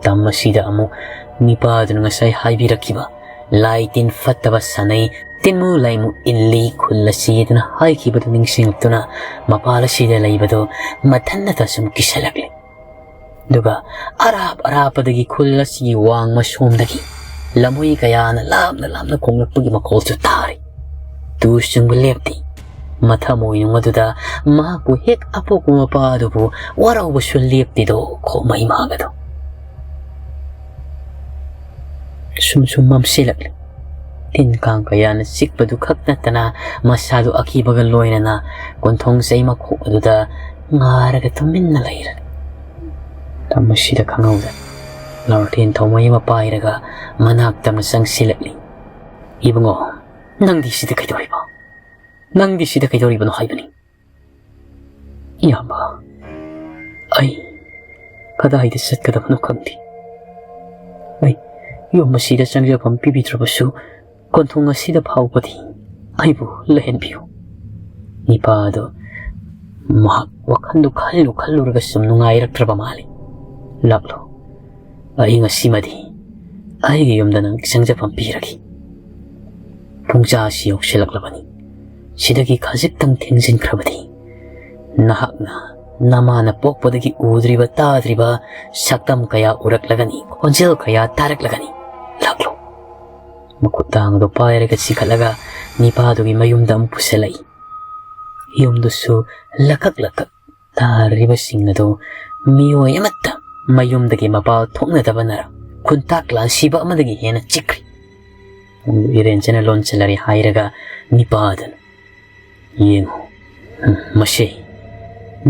ꯇꯝ ꯑꯁꯤꯗ ꯑꯃꯨꯛ ꯅꯤꯄꯥꯗꯨꯅ ꯉꯁꯥꯏ ꯍꯥꯏꯕꯤꯔꯛꯈꯤꯕ ꯂꯥꯏ ꯇꯤꯟ ꯐꯠꯇꯕ ꯁꯥꯟꯅꯩ, ꯇꯤꯟꯃꯨ ꯂꯥꯏꯃꯨ ꯏꯜꯂꯤ ꯈꯨꯜ ꯑꯁꯤ ꯑꯗꯨꯅ ꯍꯥꯏꯈꯤꯕꯗꯨ ꯅꯤꯡꯁꯤꯡꯂꯛꯇꯨꯅ ꯃꯄꯥꯜ ꯑꯁꯤꯗ ꯂꯩꯕꯗꯨ ꯃꯊꯟꯅꯇ ꯁꯨꯝ ꯀꯤꯁꯜꯂꯛꯂꯦ꯫ ꯑꯗꯨꯒ ꯑꯔꯥꯞ ꯑꯔꯥꯞꯄꯗꯒꯤ ꯈꯨꯜ ꯑꯁꯤꯒꯤ ꯋꯥꯡꯃ ꯁꯣꯝꯗꯒꯤ ꯂꯝꯍꯨꯏ ꯀꯌꯥꯅ ꯂꯥꯞꯅ ꯂꯥꯞꯅ ꯈꯣꯡꯂꯛꯄꯒꯤ ꯃꯈꯣꯜꯁꯨ ꯇꯥꯔꯤ꯫ ꯇꯨ ꯆꯨꯡꯕ ꯂꯦꯞꯇꯦ꯫ ꯃꯊꯃꯣꯏꯅꯨꯡ ꯑꯗꯨꯗ ꯃꯍꯥꯛꯄꯨ ꯍꯦꯛ ꯑꯄꯣꯛꯄ ꯃꯄꯥ ꯑꯗꯨꯕꯨ ꯋꯥꯔꯧꯕꯁꯨ ꯂꯦꯞꯇꯦꯗꯣ ꯈꯣꯃꯩ ꯃꯍꯥꯛ ꯑꯗꯣ꯫ ꯁꯨꯝ ꯁꯨꯝ ꯃꯝꯁꯤꯜꯂꯛꯂꯦ꯫ ꯇꯤꯟ ꯀꯥꯡ ꯀꯌꯥꯅ ꯆꯤꯛꯄꯗꯨ ꯈꯛ ꯅꯠꯇꯅ ꯃꯁꯥꯗꯨ ꯑꯀꯤꯕꯒ ꯂꯣꯏꯅꯅ ꯀꯣꯟꯊꯣꯡ ꯆꯩ ꯃꯈꯣꯛ ꯑꯗꯨꯗ ꯉꯥꯔꯒ ꯇꯨꯃꯤꯟꯅ ꯂꯩꯔꯦ꯫ ꯇꯝ ꯑꯁꯤꯗ ꯈꯪꯍꯧꯗꯅ ꯂꯥꯜꯊꯦꯟ ꯊꯧꯃꯩ ꯑꯃ ꯄꯥꯏꯔꯒ ꯃꯅꯥꯛ ꯇꯝꯅ ꯆꯪꯁꯤꯜꯂꯛꯂꯤ꯫ "ꯏꯕꯨꯡꯉꯣ, ꯅꯪꯗꯤ ꯁꯤꯗ ꯀꯩꯗꯧꯔꯤꯕ? ꯅꯪꯗꯤ ꯁꯤꯗ ꯀꯩꯗꯧꯔꯤꯕꯅꯣ ꯍꯥꯏꯕꯅꯤ?" "ꯏꯌꯥꯝꯕ, ꯑꯩ ꯀꯗꯥꯏꯗ ꯆꯠꯀꯗꯕꯅꯣ ꯈꯪꯗꯦ꯫ ꯑꯩ ꯌꯨꯝ ꯑꯁꯤꯗ ꯆꯪꯖꯐꯝ ꯄꯤꯕꯤꯗ꯭ꯔꯕꯁꯨ ꯀꯣꯟꯊꯣꯡ ꯑꯁꯤꯗ ꯐꯥꯎꯕꯗꯤ ꯑꯩꯕꯨ ꯂꯩꯍꯟꯕꯤꯌꯨ꯫" ꯅꯤꯄꯥ ꯑꯗꯨ ꯃꯍꯥꯛ ꯋꯥꯈꯜꯗꯨ ꯈꯜꯂꯨ ꯈꯜꯂꯨꯔꯒ ꯁꯨꯝ ꯅꯨꯡꯉꯥꯏꯔꯛꯇ꯭ꯔꯕ ꯃꯥꯜꯂꯤ꯫ "ꯂꯥꯛꯂꯣ, ꯑꯩ ꯉꯁꯤꯃꯗꯤ ꯑꯩꯒꯤ ꯌꯨꯝꯗ ꯅꯪ ꯆꯪꯖꯐꯝ ꯄꯤꯔꯒꯦ꯫ ꯄꯨꯡꯖꯥꯁꯤ ꯌꯧꯁꯤꯜꯂꯛꯂꯕꯅꯤ꯫ ꯁꯤꯗꯒꯤ ꯈꯖꯤꯛꯇꯪ ꯊꯦꯡꯖꯤꯟꯈ꯭ꯔꯕꯗꯤ ꯅꯍꯥꯛꯅ ꯅꯃꯥꯅ ꯄꯣꯛꯄꯗꯒꯤ ꯎꯗ꯭ꯔꯤꯕ ꯇꯥꯗ꯭ꯔꯤꯕ ꯁꯛꯇꯝ ꯀꯌꯥ ꯎꯔꯛꯂꯒꯅꯤ, ꯈꯣꯟꯖꯦꯜ ꯀꯌꯥ ꯇꯥꯔꯛꯂꯒꯅꯤ꯫ ꯂꯥꯛꯂꯣ꯫" ꯃꯈꯨꯠ ꯇꯥꯡ ꯑꯗꯨ ꯄꯥꯏꯔꯒ ꯆꯤꯡꯈꯠꯂꯒ ꯅꯤꯄꯥꯗꯨꯒꯤ ꯃꯌꯨꯝꯗ ꯑꯃꯨꯛ ꯄꯨꯁꯤꯜꯂꯛꯏ꯫ ꯌꯨꯝꯗꯨꯁꯨ ꯂꯀꯛ ꯂꯀꯛ ꯇꯥꯔꯤꯕꯁꯤꯡ ꯑꯗꯨ ꯃꯤꯑꯣꯏ ꯑꯃꯠꯇ ꯃꯌꯨꯝꯗꯒꯤ ꯃꯄꯥꯜ ꯊꯣꯛꯅꯗꯕꯅ ꯈꯨꯟꯇꯥꯛ ꯂꯥꯟꯁꯤꯕ ꯑꯃꯗꯒꯤ ꯍꯦꯟꯅ ꯆꯤꯛꯈ꯭ꯔꯤ꯫ ꯏꯔꯦꯟꯖꯅ ꯂꯣꯟꯁꯤꯜꯂꯔꯤ ꯍꯥꯏꯔꯒ ꯅꯤꯄꯥꯗꯨꯅ, "ꯌꯦꯡꯉꯨ, ꯃꯁꯤ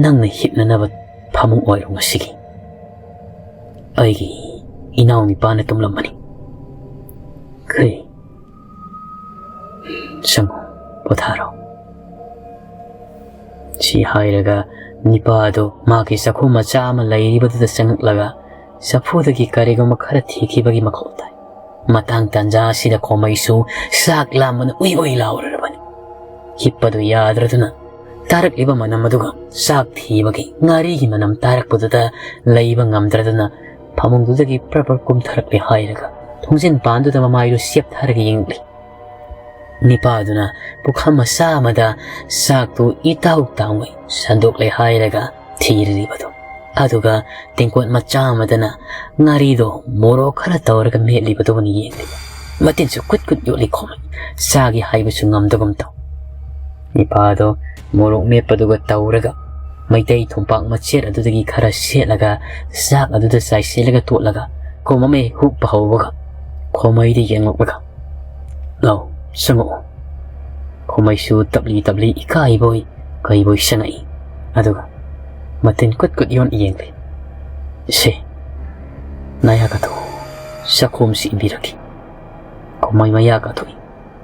ꯅꯪꯅ ꯍꯤꯞꯅꯅꯕ ꯐꯃꯨꯡ ꯑꯣꯏꯔꯣ ꯉꯁꯤꯒꯤ꯫ ꯑꯩꯒꯤ ꯏꯅꯥꯎ ꯅꯤꯄꯥꯅ ꯇꯨꯝꯂꯝꯕꯅꯤ꯫ ꯀꯔꯤ? ꯆꯪꯉꯨ, ꯄꯣꯊꯥꯔꯣ꯫" ꯁꯤ ꯍꯥꯏꯔꯒ ꯅꯤꯄꯥꯗꯨ ꯃꯥꯒꯤ ꯆꯥꯛꯈꯨꯝ ꯃꯆꯥ ꯑꯃ ꯂꯩꯔꯤꯕꯗꯨꯗ ꯆꯪꯉꯛꯂꯒ ꯆꯐꯨꯗꯒꯤ ꯀꯔꯤꯒꯨꯝꯕ ꯈꯔ ꯊꯤꯈꯤꯕꯒꯤ ꯃꯈꯣꯜ ꯇꯥꯏ꯫ ꯃꯇꯥꯡ ꯇꯥꯟꯖꯥ ꯑꯁꯤꯗ ꯈꯣꯃꯩꯁꯨ ꯆꯥꯛ ꯂꯥꯝꯕꯅ ꯎꯏ ꯎꯏ ꯂꯥꯎꯔꯔꯕꯅꯤ꯫ ꯍꯤꯞꯄꯗꯨ ꯌꯥꯗ꯭ꯔꯗꯨꯅ ꯇꯥꯔꯛꯂꯤꯕ ꯃꯅꯝ ꯑꯗꯨꯒ ꯆꯥꯛ ꯊꯤꯕꯒꯤ ꯉꯥꯔꯤꯒꯤ ꯃꯅꯝ ꯇꯥꯔꯛꯄꯗꯨꯗ ꯂꯩꯕ ꯉꯝꯗ꯭ꯔꯗꯨꯅ ꯐꯃꯨꯡꯗꯨꯗꯒꯤ ꯄ꯭ꯔꯞ ꯄ꯭ꯔꯞ ꯀꯨꯝꯊꯔꯛꯂꯦ ꯍꯥꯏꯔꯒ ꯊꯣꯡꯖꯤꯟ ꯄꯥꯟꯗꯨꯗ ꯃꯃꯥꯏꯗꯨ ꯁꯦꯞꯊꯔꯒ ꯌꯦꯡꯂꯤ꯫ ꯅꯤꯄꯥꯗꯨꯅ ꯄꯨꯈꯝ ꯃꯆꯥ ꯑꯃꯗ ꯆꯥꯛꯇꯨ ꯏꯇꯥꯎ ꯇꯥꯎꯉꯩ ꯁꯟꯗꯣꯛꯂꯦ ꯍꯥꯏꯔꯒ ꯊꯤꯔꯤꯕꯗꯨ, ꯑꯗꯨꯒ ꯇꯦꯡꯀꯣꯠ ꯃꯆꯥ ꯑꯃꯗꯅ ꯉꯥꯔꯤꯗꯣ ꯃꯣꯔꯣꯛ ꯈꯔ ꯇꯧꯔꯒ ꯃꯦꯠꯂꯤꯕꯗꯨꯕꯨꯅꯤ ꯌꯦꯡꯂꯤꯕ꯫ ꯃꯇꯤꯟꯁꯨ ꯀꯨꯠ ꯀꯨꯠ ꯌꯣꯠꯂꯤ ꯈꯣꯃꯩ꯫ ꯆꯥꯒꯦ ꯍꯥꯏꯕꯁꯨ ꯉꯝꯗꯒꯨꯝ ꯇꯧ꯫ ꯅꯤꯄꯥꯗꯣ ꯃꯣꯔꯣꯛ ꯃꯦꯠꯄꯗꯨꯒ ꯇꯧꯔꯒ ꯃꯩꯇꯩ ꯊꯨꯝꯄꯥꯛ ꯃꯆꯦꯠ ꯑꯗꯨꯗꯒꯤ ꯈꯔ ꯁꯦꯠꯂꯒ ꯆꯥꯛ ꯑꯗꯨꯗ ꯆꯥꯏꯁꯤꯜꯂꯒ ꯇꯣꯠꯂꯒ ꯀꯣꯝ ꯑꯃ ꯍꯦꯛ ꯍꯨꯛꯄ ꯍꯧꯕꯒ ꯈꯣꯃꯩꯗ ꯌꯦꯡꯂꯛꯂꯒ, "ꯂꯥꯎ, ꯆꯪꯉꯛꯑꯣ꯫" ꯈꯣꯃꯩꯁꯨ ꯇꯞꯂꯤ ꯇꯞꯂꯤ ꯏꯀꯥꯏꯕꯣꯏ ꯀꯩꯕꯣꯏ ꯆꯪꯉꯛꯏ꯫ ꯑꯗꯨꯒ ꯃꯇꯤꯟ ꯀꯨꯠ ꯀꯨꯠ ꯌꯣꯟ ꯌꯦꯡꯂꯤ꯫ "ꯁꯦ, ꯅꯌꯥ ꯀꯥꯊꯣꯛꯎ, ꯆꯥꯛꯈꯣꯝꯁꯤ ꯏꯟꯕꯤꯔꯛꯈꯤ꯫" ꯈꯣꯃꯩ ꯃꯌꯥ ꯀꯥꯊꯣꯛꯏ꯫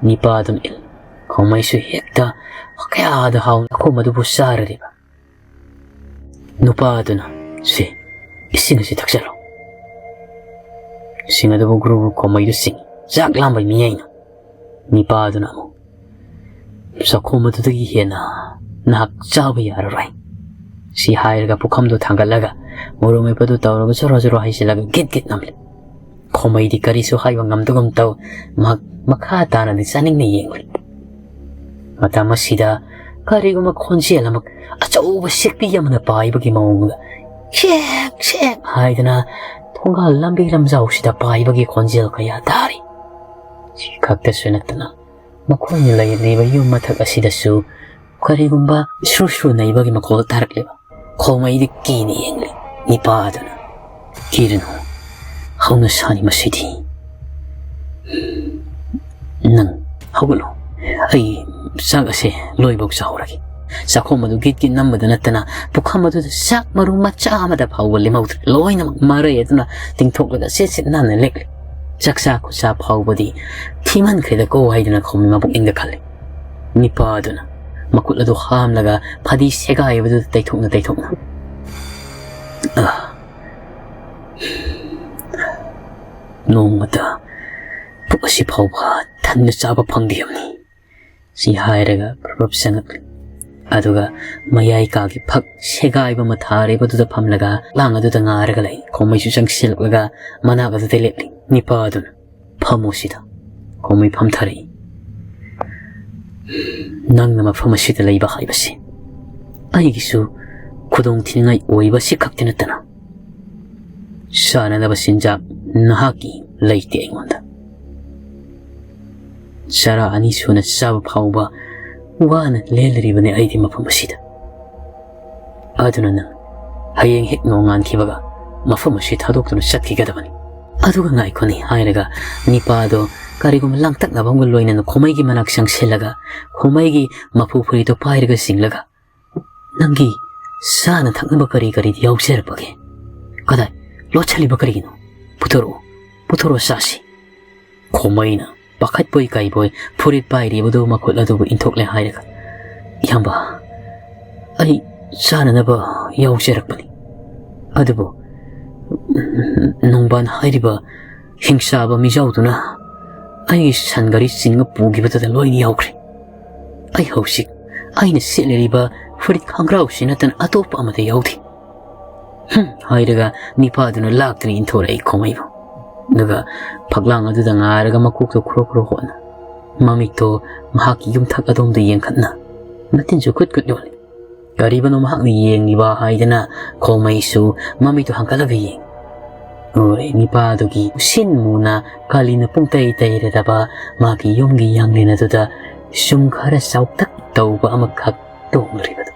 ꯅꯤꯄꯥꯗꯨꯅ ꯏꯜ꯫ ꯈꯣꯃꯩꯁꯨ ꯍꯦꯛꯇ ꯀꯌꯥꯗ ꯍꯥꯎꯅ ꯆꯥꯛꯈꯣꯝ ꯑꯗꯨꯕꯨ ꯆꯥꯔꯔꯤꯕ꯫ ꯅꯨꯄꯥꯗꯨꯅ, "ꯁꯦ, ꯏꯁꯤꯡ ꯑꯁꯤ ꯊꯛꯆꯜꯂꯣ꯫" ꯏꯁꯤꯡ ꯑꯗꯨꯕꯨ ꯒꯨꯔꯨ ꯒꯨꯔꯨ ꯈꯣꯃꯩꯗꯨ ꯆꯤꯡꯏ꯫ ꯆꯥꯛ ꯂꯥꯝꯕꯩ ꯃꯤꯌꯥꯏꯅ꯫ ꯅꯤꯄꯥꯗꯨꯅ ꯑꯃꯨꯛ, "ꯆꯥꯛꯈꯣꯝ ꯑꯗꯨꯗꯒꯤ ꯍꯦꯟꯅ ꯅꯍꯥꯛ ꯆꯥꯕ ꯌꯥꯔꯔꯣꯏ꯫ ꯁꯤ ꯍꯥꯏꯔꯒ ꯄꯨꯈꯝꯗꯨ ꯊꯥꯡꯒꯠꯂꯒ ꯃꯣꯔꯣꯛ ꯃꯦꯠꯄꯗꯨ ꯇꯧꯔꯒ ꯖꯣꯔꯣ ꯖꯣꯔꯣ ꯍꯩꯖꯤꯜꯂꯒ ꯒꯤꯠ ꯒꯤꯠ ꯅꯝꯂꯦ꯫ ꯈꯣꯃꯩꯗꯤ ꯀꯔꯤꯁꯨ ꯍꯥꯏꯕ ꯉꯝꯗꯒꯨꯝ ꯇꯧ, ꯃꯍꯥꯛ ꯃꯈꯥ ꯇꯥꯅꯗꯤ ꯆꯥꯅꯤꯡꯅ ꯌꯦꯡꯂꯤ꯫ ꯃꯇꯝ ꯑꯁꯤꯗ ꯀꯔꯤꯒꯨꯝꯕ ꯈꯣꯟꯖꯦꯜ ꯑꯃ ꯑꯆꯧꯕ ꯁꯦꯛꯄꯤ ꯑꯃꯅ ꯄꯥꯏꯕꯒꯤ ꯃꯑꯣꯡꯗ ꯁꯦꯛ ꯁꯦꯛ ꯍꯥꯏꯗꯅ ꯊꯣꯡꯒꯥꯜ ꯂꯝꯕꯤ ꯂꯝꯖꯥꯎꯁꯤꯗ ꯄꯥꯏꯕꯒꯤ ꯈꯣꯟꯖꯦꯜ ꯀꯌꯥ ꯇꯥꯔꯤ꯫ ꯁꯤ ꯈꯛꯇꯁꯨ ꯅꯠꯇꯅ ꯃꯈꯣꯏꯅ ꯂꯩꯔꯤꯕ ꯌꯨꯝ ꯃꯊꯛ ꯑꯁꯤꯗꯁꯨ ꯀꯔꯤꯒꯨꯝꯕ ꯁ꯭ꯔꯨ ꯁ꯭ꯔꯨ ꯅꯩꯕꯒꯤ ꯃꯈꯣꯜ ꯇꯥꯔꯛꯂꯤꯕ꯫ ꯈꯣꯃꯩꯗꯤ ꯀꯤꯅ ꯌꯦꯡꯂꯤ꯫ ꯅꯤꯄꯥ ꯑꯗꯨꯅ, "ꯀꯤꯔꯨꯅꯨ, ꯍꯧꯅ ꯁꯥꯅꯤ ꯃꯁꯤꯗꯤ꯫ ꯅꯪ ꯍꯧꯒꯠꯂꯣ, ꯑꯩ ꯆꯥꯛ ꯑꯁꯦ ꯂꯣꯏꯕꯧ ꯆꯥꯍꯧꯔꯒꯦ꯫" ꯆꯥꯛꯈꯣꯝ ꯑꯗꯨ ꯒꯤꯠ ꯒꯤꯠ ꯅꯝꯕꯗ ꯅꯠꯇꯅ ꯄꯨꯈꯝ ꯑꯗꯨꯗ ꯆꯥꯛ ꯃꯔꯨ ꯃꯆꯥ ꯑꯃꯗ ꯐꯥꯎꯕ ꯂꯦꯝꯍꯧꯗ꯭ꯔꯦ꯫ ꯂꯣꯏꯅꯃꯛ ꯃꯔꯩ ꯑꯗꯨꯅ ꯇꯤꯡꯊꯣꯛꯂꯒ ꯁꯤꯠ ꯁꯤꯠ ꯅꯥꯟꯅ ꯂꯦꯛꯂꯤ꯫ ꯆꯥꯛꯆꯥ ꯈꯨꯠꯆꯥ ꯐꯥꯎꯕꯗꯤ ꯊꯤꯃꯟꯈ꯭ꯔꯦꯗꯀꯣ ꯍꯥꯏꯗꯨꯅ ꯈꯣꯃꯩ ꯃꯕꯨꯛꯅꯤꯡꯗ ꯈꯜꯂꯤ꯫ ꯅꯤꯄꯥ ꯑꯗꯨꯅ ꯃꯈꯨꯠ ꯑꯗꯨ ꯍꯥꯝꯂꯒ ꯐꯗꯤ ꯁꯦꯒꯥꯏꯕꯗꯨꯗ ꯇꯩꯊꯣꯛꯅ ꯇꯩꯊꯣꯛꯅ, "ꯑꯥ, ꯅꯣꯡꯃꯇ ꯄꯨꯛ ꯑꯁꯤ ꯐꯥꯎꯕ ꯊꯟꯅ ꯆꯥꯕ ꯐꯪꯗꯦ ꯍꯥꯏꯕꯅꯤ꯫" ꯁꯤ ꯍꯥꯏꯔꯒ ꯄ꯭ꯔꯞ ꯄ꯭ꯔꯞ ꯆꯪꯉꯛꯂꯤ꯫ ꯑꯗꯨꯒ ꯃꯌꯥꯏ ꯀꯥꯒꯤ ꯐꯛ ꯁꯦꯒꯥꯏꯕ ꯑꯃ ꯊꯥꯔꯤꯕꯗꯨꯗ ꯐꯝꯂꯒ ꯂꯥꯡ ꯑꯗꯨꯗ ꯉꯥꯔꯒ ꯂꯩ꯫ ꯈꯣꯃꯩꯁꯨ ꯆꯪꯁꯤꯜꯂꯛꯂꯒ ꯃꯅꯥꯛ ꯑꯗꯨꯗ ꯂꯦꯞꯂꯤ꯫ ꯅꯤꯄꯥ ꯑꯗꯨꯅ, "ꯐꯝꯃꯣ ꯁꯤꯗ꯫" ꯈꯣꯃꯩ ꯐꯝꯊꯔꯛꯏ꯫ "ꯅꯪꯅ ꯃꯐꯝ ꯑꯁꯤꯗ ꯂꯩꯕ ꯍꯥꯏꯕꯁꯤ ꯑꯩꯒꯤꯁꯨ ꯈꯨꯗꯣꯡ ꯊꯤꯅꯤꯡꯉꯥꯏ ꯑꯣꯏꯕ ꯑꯁꯤ ꯈꯛꯇ ꯅꯠꯇꯅ ꯆꯥꯅꯅꯕ ꯆꯤꯟꯖꯥꯛ ꯅꯍꯥꯛꯀꯤ ꯂꯩꯇꯦ ꯑꯩꯉꯣꯟꯗ꯫ ꯆꯔꯥ ꯑꯅꯤ ꯁꯨꯅ ꯆꯥꯕ ꯐꯥꯎꯕ ꯋꯥꯅ ꯂꯦꯜꯂꯤꯕꯅꯤ ꯑꯩꯗꯤ ꯃꯐꯝ ꯑꯁꯤꯗ꯫ ꯑꯗꯨꯅ ꯅꯪ ꯍꯌꯦꯡ ꯍꯦꯛ ꯅꯣꯡꯉꯥꯟꯈꯤꯕꯒ ꯃꯐꯝ ꯑꯁꯤ ꯊꯥꯗꯣꯛꯇꯨꯅ ꯆꯠꯈꯤꯒꯗꯕꯅꯤ꯫" "ꯑꯗꯨꯒ ꯉꯥꯏꯈꯣꯅꯦ" ꯍꯥꯏꯔꯒ ꯅꯤꯄꯥꯗꯣ ꯀꯔꯤꯒꯨꯝꯕ ꯂꯥꯡꯇꯛꯅꯕ ꯑꯃꯒ ꯂꯣꯏꯅꯅ ꯈꯣꯃꯩꯒꯤ ꯃꯅꯥꯛ ꯆꯪꯁꯤꯜꯂꯒ ꯈꯣꯃꯩꯒꯤ ꯃꯐꯨ ꯐꯨꯔꯤꯗꯣ ꯄꯥꯏꯔꯒ ꯆꯤꯡꯂꯒ, "ꯅꯪꯒꯤ ꯆꯥꯅ ꯊꯛꯅꯕ ꯀꯔꯤ ꯀꯔꯤꯗꯤ ꯌꯥꯎꯖꯔꯛꯄꯒꯦ? ꯀꯗꯥꯏ ꯂꯣꯠꯁꯤꯜꯂꯤꯕ ꯀꯔꯤꯒꯤꯅꯣ? ꯄꯨꯊꯣꯔꯛꯑꯣ, ꯄꯨꯊꯣꯔꯛꯑꯣ ꯆꯥꯁꯤ꯫" ꯈꯣꯃꯩꯅ ꯄꯥꯈꯠꯄꯣꯏ ꯀꯩꯕꯣꯏ ꯐꯨꯔꯤꯠ ꯄꯥꯏꯔꯤꯕꯗꯨ ꯃꯈꯨꯠ ꯑꯗꯨꯕꯨ ꯏꯟꯊꯣꯛꯂꯦ ꯍꯥꯏꯔꯒ, "ꯏꯌꯥꯝꯕ, ꯑꯩ ꯆꯥꯅꯅꯕ ꯌꯥꯎꯖꯔꯛꯄꯅꯤ꯫ ꯑꯗꯨꯕꯨ ꯅꯣꯡꯕꯥꯟ ꯍꯥꯏꯔꯤꯕ ꯍꯤꯡꯆꯥꯕ ꯃꯤꯖꯥꯎꯗꯨꯅ ꯑꯩꯒꯤ ꯁꯟ ꯒꯥꯔꯤ ꯆꯤꯡꯉ ꯄꯨꯈꯤꯕꯗꯨꯗ ꯂꯣꯏꯅ ꯌꯥꯎꯈ꯭ꯔꯦ꯫ ꯑꯩ ꯍꯧꯖꯤꯛ ꯑꯩꯅ ꯁꯦꯠꯂꯤꯕ ꯐꯨꯔꯤꯠ ꯈꯣꯡꯒ꯭ꯔꯥꯎꯁꯤ ꯅꯠꯇꯅ ꯑꯇꯣꯞꯄ ꯑꯃꯠꯇ ꯌꯥꯎꯗꯦ꯫ "ꯍꯨꯝ," ꯍꯥꯏꯔꯒ ꯅꯤꯄꯥꯗꯨꯅ ꯂꯥꯛꯇꯨꯅ ꯏꯟꯊꯣꯔꯛꯏ ꯈꯣꯃꯩꯕꯨ꯫ ꯑꯗꯨꯒ ꯐꯛꯂꯥꯡ ꯑꯗꯨꯗ ꯉꯥꯏꯔꯒ ꯃꯀꯣꯛꯇꯣ ꯈꯨꯔꯣ ꯈꯨꯔꯣ ꯍꯣꯠꯅ, ꯃꯃꯤꯠꯇꯣ ꯃꯍꯥꯛꯀꯤ ꯌꯨꯝꯊꯛ ꯑꯗꯣꯝꯗ ꯌꯦꯡꯈꯠꯅ, ꯃꯇꯤꯟꯁꯨ ꯈꯨꯠ ꯈꯨꯠ ꯌꯣꯜꯂꯤ꯫ ꯀꯔꯤꯕꯅꯣ ꯃꯍꯥꯛꯅ ꯌꯦꯡꯂꯤꯕ ꯍꯥꯏꯗꯅ ꯈꯣꯃꯩꯁꯨ ꯃꯃꯤꯠꯇꯨ ꯍꯥꯡꯀꯠꯂꯒ ꯌꯦꯡꯉꯤ꯫ ꯎꯔꯦ, ꯅꯤꯄꯥꯗꯨꯒꯤ ꯎꯁꯤꯟ ꯃꯨꯅ ꯀꯥꯂꯤꯅ ꯄꯨꯡꯇꯩ ꯇꯩꯔꯔꯕ ꯃꯥꯒꯤ ꯌꯨꯝꯒꯤ ꯌꯥꯡꯂꯦꯟ ꯑꯗꯨꯗ ꯁꯨꯝ ꯈꯔ ꯆꯥꯎꯇꯛ ꯇꯧꯕ ꯑꯃꯈꯛ ꯇꯣꯡꯂꯤꯕꯗꯨ꯫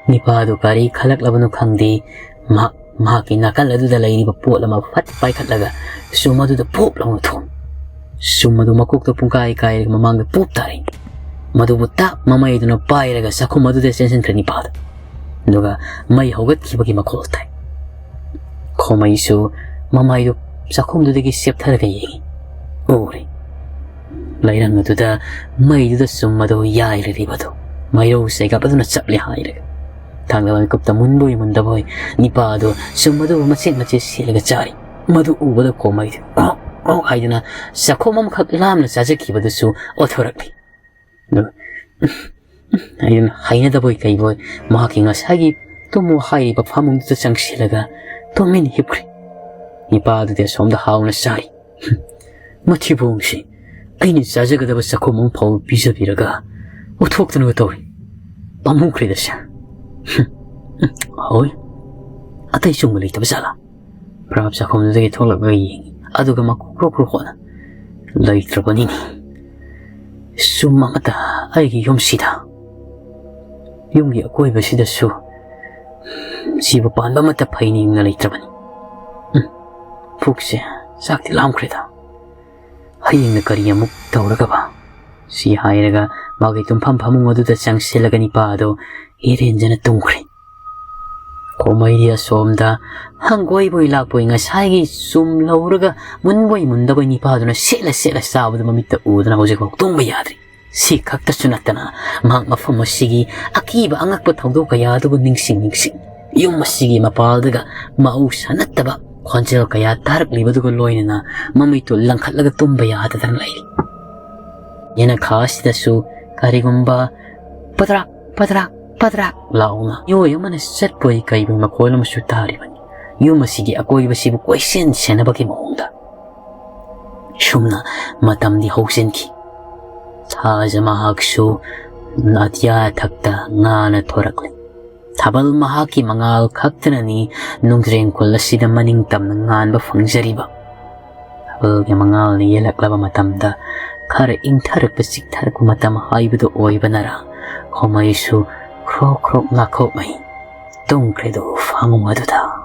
ꯅꯤꯄꯥꯗꯨ ꯀꯔꯤ ꯈꯜꯂꯛꯂꯕꯅꯣ ꯈꯪꯗꯦ, ꯃꯍꯥꯛ ꯃꯍꯥꯛꯀꯤ ꯅꯥꯀꯜ ꯑꯗꯨꯗ ꯂꯩꯔꯤꯕ ꯄꯣꯠ ꯑꯃ ꯐꯠ ꯄꯥꯏꯈꯠꯂꯒ ꯁꯨꯝ ꯑꯗꯨꯗ ꯄꯣꯞ ꯂꯥꯎꯅ ꯊꯣꯝ꯫ ꯁꯨꯝ ꯑꯗꯨ ꯃꯀꯣꯛꯇ ꯄꯨꯡꯀꯥꯏ ꯀꯥꯏꯔꯒ ꯃꯃꯥꯡꯗ ꯄꯣꯞ ꯇꯥꯔꯦ꯫ ꯃꯗꯨꯕꯨ ꯇꯥꯛ ꯃꯃꯩꯗꯨꯅ ꯄꯥꯏꯔꯒ ꯆꯥꯛꯈꯨꯝ ꯑꯗꯨꯗ ꯆꯦꯟꯁꯤꯟꯈ꯭ꯔꯦ ꯅꯤꯄꯥꯗꯨ꯫ ꯑꯗꯨꯒ ꯃꯩ ꯍꯧꯒꯠꯈꯤꯕꯒꯤ ꯃꯈꯣꯜ ꯇꯥꯏ꯫ ꯈꯣꯃꯩꯁꯨ ꯃꯃꯥꯏꯗꯨ ꯆꯥꯛꯈꯨꯝꯗꯨꯗꯒꯤ ꯆꯦꯞꯊꯔꯒ ꯌꯦꯡꯉꯤ꯫ ꯎꯔꯦ꯫ ꯂꯩꯔꯪ ꯑꯗꯨꯗ ꯃꯩꯗꯨꯗ ꯁꯨꯝ ꯑꯗꯨ ꯌꯥꯏꯔꯤꯕꯗꯨ ꯃꯩꯔꯧ ꯆꯩꯒꯞ ꯑꯗꯨꯅ ꯆꯞꯂꯦ ꯍꯥꯏꯔꯒ꯫ ꯊꯥꯡꯗꯕ ꯃꯤꯀꯨꯞꯇ ꯃꯨꯟꯕꯣꯏ ꯃꯨꯟꯗꯕꯣꯏ ꯅꯤꯄꯥ ꯑꯗꯨ ꯁꯨꯝ ꯑꯗꯨꯕꯨ ꯃꯆꯦꯠ ꯃꯆꯦꯠ ꯁꯦꯠꯂꯒ ꯆꯥꯔꯤ꯫ ꯃꯗꯨ ꯎꯕꯗ ꯈꯣꯃꯩꯗꯨ "ꯑꯣ, ꯑꯣ" ꯍꯥꯏꯗꯨꯅ ꯆꯥꯛꯈꯣꯝ ꯑꯃꯈꯛ ꯂꯥꯝꯅ ꯆꯥꯖꯈꯤꯕꯗꯨꯁꯨ ꯑꯣꯊꯣꯔꯛꯂꯤ꯫ ꯑꯗꯨꯒ ꯍꯥꯏꯗꯨꯅ ꯍꯩꯅꯗꯕꯣꯏ ꯀꯩꯕꯣꯏ ꯃꯍꯥꯛꯀꯤ ꯉꯁꯥꯏꯒꯤ ꯇꯨꯝꯃꯨ ꯍꯥꯏꯔꯤꯕ ꯐꯃꯨꯡꯗꯨꯗ ꯆꯪꯁꯤꯜꯂꯒ ꯇꯨꯃꯤꯟ ꯍꯤꯞꯈ꯭ꯔꯦ꯫ ꯅꯤꯄꯥꯗꯨꯗꯤ ꯑꯁꯣꯝꯗ ꯍꯥꯎꯅ ꯆꯥꯔꯤ꯫ "ꯃꯊꯤꯕꯣꯡꯁꯤ, ꯑꯩꯅ ꯆꯥꯖꯒꯗꯕ ꯆꯥꯛꯈꯨꯝ ꯑꯃ ꯐꯥꯎꯕ ꯄꯤꯖꯕꯤꯔꯒ ꯎꯠꯊꯣꯛꯇꯅꯒ ꯇꯧꯏ꯫ ꯄꯥꯝꯃꯨꯈ꯭ꯔꯦꯗ ꯁꯦ꯫ ꯍꯣꯏ, ꯑꯇꯩ ꯆꯨꯝꯕ ꯂꯩꯇꯕ ꯖꯥꯠꯂꯥ?" ꯄ꯭ꯔꯥꯞ ꯆꯥꯛꯈꯨꯝꯗꯨꯗꯒꯤ ꯊꯣꯛꯂꯛꯂꯒ ꯌꯦꯡꯉꯤ꯫ ꯑꯗꯨꯒ ꯃꯀꯣꯛ ꯀ꯭ꯔꯣꯛ ꯀ꯭ꯔꯣꯛ ꯍꯣꯠꯅ, "ꯂꯩꯇ꯭ꯔꯕꯅꯤꯅꯦ꯫ ꯁꯨꯝ ꯑꯃꯠꯇ ꯑꯩꯒꯤ ꯌꯨꯝꯁꯤꯗ, ꯌꯨꯝꯒꯤ ꯑꯀꯣꯏꯕꯁꯤꯗꯁꯨ ꯁꯤꯕ ꯄꯥꯟꯕ ꯑꯃꯠꯇ ꯐꯩꯅꯤꯡꯅ ꯂꯩꯇ꯭ꯔꯕꯅꯤ꯫ ꯎꯝ, ꯄꯨꯛꯁꯦ ꯆꯥꯛꯇꯤ ꯂꯥꯝꯈ꯭ꯔꯦꯗ꯫ ꯍꯌꯦꯡꯅ ꯀꯔꯤ ꯑꯃꯨꯛ ꯇꯧꯔꯒꯕ?" ꯁꯤ ꯍꯥꯏꯔꯒ ꯃꯥꯒꯤ ꯇꯨꯝꯐꯝ ꯐꯃꯨꯡ ꯑꯗꯨꯗ ꯆꯪꯁꯤꯜꯂꯒ ꯅꯤꯄꯥ ꯑꯗꯨ ꯏꯔꯦꯟꯖꯅ ꯇꯨꯝꯈ꯭ꯔꯦ꯫ ꯈꯣꯃꯩꯗꯤ ꯑꯁꯣꯝꯗ ꯍꯪꯒꯣꯏꯕꯣꯏ ꯂꯥꯛꯄꯣꯏ ꯉꯁꯥꯏꯒꯤ ꯆꯨꯝ ꯂꯧꯔꯒ ꯃꯨꯟꯕꯣꯏ ꯃꯨꯟꯗꯕꯣꯏ ꯅꯤꯄꯥꯗꯨꯅ ꯁꯦꯠꯂ ꯁꯦꯠꯂ ꯆꯥꯕꯗꯨ ꯃꯃꯤꯠꯇ ꯎꯗꯅ ꯍꯧꯖꯤꯛꯐꯥꯎ ꯇꯨꯝꯕ ꯌꯥꯗ꯭ꯔꯤ꯫ ꯁꯤ ꯈꯛꯇꯁꯨ ꯅꯠꯇꯅ ꯃꯍꯥꯛ ꯃꯐꯝ ꯑꯁꯤꯒꯤ ꯑꯀꯤꯕ ꯑꯉꯛꯄ ꯊꯧꯗꯣꯛ ꯀꯌꯥ ꯑꯗꯨꯕꯨ ꯅꯤꯡꯁꯤꯡ ꯅꯤꯡꯁꯤꯡ ꯌꯨꯝ ꯑꯁꯤꯒꯤ ꯃꯄꯥꯜꯗꯒ ꯃꯍꯧꯁꯥ ꯅꯠꯇꯕ ꯈꯣꯟꯖꯦꯜ ꯀꯌꯥ ꯇꯥꯔꯛꯂꯤꯕꯗꯨꯒ ꯂꯣꯏꯅꯅ ꯃꯃꯤꯠꯇꯨ ꯂꯪꯈꯠꯂꯒ ꯇꯨꯝꯕ ꯌꯥꯗꯗꯅ ꯂꯩꯔꯤ꯫ ꯌꯦꯅꯈꯥ ꯑꯁꯤꯗꯁꯨ ꯀꯔꯤꯒꯨꯝꯕ ꯄꯗ꯭ꯔꯥꯛ, ꯄꯗ꯭ꯔꯥꯛ, ꯄꯗ꯭ꯔꯥꯛ ꯂꯥꯎꯅ ꯃꯤꯑꯣꯏ ꯑꯃꯅ ꯆꯠꯄꯣꯏ ꯀꯩꯕꯣꯏ ꯃꯈꯣꯜ ꯑꯃꯁꯨ ꯇꯥꯔꯤꯕꯅꯤ꯫ ꯌꯨꯝ ꯑꯁꯤꯒꯤ ꯑꯀꯣꯏꯕꯁꯤꯕꯨ ꯀꯣꯏꯁꯦꯟ ꯁꯦꯟꯅꯕꯒꯤ ꯃꯑꯣꯡꯗ꯫ ꯁꯨꯝꯅ ꯃꯇꯝꯗꯤ ꯍꯧꯖꯤꯟꯈꯤ꯫ ꯁꯥꯖ ꯃꯍꯥꯛꯁꯨ ꯑꯇꯤꯌꯥ ꯊꯛꯇ ꯉꯥꯅ ꯊꯣꯔꯛꯂꯦ꯫ ꯊꯥꯕꯜ ꯃꯍꯥꯛꯀꯤ ꯃꯉꯥꯜ ꯈꯛꯇꯅꯅꯤ ꯅꯨꯡꯖ꯭ꯔꯦꯡꯈꯣꯜ ꯑꯁꯤꯗ ꯃꯅꯤꯡ ꯇꯝꯅ ꯉꯥꯟꯕ ꯐꯪꯖꯔꯤꯕ꯫ ꯊꯥꯕꯜꯒꯤ ꯃꯉꯥꯜꯅ ꯌꯦꯜꯂꯛꯂꯕ ꯃꯇꯝꯗ ꯈꯔ ꯏꯪꯊꯔꯛꯄ ꯆꯤꯛꯊꯔꯛꯄ ꯃꯇꯝ ꯍꯥꯏꯕꯗꯨ ꯑꯣꯏꯕꯅꯔ ꯈꯣꯃꯩꯁꯨ ꯈ꯭ꯔꯣꯛ ꯈ꯭ꯔꯣꯛ ꯂꯥꯈꯣꯛꯃꯩ ꯇꯨꯝꯈ꯭ꯔꯦꯗꯣ ꯐꯃꯨꯡ ꯑꯗꯨꯗ꯫